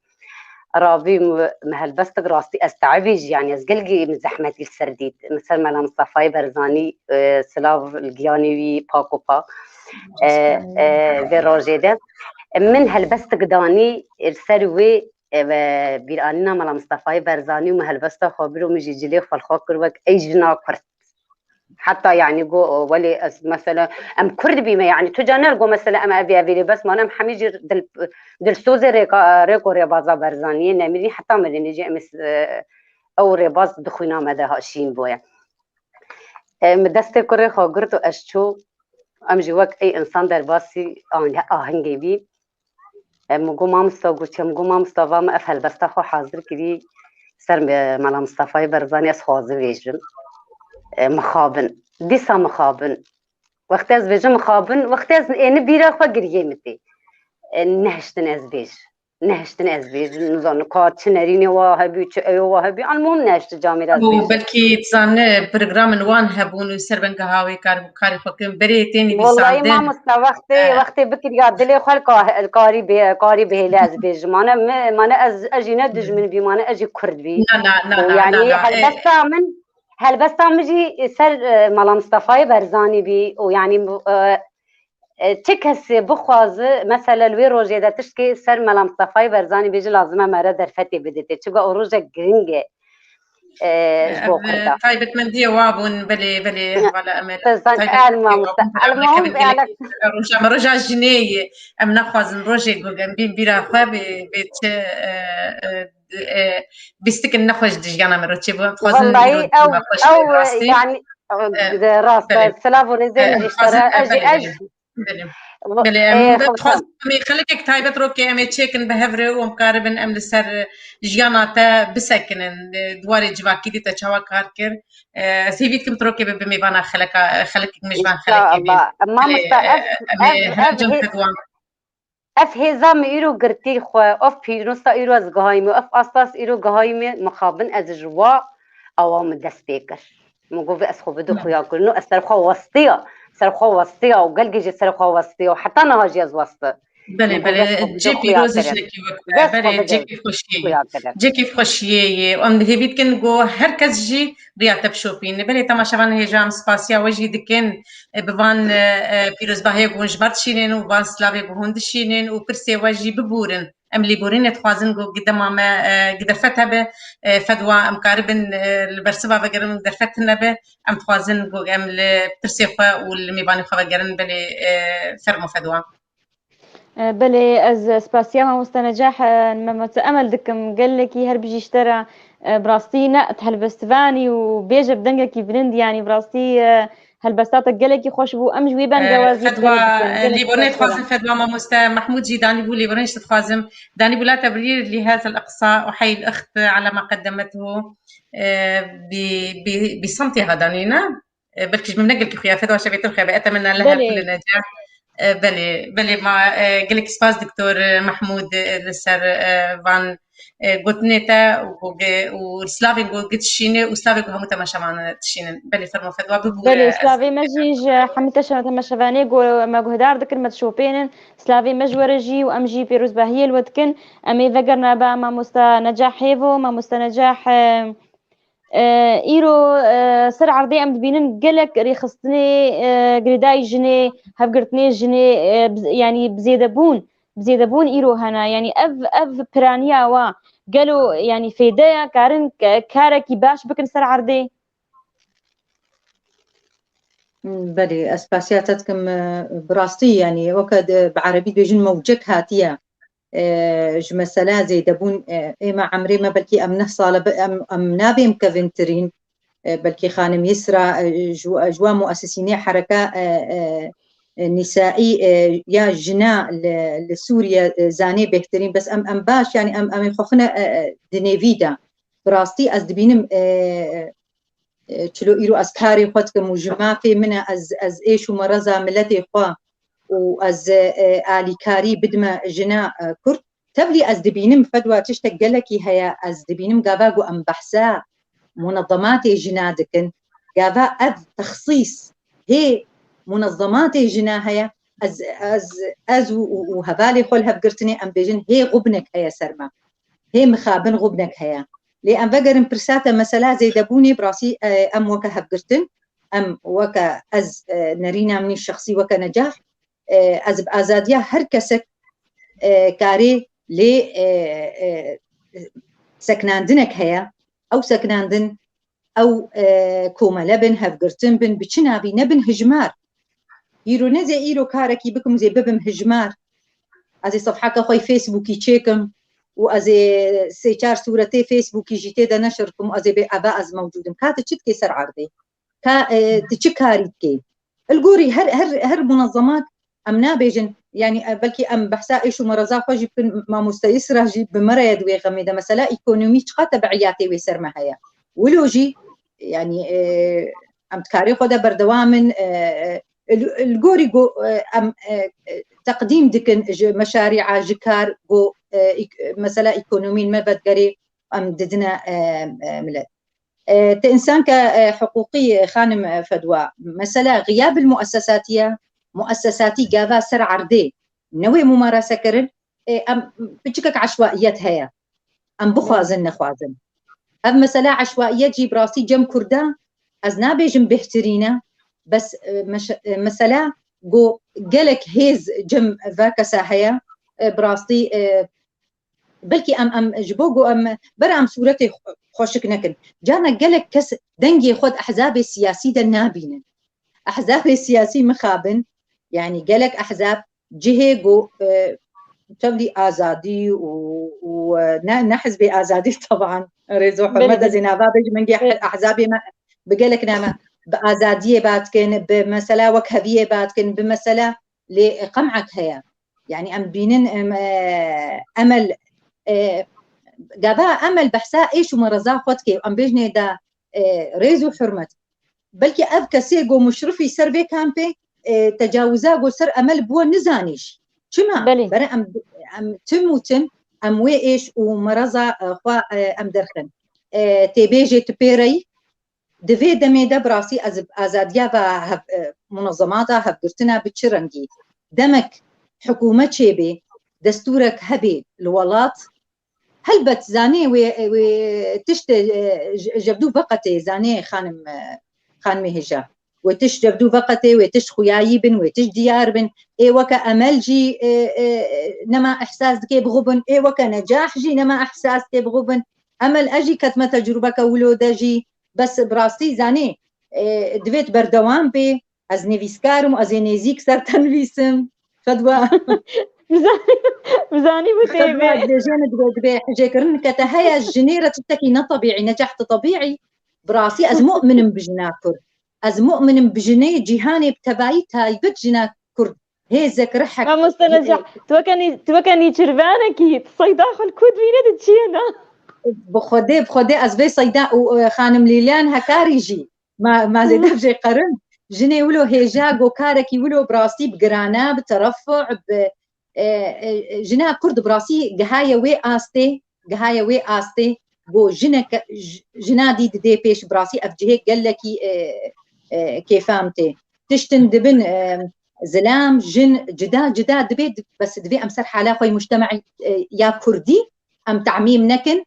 Rabî mi, mi helbestik rastî ez teibî jî, yanî ez gelgî min zehmetî li ser dît. Min ser Mela Mistefayê Berzanî, e, silav li giyanê wî pak û pak. E, e, vê rojê de. Min helbestik danî, e, li ser wê, e, ve bîranîna Mela Mistefayê Berzanî û min helbesta xwe bir û min jî cilê xwe li xwe kir wek ey jina Kurd. Heta, yanî, got, welê ez, mesela, em Kurd bîme, yanî, tu caner got, mesela, em evî, evî lê bes mane, em hemî jî dil, dilsozê rêka, rêk û rêbaza Berzaniyê nemirî, heta mirinê jî em ê, e, ew rêbaz di xwîna me de ha-, şîn bûye. E, min destê kurê xwe girt û ez çû, em jî wek ey insan derbasî ahenge-, ahengê bî. E, min got, "Mamosta, got çi?" Min got, "Mamosta, va min ev helbesta xwe hazir kirî ser me-, Mela Mistefayê Berzanî, ez xwazim vêjim." E, mixabin. Dîsa mixabin. Wextê ez vêjim mixabin, wextê ez êni bîra xwe giriyê min tê. E, nehiştin ez bêj. Nehiştin ez bêjim, nizanim ka çi nerînê wa hebû, çi eyo wa hebû. Almuhim nehişti camêra ez Û bêjim. Belkî dizane programên wan hebûn û ser bengeha wê kar, karê xwe kirin. Berê tê Wellahî nivîsandin. Mamosta, wextê, Eh. Wextê bikiriya dilê xwe li ka-, li karî bê-, karî bihêle ez bêjim. Mane mi, mane ez, ez jî ne dijmin bî, mane ez jî Kurd bî. Na, na, na, Û na, yanî na, na. Eh. Helbesta min, helbesta min jî ser, eh, Mela Mistefayê Berzanî bî. Û yanî, eh, e, çi kesê bixwaze, mesela, li wê rojê de tiştkê ser Mela Mistefayê Berzanî bêje, lazim e me re derfetê biditê. Çunka o rojek giring e, e, ji bo Ev, e, Kurda. Taybetmendiyê wa bûn, belê, belê, hevala em ê Te zan, taybetmendiyê wa bûn, em ê kevin gelek roja me, roja jinê ye. Em naxwazin rojê ku em bîn bîra xwe bê, bê çi, e, e, e, bîstikin nexweş di jiyana me re çêbû. Em dixwazin Wellahî îro ew, me xweş ew, bê, rastî. Yanî, E, de rast, belê. Silav û rêzê E, min em ji te dixwazin, re, e, ez jî, belê, ez belê. Belê. Belê, em, e, em dixwazin, em ê xelekek taybet rokê em ê çêkin bi hev re û em karibin em li ser jiyana te bisekinin. E, di warê civakî de te çawa kar kir? E, ez hêvî dikim tu rokê bibe mêvana xeleka, xelekek mêjvan xelekê bê. Mamosta, e, ev, em ê ev, her ev cem hê-, pêdwan. Ev hêza min îro girtî xwe, ev pîrosta îro ez gihayî me, ev asta ez îro gihayî me, mixabin ez ji wa awa min dest pê kir. Min got, "Vê ez xwe bidû xuya kirin." Û ez ser xwe westiya, ser xwe westiya û gelgê jî ser xwe westiya û heta niha jî ez westi. Belê, belê, cê pîroz e jinekî wek te. Belê, cêkî xweşiyê ye. Cêkî xweşiyê ye. Em hêvî dikin ku her kes jî riya te bişopîne. Belê, temaşevan hêja em spasiya we jî dikin. E, bi van, e, e, pîrozbahiyê ku hûn ji me re dişînin û van silavê ku hûn dişînin û pirsê we jî bibûrin. Em lêborînê dixwazin ku gi dema me, e, gi derfet hebe, e, fedwa em karibin, e, li bersiva vegerin û derfet tune be, em dixwazin ku em li pirsê xwe û li mêvanê xwe vegerin, belê, e, fermo fedwa. E, belê, ez spasiya mamoste Necah, e, mamoste Emel dikim. Gelekî her bijî ji te re, e, bi rastî ne helbestvanî û bêje bi dengekî bilind, yanî bi rastî, e, helbesta te gelekî xweş bû. Em ji wî bengewazî, e, fedwa, gelekî, e, gelekî lêborînê xweş dixwazim, fedwa mamoste Mehmûd jî danî bû, lêborînê jî dixwazim. Danî bû la tebrir li hezal eqsa û heyl ixt ala ma qeddemethu, e, bi, bi, bi santê ha danî, ne? E, belkî ji min ne gelkî xuya fedwa şevê tir xebe, etemena lehe Belê. Kulina ca. E, belê, belê ma, e, gelek spas Doktor, e, Mehmûd, e, li ser, e, van, e, gotinê te û ku ge-, û slavên ku gi dişîne û slavên ku hemû temaşevan dişînin. Belê fermo fedwa bibû, Belê, e, ez slavê me jî ji hemû teşe-, temaşevanê ku me guhdar dikin, me dişopênin. Slavê me ji we re jî û em jî pêrozbahiyê li we dikin. Em ê vegerine ba mamosta Necah Hêvo, mamosta Necah, e, E, îro, e, ser erdê em dibînin gelek rêxistinê, e, girêdayî jinê, hevgirtinê jinê, e, bi-, yanî bi zêdebûn, bi zêdebûn îro hene. Yanî ev, ev piraniya wa gelo, yanî fêde ye, karin ke-, karekî baş bikin ser erdê? Belê, ez spasiya te dikim, e, bi rastî, yanî, weke di, bi erebî dibêjin mewcek hatiye. E, ji mesela zêdebûn, e, ê me emrê me belkî em neh sal e, be-, em, em nabêm kevintirîn. E, belkî xanim Yisra, e, ji, ji wan muesisînê hereka, e, e, e, nîsaî, e, ya jina li, li Sûriye, e, zanê bêhtirîn, bes em, em baş, yanî em, em ê xwe xine, e, e, di nêvî de. Bi rastî ez dibînim, e, e, çilo îro ez karê xwe dikim û ji mafê min e, ez, ez êş û mereza miletê xwe û ez, e, alîkarî bidime jina, e, Kurd. Tevlî ez dibînim fedwa tiştek gelekî heye, ez dibînim gava ku em behsa munezematê jina dikin, gava ev texsîs hê munezematê jina heye, ez, ez, ez û, û, û hevalê xwe li hevgirtinê em bêjin hê xubnek heye ser me. Hê mixabin xubnek heye. Lê em vegerin pirsa te mesela zêdebûnê, bi rastî, e, em weke hevgirtin, em weke ez, e, nerîna min î şexsî weke Necah, e, ez bi azadiya her kesek, e, karê lê, e, e, seknandinek heye. Ew seknandin, ew, e, komele bin, hevgirtin bin, bi çi navî nebin hijmar. Îro ne zê îro karekî bikim û zê bibim hijmar. Ez ê sefheke xwe yê Facebookî çêkim û ez ê sê çar sûretê Facebookî jî tê de neşir bikim û ez ê bê eva ez mewcûd im. Ka tu çi dikê ser erdê? Ka, e, tu çi karî dikê? Li gorî her, her, her munezemat em nabêjin, yanî, e, belkî em behsa êş û mereza xwe jî bikin, mamoste Yisra jî bi me re ye di wê xemê de. Mesela ekonomî çiqa tebiîyatê wê ser me heye? Wilo jî, yanî, e, em di karê xwe de berdewam in, e, e, li, li gorî go, e, em, e, e, teqdîm dikin ji meşarî'a, ji kar, go, e, îk-, mesela ekonomîn me vedigerê em didine, e, e, milet. E, tu însanke, e, hiqûqî, e, xanim, e, Fedwa. Mesela xiyabil muessesatî ye, muessesatî gava ser erdê newê mumarese kirin, e, em piçikek eşwaiyet heye. Em bixwazin, nexwazin. Ev mesela eşwaiyet jî bi rastî cem Kurda, ez nabêjim bêhtirîn e, bes, e, meş-, e, mesela go gelek hêz cem ve kesa heye, e, bi rastî, e, belkî em, em ji bo ku em bera em sûretê xwe-, xweşik nekin. Carna gelek kes dengê xwe di ehzabê siyasî de nabînin. Ehzabê siyasî mixabin, yanî gelek ehzab cihê ku, e, tevlî azadî û, û, e, ne, ne hizbê azadî teban, rêz û hurmet, ez ê nava bêjim, hingê ehzabê me bi gelek name, bi azadiyê batikin, bi mesela wekheviyê batikin, bi mesela lê qem'ek heye. Yanî em bînin, em, e, Emel, e, gava Emel behsa êş û mereza xwe dike, em bêjinê de, e, rêz û hurmet. Belkî ev kesê ku muşrifî ser vê kampê, e, tecawiza ku ser Emel bû nizanî jî. Çima? Belê. Bere em, em tim û tim, em wê êş û mereza, e, xwe, e, em derxin. E, tê bêjê tu pê re yî, di vê demê de bi rastî ez bi azadiya ve hev-, e, munezemata hevgirtina bi çi rengî? Demek hikûmet çêbê, destûrek hebê li welat, helbet zanê wê, wê tişt, e, ji-, jevdû veqetê, zanê xanim, e, xanimê hêja. Wê tişt jevdû veqetê, wê tişt xuyayî bin, wê tişt diyar bin. Ê weke Emel jî, e, e, nema ehsas dike bixubin, ê weke Necah jî nema ehsas dike bixubin. Emel, ez jî ketime tecrûbeke wilo de jî, bes bi rastî zanî, e, divêt berdewam bê. Ez nivîskar im, ez ê nêzîk ser te nivîsim. Fedwa. Bizanî, bizanî bu tê Fedwa bê. Dibêjê min dibê, dibê hicêkirin ke te heye jinê re tiştekî ne tebîî, Necah, tu tebîî. Bi rastî ez mu'min im bi jina Kurd. Ez mu'min im bi jinê cîhanê bi tevayî taybet jina Kurd. Hêzek, rihek. Mamoste Necah, tu weke nî-, tu weke nîçirvanekî, tu seyda xwe li ku dibîne, di çi ye de? Bi Xwedê, bi Xwedê ez vê seyda û, e, xanim Lîlan Hekarî jî. Ma, ma zêde jê qerin. Jinê wilo hêja, go karekî wilo bi rastî bi girana, bi terefu, bi, e, e, jina Kurd bi rastî gihaye wê astê, gihaye wê astê, go jineke, j-, jina dî didê pêş, bi rastî ev cihê gelekî, e, e, kêfa min tê. Tiştin dibin, e, zilam, jin, cida, cida dibê, di-, bes divê em ser hala xwe yê mujtemaî, e, ya Kurdî em tamîm nekin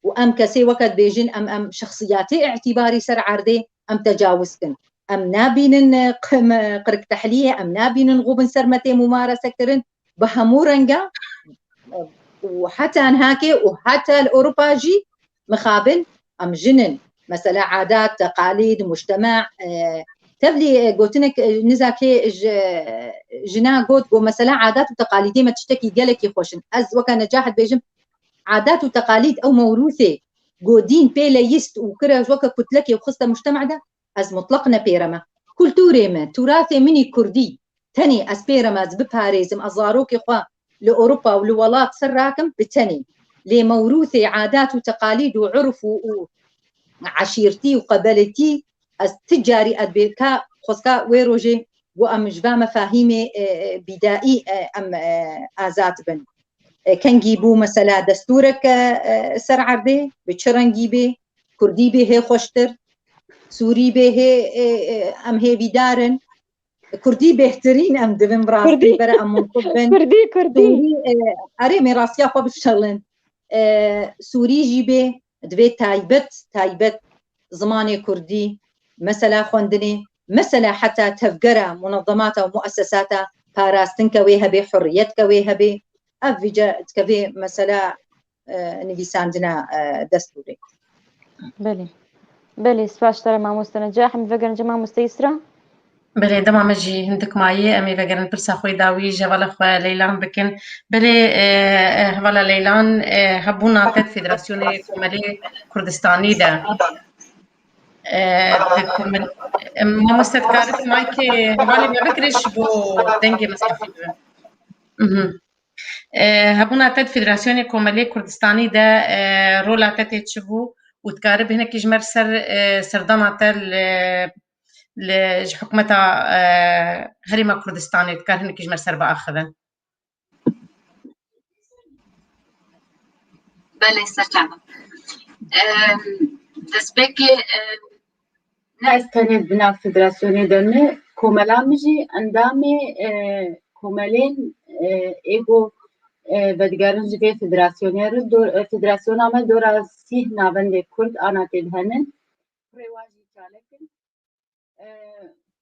û em kesê weke dibêjin, em, em şexsiyatê îtîbarî ser erdê, em tecawiz kin. Em nabînin, e, qim-, qiriktehliyê, em nabînin xwe bin ser me tê mumarese kirin. Bi hemû renga, e, û heta nihakê û heta li Ewropa jî mixabin em jin in. Mesela adat, teqalîd, mujtema, e, Tevlî, e, gotinek, e, nizakê ji, jina got, got, mesela adat û teqalîdê me tiştekî gelekî xweş in. Ez weke Necahet bêjim, adat û teqalîd ew mewrûsê, got, dîn pê leyîst û kire weke kutlekê û xiste mujtema de, ez mutlaq ne pêre me. Kulturê me, turasê min î kurdî, tenê ez pêre me, ez biparêzim, ez zarokê xwe li Ewropa û li welat ser rakim, bi tenê. Lê mewrûsê, adat û teqalîd û urf û, û eşîrtî û qebeletî, ez ti carî ez bê ka xwezka wê rojê got em ji va mefahîmê, e, e, bîdaî, e, em, e, azad bin. E, kengî bû mesela destûrek, e, e, ser erdê, bi çi rengî bê, kurdî bê hê xweştir, sûrî bê hê, e, e, em hêvîdar in. Kurdî bêhtirîn em dibin bi rastî, Kurdî. Bere em muntib bin. Kurdî, Kurdî. Sûrî, e, erê me rastiya xwe bişelin. E, Sûrî jî bê, divê taybet, taybet zimanê kurdî, mesela xwendinê, mesela heta tevgera, munezemata û muessesata parastin ke wê hebê, hurriyet ke wê hebê. Ev vîce dikevê mesela, e, nivîsandina, e, destûrê. Belê. Belê, spas te re mamoste Necah. Em vegerin cem mamoste Îsra. Belê, dema me jî hindik mayî, em ê vegerin pirsa xwe yê dawî ji hevala xwe Leylan bikin. Belê, e, e, hevala Leylan, e, hebûna te di Federasyonê Komelê Kurdistanî de, e, di komel-, e, mamoste dikarî maykê hevalê me bikirî ji bo dengê me safî bibe. Mhm. E, hebûna te di Federasyonê Komelê Kurdistanî de, e, rola te tê çi bû û dikarî hinekî ji me ser, e, serdana te li, li, ji hikûmeta, e, Herêma Kurdistanê dikar hinekî ji me ser biaxive? Belê, serçava. Em, destpêkê, em, ne ez tenê di nav federasyonê de me, komela min jî endamê, e, komelên, e, ê ku, e, vedigerin ji vê federasyonê re, do-, e, federasyona me dora sîh navendê kurd ana tê de hene. Rêwa jî çalek in. E,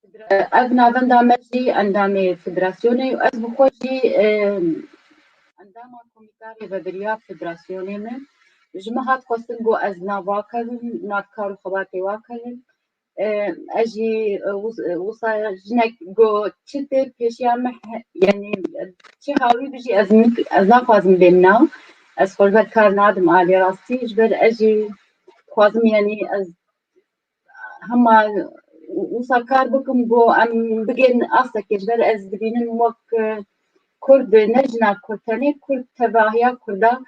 federa-, ev navenda me jî endamê federasyonê û ez bi xwe jî, e, endama komîta rêveberiya federasyonê me. Ji min hat xwestin ku ez nav wa kevim, nav kar û xebatê wa kevim. E, ez jî, e, wis-, e, wisa jinek ku çi tê pêşiya me he-, yanî çi hawî bijî ez nik-, ez naxwazim bêm nav. Ez xwe ji ber kar nadim alî rastî. Ji ber ez jî dixwazim, yanî ez hema wisa kar bikim ku em bigên astekê, ji ber ez dibînim wek, e, Kurd, ne jina Kurd tenê, Kurd tevahiya Kurda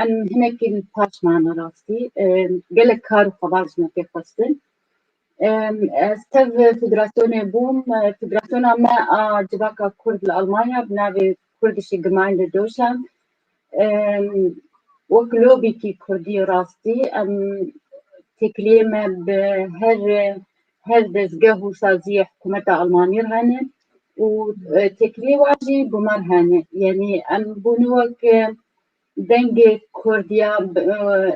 em hinekî li paş mane rastî. E, gelek kar û xebat ji me tê xwestin. E, ez tev federasyonê bûm, e, federasyona me a civaka Kurd li Almanya bi navê Kurdische Gemeinde Deutschland. Em, wek lobîkî kurdî rastî, em têkiliyê me bi her, her dezgeh û saziyê hikûmeta Almanî re hene û, e, têkiliyê wan jî bi me re hene. Yanî em bûne wek, e, dengê Kurdiya, e,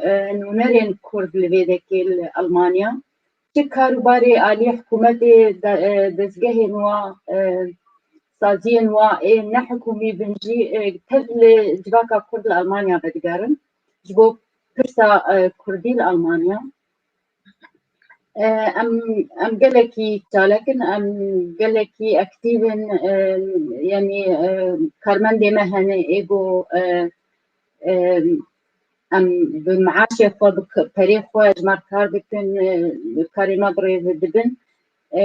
e, nûnerên Kurd li vê dekê li Almanya. Çi karûbarê alî hikûmetê de, e, dezgehên wa, e, saziyên wa ê ne hikûmî bin jî, e, tev li civaka Kurd li Almanya vedigerin. Ji bo pirsa, e, Kurdî li Almanya. E, em, em gelekî çalek in, em gelekî aktîv in, e, yanî, e, karmendê me hene ê ku, e, e, em bi meaşê xwe, bi k-, perê xwe ji me re kar dikin, e, karê me bi rê dibin. E,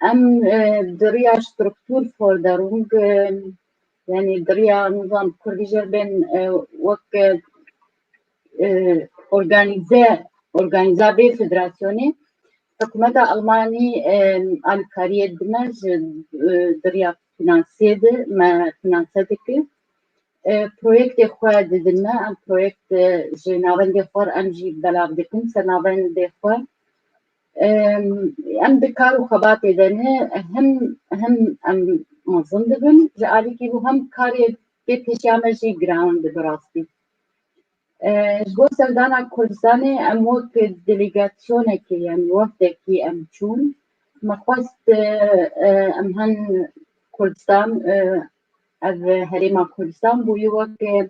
em, e, di riya Strukturförderung, e, yanî di riya nizam kurdî jê re bên, e, wek, e, e, organîze, organîza vê federasyonê, hikûmeta Almanî, e, alîkariyê dime ji, e, di riya finansê de me finanse dike. E, proyektê xwe didin me, em proyekt, e, ji navendê xwe re em jî belav dikin ser navendê xwe. Em, em di kar û xebatê de ne, him, him em mezin dibin, ji alîkî bû hem karê pê pêşiya me jî giran dibe rastî. E, ji bo serdana Kurdistanê em wek delegasyonekê, yanî wefdekî em çûn. Me xwest, e, e, em hen Kurdistan, e, ev herêma Kurdistan bûye wek, e,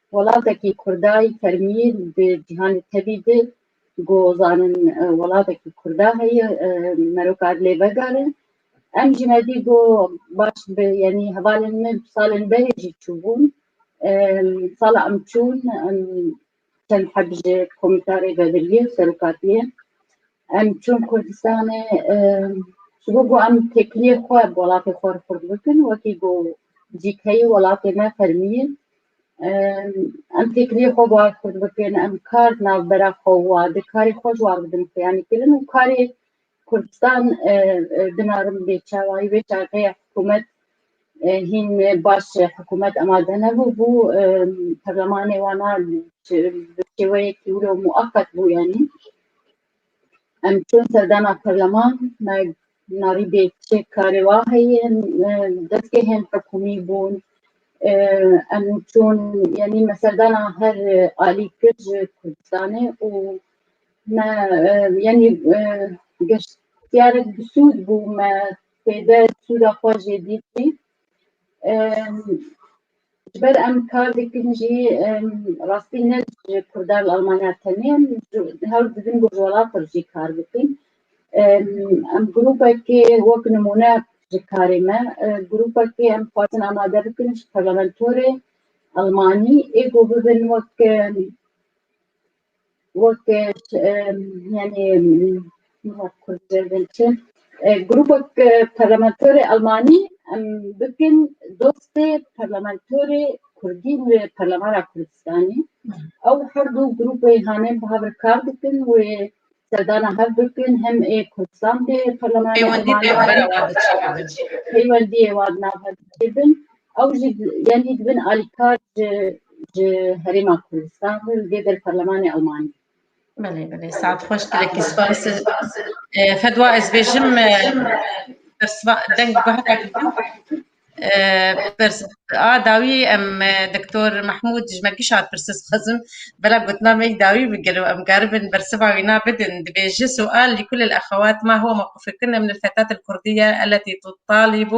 welatekî Kurda yî fermî di cîhanê tevî de, ku zanin, e, welatekî Kurda heye, e, meroka lê vegerin. Em jî me dî got baş bi, yanî hevalên min salên berê jî çûbûn. Em, sala em çûn, em çend heb ji komîtarê veberiyê, serokatiyê. Em çûn Kurdistanê, em, ji bo ku em têkiliyê xwe bi welatê xwe re xurt bikin, wekî ku cîk heyî welatê me fermiyê. Em, em têkiliyê xwe bi wan xurt bikin, em kar di navbera xwe û wa di karê xwe ji wan bidin xuyanîkirin û karê Kurdistan, e, e, binarin bê çawayî vê çaxê hikûmet, e, hîn baş hikûmet amade nebû bû, e, perlemanê wana bi şêweyekî wilo muaqqet bû, yanî. Em çûn serdana perleman, me narî bê çi karê wa heye, e, destgehên hikûmî bûn. E, em çûn, yanî me serdana her alî kir ji Kurdistanê û me, e, yanî, e, geştiyarek bi sûd bû, me fêde sûda xwe jê dît jî. E, Ji ber em kar dikin jî, em, rastî ne ji Kurdan li Almanya tenê, em ji, hewl didin ku ji welat re jî kar bikin. Em, em grûpekê wek nimûne ji karê me, e, grûpekê em xwazin amade bikin ji parlamentorê Almanî, ê ku bibin wek, em, wek, e, yanî, em, wek Kurd jêbin çi, e, grûpek, e, parlamentorê Almanî em bikin dostê parlamentorê Kurdî li Perlemana Kurdistanê. Ew her du grûpê hanê bi hev re kar dikin wê serdana hev bikin, hem ê Kurdistan bê Perlemana Almanî, peywendiyê wan di nav hev çêbin. Ew jî, yanî dibin alîkar ji, ji Herêma Kurdistan re li vê der Perlemanê Almanî. Belê, belê. Saet xweş, gelekî spas. E, Fedwa, ez bêjim, e, bersiva, deng guheka dibin. E, bers-, a dawî em, e, Doktor Mehmûd ji me kî şad pirsî dixwazim. Bela gotina me yî dawî bigir û em karibin bersiva wîna bidin. Dibêje: سؤال لكل الأخوات، ما هو موقفكن من الفتاة الكردية التي تطالب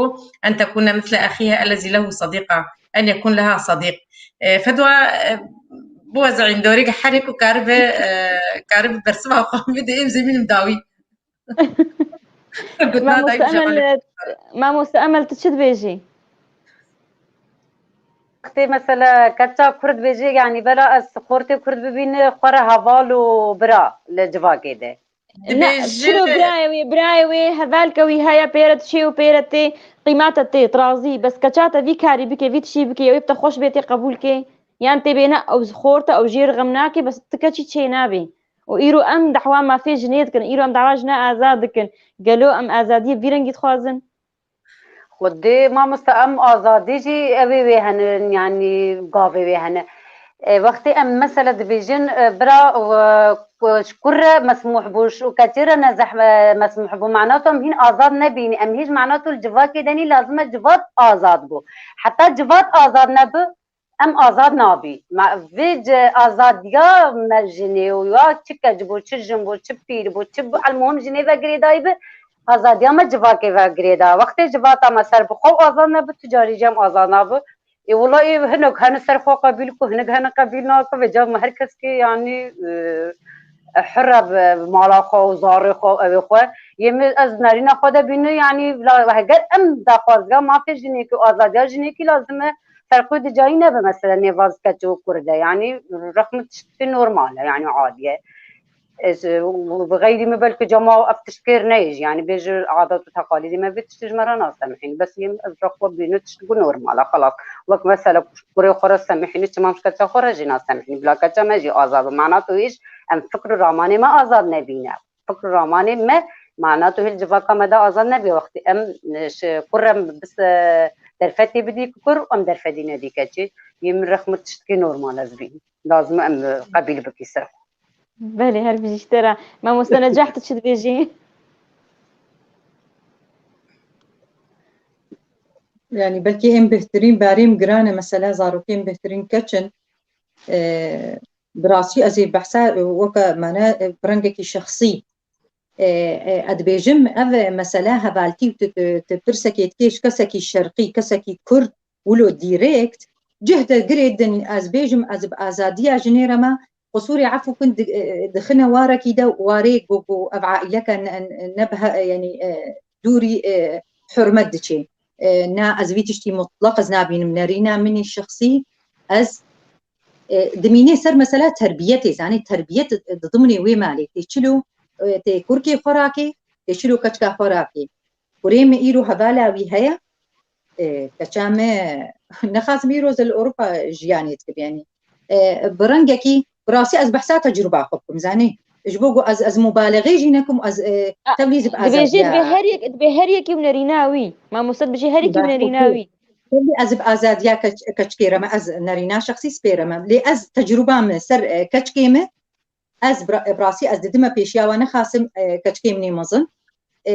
أن تكون مثل أخيها الذي له صديقة، أن يكون لها صديق؟ E, Fedwa, e, biwezî îndorî, herî ku karibe, e, karibe bersiva xwe bide, em zemînim dawî. Gotina Mamoste dayî Emel, Şaxalî. Mamoste Emel, tu çi dibêjî? Wextê mesela keça Kurd bêjê, yanî bela ez xortê Kurd bibîne, xwe re heval û bira li civakê de. Ne, Dibêje çilo birayê wê, birayê wê, hevalke wî heye, pêre diçê û pêre tê, qîmete tê, tirazî, bes keça te vî karî bike, vî tişî bike, ew ê bi te xweş bê, tê qebûl kê, yan tê bêne, ew xorte, ew jê re xem nake, bes ti keçî çê nabê. Û îro em dehwa mafê jinê dikin, îro em dehwa jina azad dikin. Gelo em azadiyê vî rengî dixwazin? Xwedê mamoste, em azadî jî ew ê wê hene, yanî gavê wê hene. E, wextê em mesela dibêjin, e, bira, e, ku ji kur re mesmûh bû, ji keçê re ne zehme-, mesmûh bû, mena tu em hîn azad nebînî. Em hîn ji mena tu li civakê denî, lazim e civat azad bû. Heta civat azad nebi, em azad nabî. Me, vê ci azadiya me jinê û ya çi keç bû, çi jin bû, çi pîr bû, çi bû, elmuhim jinê ve girêdayî bi, azadiya me civakê ve girêda. Wextê civata me ser bi xwe azad nebi, tu carî jî em azad nabi. Ê wela ê hinek hene ser xwe qebîl ku, hinek hene qebîl nake, vêca me her kes kê, yanî, e, hir e bi mala xwe û zarê xwe û evê xwe. Yê min ez nerîna xwe de bîne, yanî, la, heger em daxwaziya mafê jinekî û azadiya jinekî lazim e, Ferqê di cayî nebe, mesela nêvaz keç û kur de, yanî rexm tiştê normal e, yanî adî ye. Ez, û bi xeyrî min belkî cema ev tişt kêr neyê jî, yanî bêje adet û teqalîdê me vê tiştê ji me re nasemihîn. Bes yê ev rexwa bîne tişt ku normal e, xelas. Wek mesela kurê xwe re semihînî, çima em ji keça xwe re jî nasemihînî? Bila keça me jî azad be. Mana tu hêj em fikr û ramanê me azad nebîne. Fikr û ramanê me, mana tu hêl civaka me de azad nebe. Wextê em, e, ji kur em bis, e, derfetê bidî kur, em derfetî nedî keçî. Yê min rexmir tiştkî normal ez bî. Lazim e em, e, qebîl bikî ser xwe. Belê, her bijî ji te re. Mamoste Necah, tu çi dibêjî? Yanî belkî ên bêhtirîn, barê min giran e, mesela zarokên bêhtirîn keç in. E, bi rastî ez ê behsa, e, weke mane, e, bi rengekî şexsî, e, e, ez dibêjim, ev, e, mesele hevaltî û tu, tu, tu pirsekê dikê ji kesekî şerqî, kesekî kurd, wilo dîrekt, cih de girê din, ez bêjim, ez bi azadiya jinê re me, qusûrê efû kin di-, e, dixine warekî de, warê ku, ku ev aîleke ne, ne, ne bihe-, yanî, e, dûrî, e, hurmet diçê. E, na ez vî tiştî mutlaq ez nabînim nerîna min î şexsî. Ez, e, dimînê ser mesela terbiyetê, zanê terbiyet di dimnê wê malê tê çilo, e, tê kurkê xwe rakê, tê çilo keçka xwe rakê. Kurê min îro hevala wî heye, e, keça me nexasim îro ez li Ewropa jiyanê dikim, yanî, e, bi rengekî, bi rastî ez behsa tecrûba xwe bikim, zanî. Ji bo ku ez, ez mubalexe jî nekim, ez, e, A, tevlî zî bi dibêjê azadiya. Dibê her yek, dibê her yekî û nerîna wî. Mamoste dibêjê her yekî û Baş, nerîna okey. Wî. Tevlî ez bi azadiya keç-, keçikê re me, ez nerîna şexsî spêre me. Lê ez tecrûba min ser, e, keçikê me, ez bira-, bi rastî ez didime pêşiya we nexasim, e, keçikê min ê mezin. E,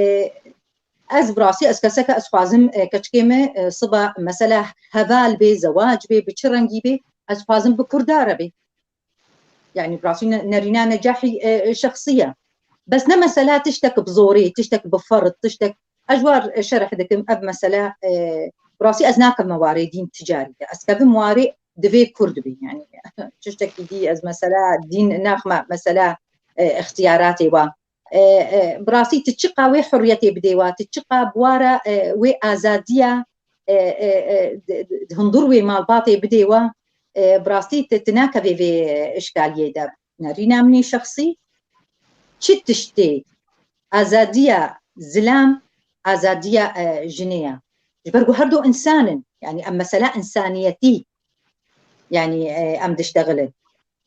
ez bi rastî ez keseke ez xwazim, e, keçikê me, e, siba mesela heval bê, zewac bê, bi çi rengî bê, ez xwazim bi kurda re bê. Yani bi rastî ne-, nerîna necahî, e, şexsî ye. Bes ne mesela tiştek bi zorê, tiştek bi ferz, tiştek, ez ji war, e, şerh dikim, ev mesela, e, bi rastî ez nakevime warê dîn ticarî de. Ez kevim warê divê kurd bê. Yani tiştekî dî ez mesela dîn naxme mesela, e, ixtiyaratê wa. E, e, bi rastî tu çiqa wê hurriyetê bidê wa, tu çiqa bi wa re, e, wê azadiya, e, e, e, di, di, di hundir wê malbatê bidê wa, e, bi rastî tu, tu nakevê vê, e, işkaliyê de. Nerîna min î şexsî, çi tiştê azadiya zilam, azadiya, e, jinê ye. Ji ber ku her du însan in. Yani em mesela însaniyetî, yani, e, em diştexilin.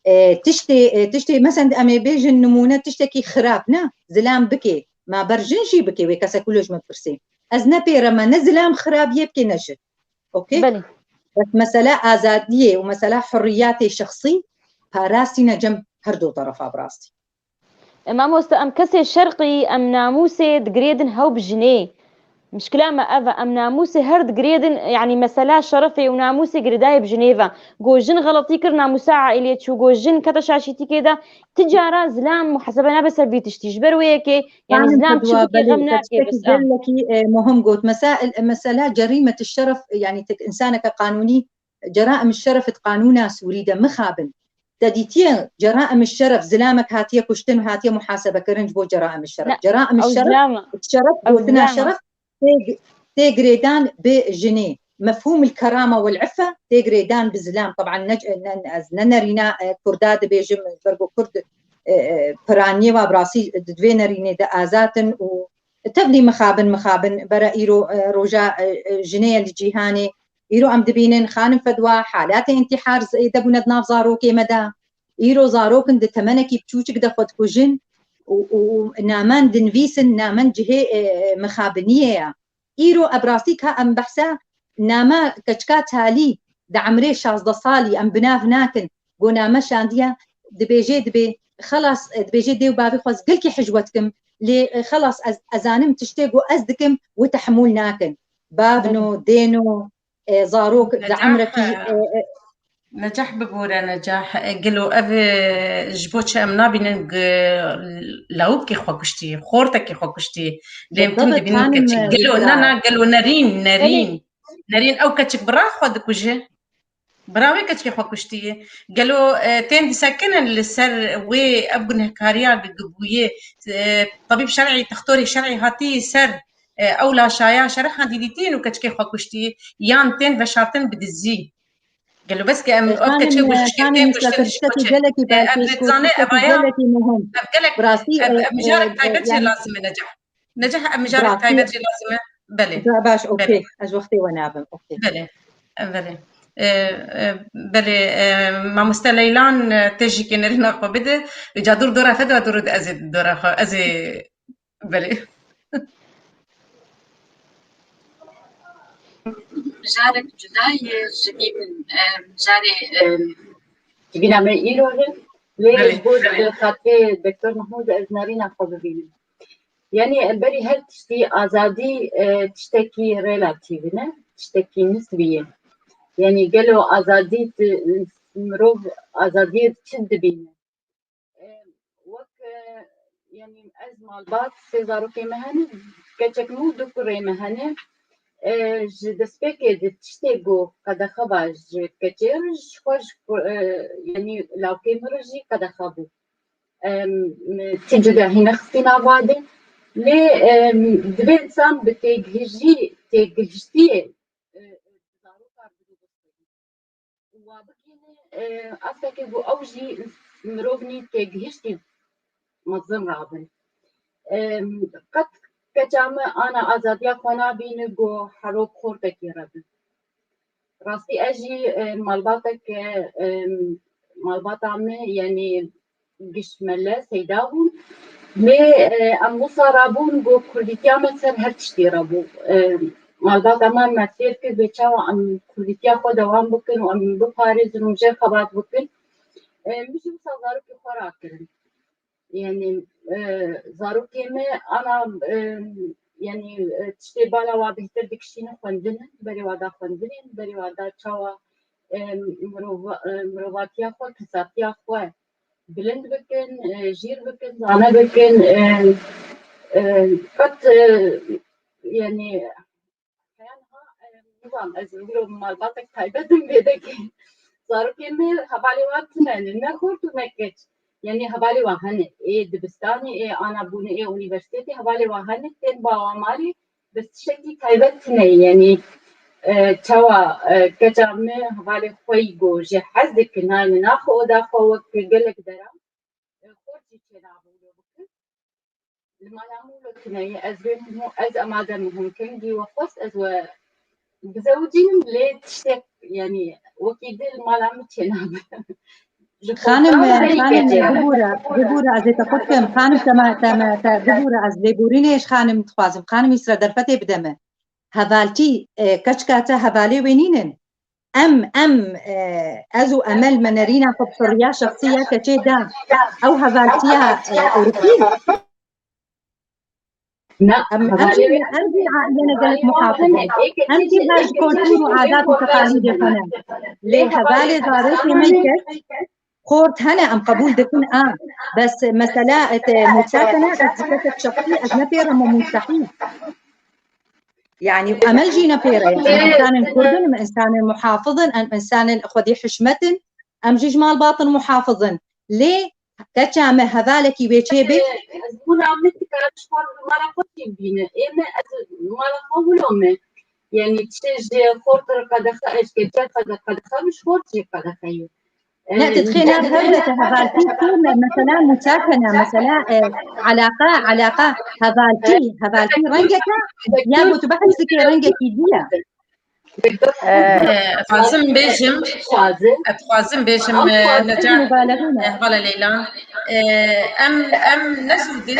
E, tiştê, e, tiştê, mesela em ê bêjin nimûne tiştekî xirab, ne? Zilam bike, ma ber jin jî bike, wê kesek wilo ji min pirsê. Ez ne pêre me, ne zilam xirabiyê bike, ne jin. Okey? Belê. Bes mesela azadiyê û mesela hurriyatê şexsî parastîne cem her du terefa bi rastî. E, mamoste, em kesê şerqî, em namûsê digirêdin hew bi jinê. Mişkila me ev e, em namûsê her digirêdin, yanî mesela şerefê û namûsê girêdayê bi jinê ve. Go jin xeletî kir, namûsa aîlê çû, go jin kete şaşîtîkê de, ti cara zilam muhasebe nabe ser vî tiştî. Ji ber wê yekê, yanî Xanim zilam çi Fedwa, bike, belê, xem te nake, tiştekî bes em. Gelekî, e, muhim got. Mesela, mesela cerîmet şeref, yanî tek însaneke qanûnî, ceraim şeref di qanûna Sûrî de mixabin. Te dîtiye ceraim şeref, zilamek hatiye kuştin û hatiye muhasebekirin ji bo ceraim şeref. Ne, Ceraim ew şeref, zilam e. Şeref, Ew gotina zilam e. Şeref, tê, tê girêdan bi jinê. Mefhûm el kerama wel iffe tê girêdan bi zilam. Taban ne, ne, ez ne nerîna, e, kurda dibêjim, ji ber ku kurd, e, e, piraniyê wa bi rastî di vê nerînê de azad in û tevlî mixabin, mixabin bere îro, e, roja, e, e, jinê ye li cîhanê. Îro em dibînin, Xanim Fedwa, halatê întîhar zêde bûne di nav zarokê me de. Îro zarok in di temenekî biçûçik de xwe dikujin û, û, û namen dinivîsin, namen cihê, e, mixabiniyê ye. Îro ev rastî ka em behsa nama keçika talî di emrê şazdeh salî em bi nav nakin, go name şandiye, dibêjê dibê, xelas, e, dibêjê dê û bavê xwe ez gelkî hicwe dikim, lê, e, xelas ez, ez zanim tiştê go ez dikim, wê tehemûl nakin. Bavno, Belê. Dêno, e, zarok di Necah, emrekî, e, e, e, Necah bibore, Necah, e, gelo ev, e, ji bo çi em nabînin g-, lawikê xwe kuştî, xortekê xwe kuştî, lê em tim بالضبط, dibînin xanim, keçik. e, Gelo, Fedwa. Na, na, gelo nerîn, Belê. Nerîn. Nerîn ew keçik bira xwe dikuje. Bira wê keçikê xwe kuştiye. Gelo, e, tên disekinin li ser wê ev gunehkariya gi-, gi bûye, e, tebîb şer'î, textorê şer'î hatî ser, e, ew laşaya şer'an dî dîtîn û keçikê xwe kuştiye, yan tên veşartin bi dizî? Gelo bes ke em, E, ev xanim, keçê e, kuştiye, xanim tên Nîsa, kuştin ji xwe tiştekî çi? Gelekî E, ev baş, nizane, ev tiştekî aya, gelekî muhim. Ev gelek, Bi rastî, ev, e, ev mijarek e, taybet jî yani lazim e, Necah. Necah, em mijarek Bi rastî, taybet jî lazim e. Belê. Ba-, baş, Belê. Okey. Ez wextê we nabim. Okey. Belê. Belê. E, e, belê, e, mamoste Leylan, e, tê jî kênerîna xwe bide. Îca dûr dora Fedwa dûr ez ê dora xwe. Ez ê, belê. Mijarek cuda ye ji vî min, e, mijarê, e, ji vîna me îro re. Lê Belê, ji bo belê. Xatirê Doktor Mahmûd ez nerîna xwe bibînim. Yanî, em berî her tiştî azadî, e, tiştekî relatîv e, tiştekî nisbî ye. Yanî, gelo azadî ti-, mirov azadiyê çi dibîne? E, wek, e, yanî, ez malbat, sê zarokê me hene, keçek min û du kurê me hene. E, ji destpêkê di tiştê ku qedexe ba ji keçê re ji xwe ji ku, e, yanî, lawkê min re jî qedexe bû. Em, ti cudahî nexistî nava de. Lê, em, divê insan bi têgihijî, têgihiştiyê, e, zaroka bidû. Wa bigihîne, e, astekê ku ew jî mirov nî têgihiştî mezin rabin. Em, qet keça me ana azadiya xwe nabîne ku herok xortekî re bin. Rastî ez jî, e, malbatek, e, em, malbata me, yanî giş mele seyda bûn. Lê, e, em wisa rabûn ku kurdîtiya me ser her tiştî re bû. E, malbata me me fêr kir bê çawa em kurdîtiya xwe dewam bikin û em biparêzin û jê xebat bikin. E, min jî wisa zarokê xwe rakirin. Yanî, e, zarokê me ana, e, yanî, e, tiştê bala wa bêhtir dikişînin xwendin, berê wa da xwendinê, berê wa da çawa, e, mirova-, e, mirovatiya xwe, kesatiya xwe bilind bikin, e, jîr bikin, zane bikin, e, e, qet, e, yanî, heya niha, e, nizam, ez wilo malbatek taybet im vê dekê. Zarokên me hevalê wan tune ne, ne xort û ne keç. Yanî hevalê wan hene, ê dibistanê, ê ana bûne, ê unîversîtetê, hevalê wan hene, tên bawa malê, bes tiştekî taybet tune ye. Yanî, e, çawa, e, keça me hevalê xwe yî ku jê hez dikin, nayne naxwe oda xwe wek gelek deran, e, xort jî çênabe wilo bikin. Li mala min wilo tune ye, ez vê min hûn, ez amade me hûn kengî we xwest, ez we bizewicînim, lê tiştek, yanî, wekî di li mala min çênabe. Ji Xanim, xorta e, xanim, bibûre, bibûre, ez ê te xurt kim. Xanim, te me, te me, te bibûre, ez lêborînê ji xanim dixwazim. Xanim Îsra derfetê bide me. Hevaltî, e, keçka te hevalê wê nînin. Em, em, e, ez û Emel me nerîna xwe bi hurriya şexsî ya keçê da. Ew hevaltiya, e, Ewropî. Na, em, em jî, em jî aileyene gelek muhafız in. Em jî her ji kultur û adat û teqalîdê xwe ne. Lê hevalê zarokê me keç xort hene, em qebûl dikin a. Bes mesela, e, te mûçakene, ez ji kesek şexsî, ez ne pê re me mûstehîl. Yani, Emel jî ne pê re ye. Em insanên kurd in, em insanên muhafız in, em insanên xwedî hişmet in, em jî ji malbatin muhafız in. Lê keça me hevalekî wê çê bê. Ez bûna min dikare ji xwe mala xwe jî bîne. Ê me, ez mala xwe wilo me. Yani, çi ji xort re qedexe, ez ji keça qede-, qedexe, min ji xort jî qedexe ye. Ne, tu dixê nav hev re te hevaltî kû me, mesela mûçak hene, mesela, e, alaqa, alaqa, hevaltî, hevaltî rengeke, ya ku tu behs dikê rengekî dî ye. E, ez dixwazim bêjim, ez dixwazim bêjim, e, Neca, e, hevala Leyla. E, em, em ne zû di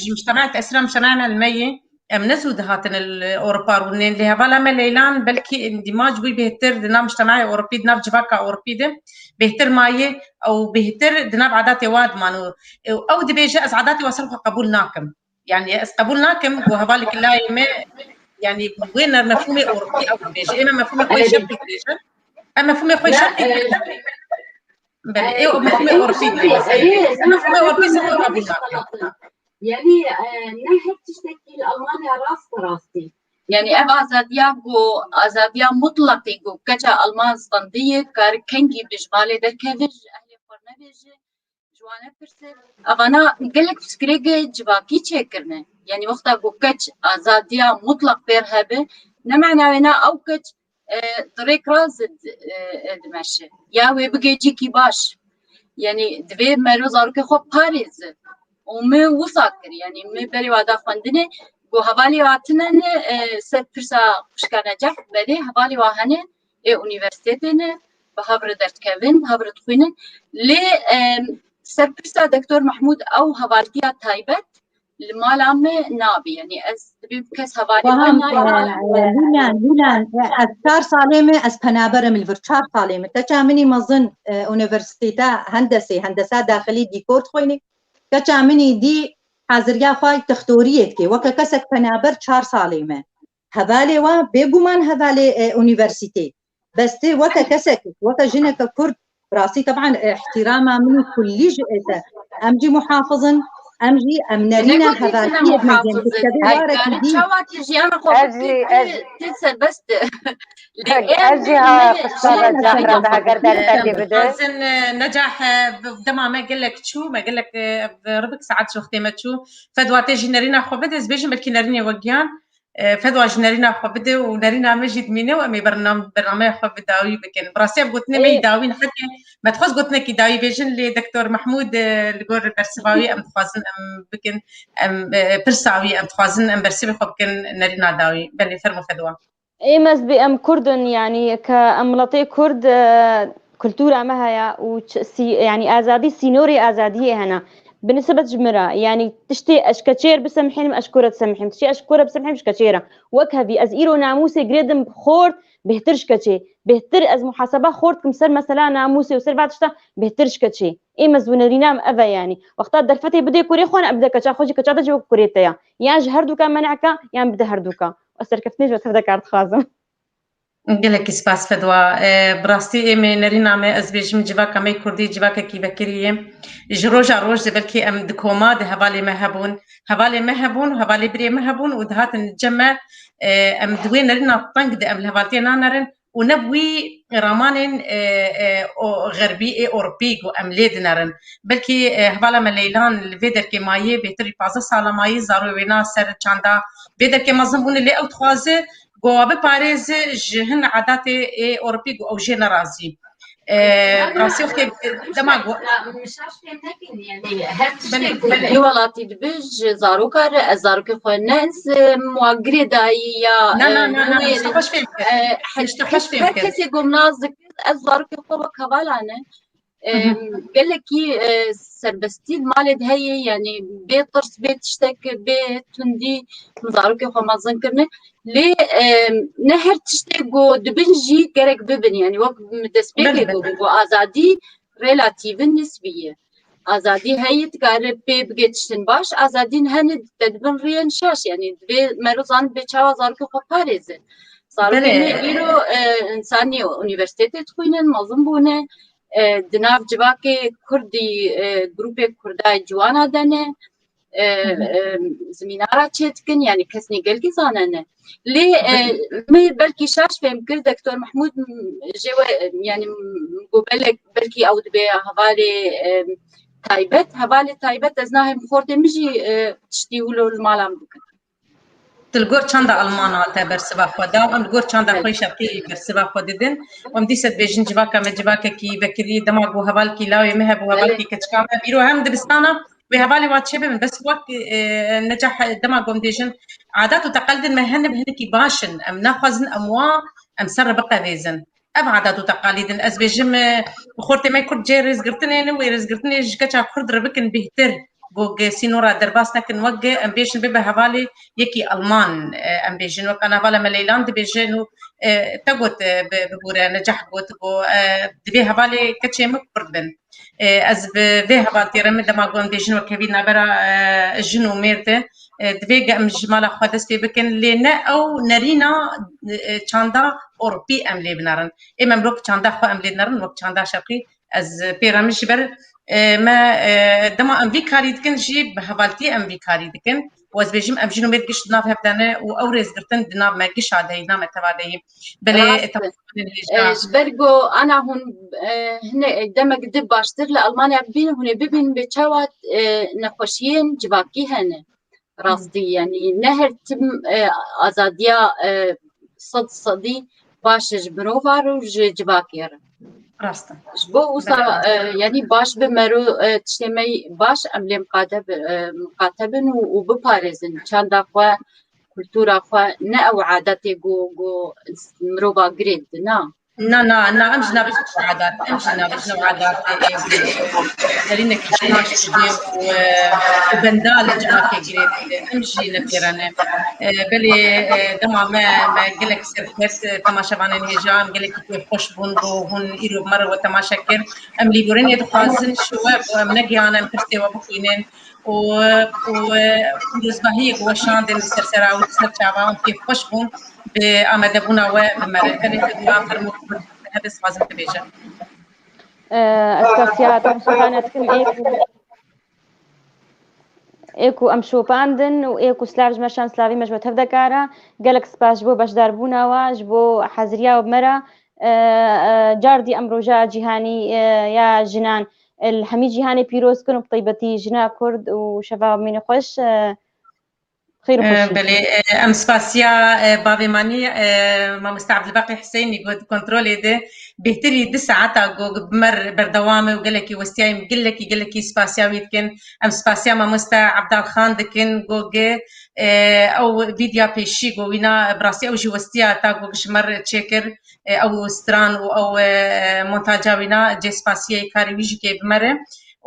ji mujtemaek esra mujtemaena li me yê, em ne zû dihatin li Ewropa rûnên, lê hevala me Leylan belkî îndîmac bûy bêhtir di nav mujtemaê Ewropî, di nav civaka Ewropî de bêhtir mayê ew bêhtir di nav adatê wa diman û, û ew dibêje, ez adatê wa ser xwe qebûl nakim. Yani ez qebûl nakim ku hevalekî layê me, yani wê ne mefhûmê Ewropî ew dibêje. Ê me mefhûmê xwe yê şerqî dibêjin. Em mefhûmê xwe yê şerqî dibêjin. Belê, ê mefhûmê Ewropî dibêjin. Mefhûmê Ewropî ser xwe qebûl nakim. Yanî, e, ne her tiştekî li Almanya rast bi rastî. Yanî ev azadiya ku, azadiya mutleqî ku keça Alman stendiye, dikare kengî bi ji malê derkeve, ji ehlê xwe nebêje, ji wan nepirse. Evana gelek fikrêgê civakî çêkirine. Yanî wexta ku keç azadiya mutleq pêr hebe, ne mena wê na ew keç e, di rêk re zid, e, e, dimeşe. Ya wê bigê cîkî baş. Yanî divê mero zarokê xwe parêze. Û min wisa kir. Yanî min berê wa da xwendinê, ku hevalê wa tine ne, e, ser pirsa xwişka Neceh, belê hevalê wa hene, ê unîversîtetê ne, bi hev re derdikevin, bi hev re dixwînin. Lê, e, ser pirsa Doktor Mehmûd ew hevaltiya taybet, li mala me nabî. Yanî ez dibêm kes hevalê me nayê. Lîlan, Lîlan, ez çar salê me, ez penaber im li vir, çar salê me. Keça min î mezin, e, unîversîteta hendesê, hendesa daxilî dîkor dixwînê. Keça min î dî haziriya xwe textoriyê dike. Weke kesek penaber çar salê me. Hevalê wa bêguman hevalê, e, unîversîtê. Bes tu weke kesek, weke jineke kurd, bi rastî teban, e, îhtîrama min û kullî ji ê te. Em jî muhafiz in, Em jî em nerîna hevaltiyê bimezin, bi tevî warek dî. Çawa ki jiyana xwe bikî, tê serbest. Lê ez jî ha xistana cahra de heger derdekê bide. Dixwazin, e, Necah, e, dema me gelek çû, me gelek, e, ribik saet ji wextê me çû. Fedwa tê jî nerîna xwe bide, ez bêjim belkî nerînê we giyan. E, Fedwa ji nerîna xwe bide û nerîna me jî dimîne û em ê bernam-, bernameya xwe bi dawî bikin. Bi rastî ev gotinê me yî dawî ne, herkê me dixwest gotinekî dawî bêjin, lê Doktor Mehmûd, e, li gor bersiva wî em dixwazin em bikin, em, e, pirsa wî em dixwazin em bersivê xwe bikin nerîna dawî. Belê, fermo Fedwa. Ê mezbî em Kurd in, yanî ke em miletê Kurd, e, kultura me heye û ç-, sî-, yanî azadî, sînorê azadiyê hene. Bi nisbet ji min re, yanî tiştê ez ji keçê re bisemhînim, ez ji ku re disemhînim. Tiştê ez ji ku re bisemhînim, ji keçê re. Wek hevî, ez îro namûsê girêdim xort, bêhtir ji keçê. Bêhtir ez muhaseba xort dikim ser mesela namûsê û ser va tişta bêhtir ji keçê. Ê mezbûnerîna em ev e yanî. Wexta derfetê bidê kurê xwe ne, bide keça xwe jî, keça te jî wek kurê te ya. Yan ji herduka men'ka, yan bide herduka. Ez serkeftinê ji we tev de kar dixwazim. Gelekî spas Fedwa. E, bi rastî ê me nerîna me, ez bêjim civaka me yê Kurdî civakekî vekirî ye. Ji roja roj de belkî em di koma de hevalê me hebûn. Hevalê me hebûn û hevalê birê me hebûn û dihatin cem me, e, em di wê nerîna teng de em li hevaltiyê nanerin û ne bi wî ramanên, e, e, o xerbî ê Ewropî ku em lê dinerin. Belkî, e, hevala me Leylan li vê derkê mayî, bêhtir ji pazdeh sala mayî, zarokê wê na ser çanda vê derkê mezin bûne, lê ew dixwaze ku biparêze ji hin adatê ê Ewropî ku ew jê nerazî. E, rastî wextê dema ku Min şaş fêm nekin, yanî her tiştê ku belê, belê, yê welatî dibe ji zaroka re, ez zarokê xwe ne ez, e, wa girêdayî ya, na, na, e, na, na, nû yê, tişta xweş fêm kir. E, her, tişta xweş fêm kir, her kesê ku min nas dikir, ez zarokê xwe wek hevala ne. E, gelekî, e, serbestî li malê de heye, yanî bê tirs, bê tiştek, bê tundî min zarokê xwe mezin kirine. Lê, e, ne her tiştê ku dibin jî gerek bibin, yanî wek min destpêkê got, ku azadî relatîv e, nisbî ye. Azadî heye, dikare pê bike tiştin baş, azadî hene te dibin riyên şaş, yanî divê mero zanin bê çawa zarokê xwe parêze. Zarokê me îro, e, însanî unîversîtetê dixwînin, mezin bûne, e, di nav civakê Kurdî, e, grûpê Kurda ciwana de ne, e, e, zimînara çê dikin, yanî kesnê gelkî zane ne. Lê, e, min belkî şaş fêm kir, Doktor Mehmûd, m, jê we, e, yanî, m, got belek, belkî ew dibe hevalê, e, taybet. Hevalê taybet ez nahêm xortê min jî, e, tiştî wilo li mala min bikin. Tu li gor çanda Alman hate bersiva xwe da, em li gor çanda xwe şerqî bersiva xwe didin. Em dîse dibêjin civaka me civakekî vekirî, dema ku hevalkî lawê me hebû, hevalkî keçika me, îro hem dibistana wê hevalê wa çê bibin. Bes wek, e, Necah, dema ku em dêjin, adat û teqalidên me hene bi hinekî baş in. Em naxwazin em wa, em ser re biqevêzin. Ev adat û teqalîd in. Ez bêjim, e, xortê me Kurd cê rêzgirtinê ne, wê rêzgirtinê ji keça Kurd re bikin bêhtir. Ku gi sînora derbas nekin, wek gi em bêjin bibe hevalê yekî Alman, e, em bêjin. Wek ana hevala me Leylan dibêje, nû, e, te got, e, bi, bibûre, Necah got, ku, e, divê hevalê keçê min Kurd bin. E, ez bi vê hevaltiyê re min dema ku em bêjin wek hevî navbera, e, jin û mêr de, e, divê ge em ji mala xwe dest pê bikin, lê ne ew nerîna, e, çanda Ewropî em lê binerin. Ê me mirov çanda xwe em lê dinerin, wek çanda şerqî ez pê re min ji ber, e, me, e, dema em vî karî dikin jî bi hevaltiyê em vî karî dikin. Û ez bêjim em jin û mêr giş di nav hev de ne û ew rêzgirtin di nav me gişa de yî, di nav me teva de yî. Belê, rast e. Ji ber ku ana hûn, e, hine, e, demek di baştir li Almanya bibînin, hûn ê bibînin bê çawa, e, nexweşiyên civakî hene. Rastî, yanî ne her tim, e, azadiya, e, sed sedî baş e ji mirova re û ji civakê re. Rast e. Ji bo wisa, e, yanî baş bi mero, e, tiştê me baş em lê miqate bi-, e, miqate bin û, û biparêzin çanda xwe, kultura xwe, ne ew adetê ku, ku mirova girê didin, na. Na, na, na, em jî nabêjin ew adat, em jî nabêjin ew adatê ê, ê, derînekî şaş didê û, e, û benda li civakê girê dide. Em jî ne pê re ne. E, belê, e, dema me, me gelek serkeft, e, temaşevanên hêja, em gelekî kêfxweş bûn ku hûn îro bi me re we temaşe kir. Em lîborînê dixwazin ji we ku em negihane, em pirsê we bixwînin. û, û, û pîrozbahiyek weşandin li ser sera û li ser çava û kêfxweş bûn bi amadebûna we bi me re. Tenê Fedwa, fermo, bi hevê dixwazim bibêje. Ee, ez kasiya temaşevanê dikim ê ku ê ku em şopandin û ê ku silav ji me şan, silavî me ji we tev dekara. Gelek spas ji bo beşdarbûna we, ji bo heziriya we bi me re. E, e, cardî em roja cîhanî, e, ya jinan li hemî cîhanê pîroz kin û bi taybetî jina Kurd û şeva mîne xweş. E, xêr û xweşî. Belê, e, em spasiya, e, bavê manî, e, mamoste Abdulbaqî Huseyinî got kontrolê de bêhtirî du saeta go bi me re berdewam e û gelekî westiyayî, gelekî, gelekî spasiya wî dikin. Em spasiya mamoste Abdal Xan dikin, go ge, e, ew vîdya pêşî go wîna, bi rastî ew jî westiya ta go ji me re çêkir, e, ew stran û ew, e, montaja wîna, cê spasiyê karê wî jî kê bi me re.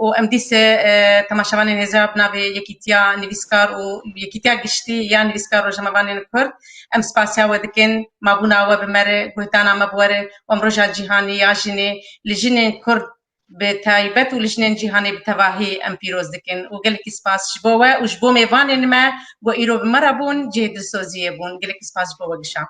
Û em dîse, e, temaşevanên hêza bi navê Yekîtiya Nivîskar û Yekîtiya Giştî ya Nivîskar Rojnamevanên Kurd, em spasiya we dikin, mabûna we bi me re, guhdana me bi we re, û em roja cîhanî ya jinê, li jinên Kurd bi taybet û li jinên cîhanê bi tevahî em pîroz dikin û gelekî spas ji bo we û ji bo mêvanên me ku îro bi me re bûn, cihê dilsoziyê bûn. Gelekî spas ji bo we gişa.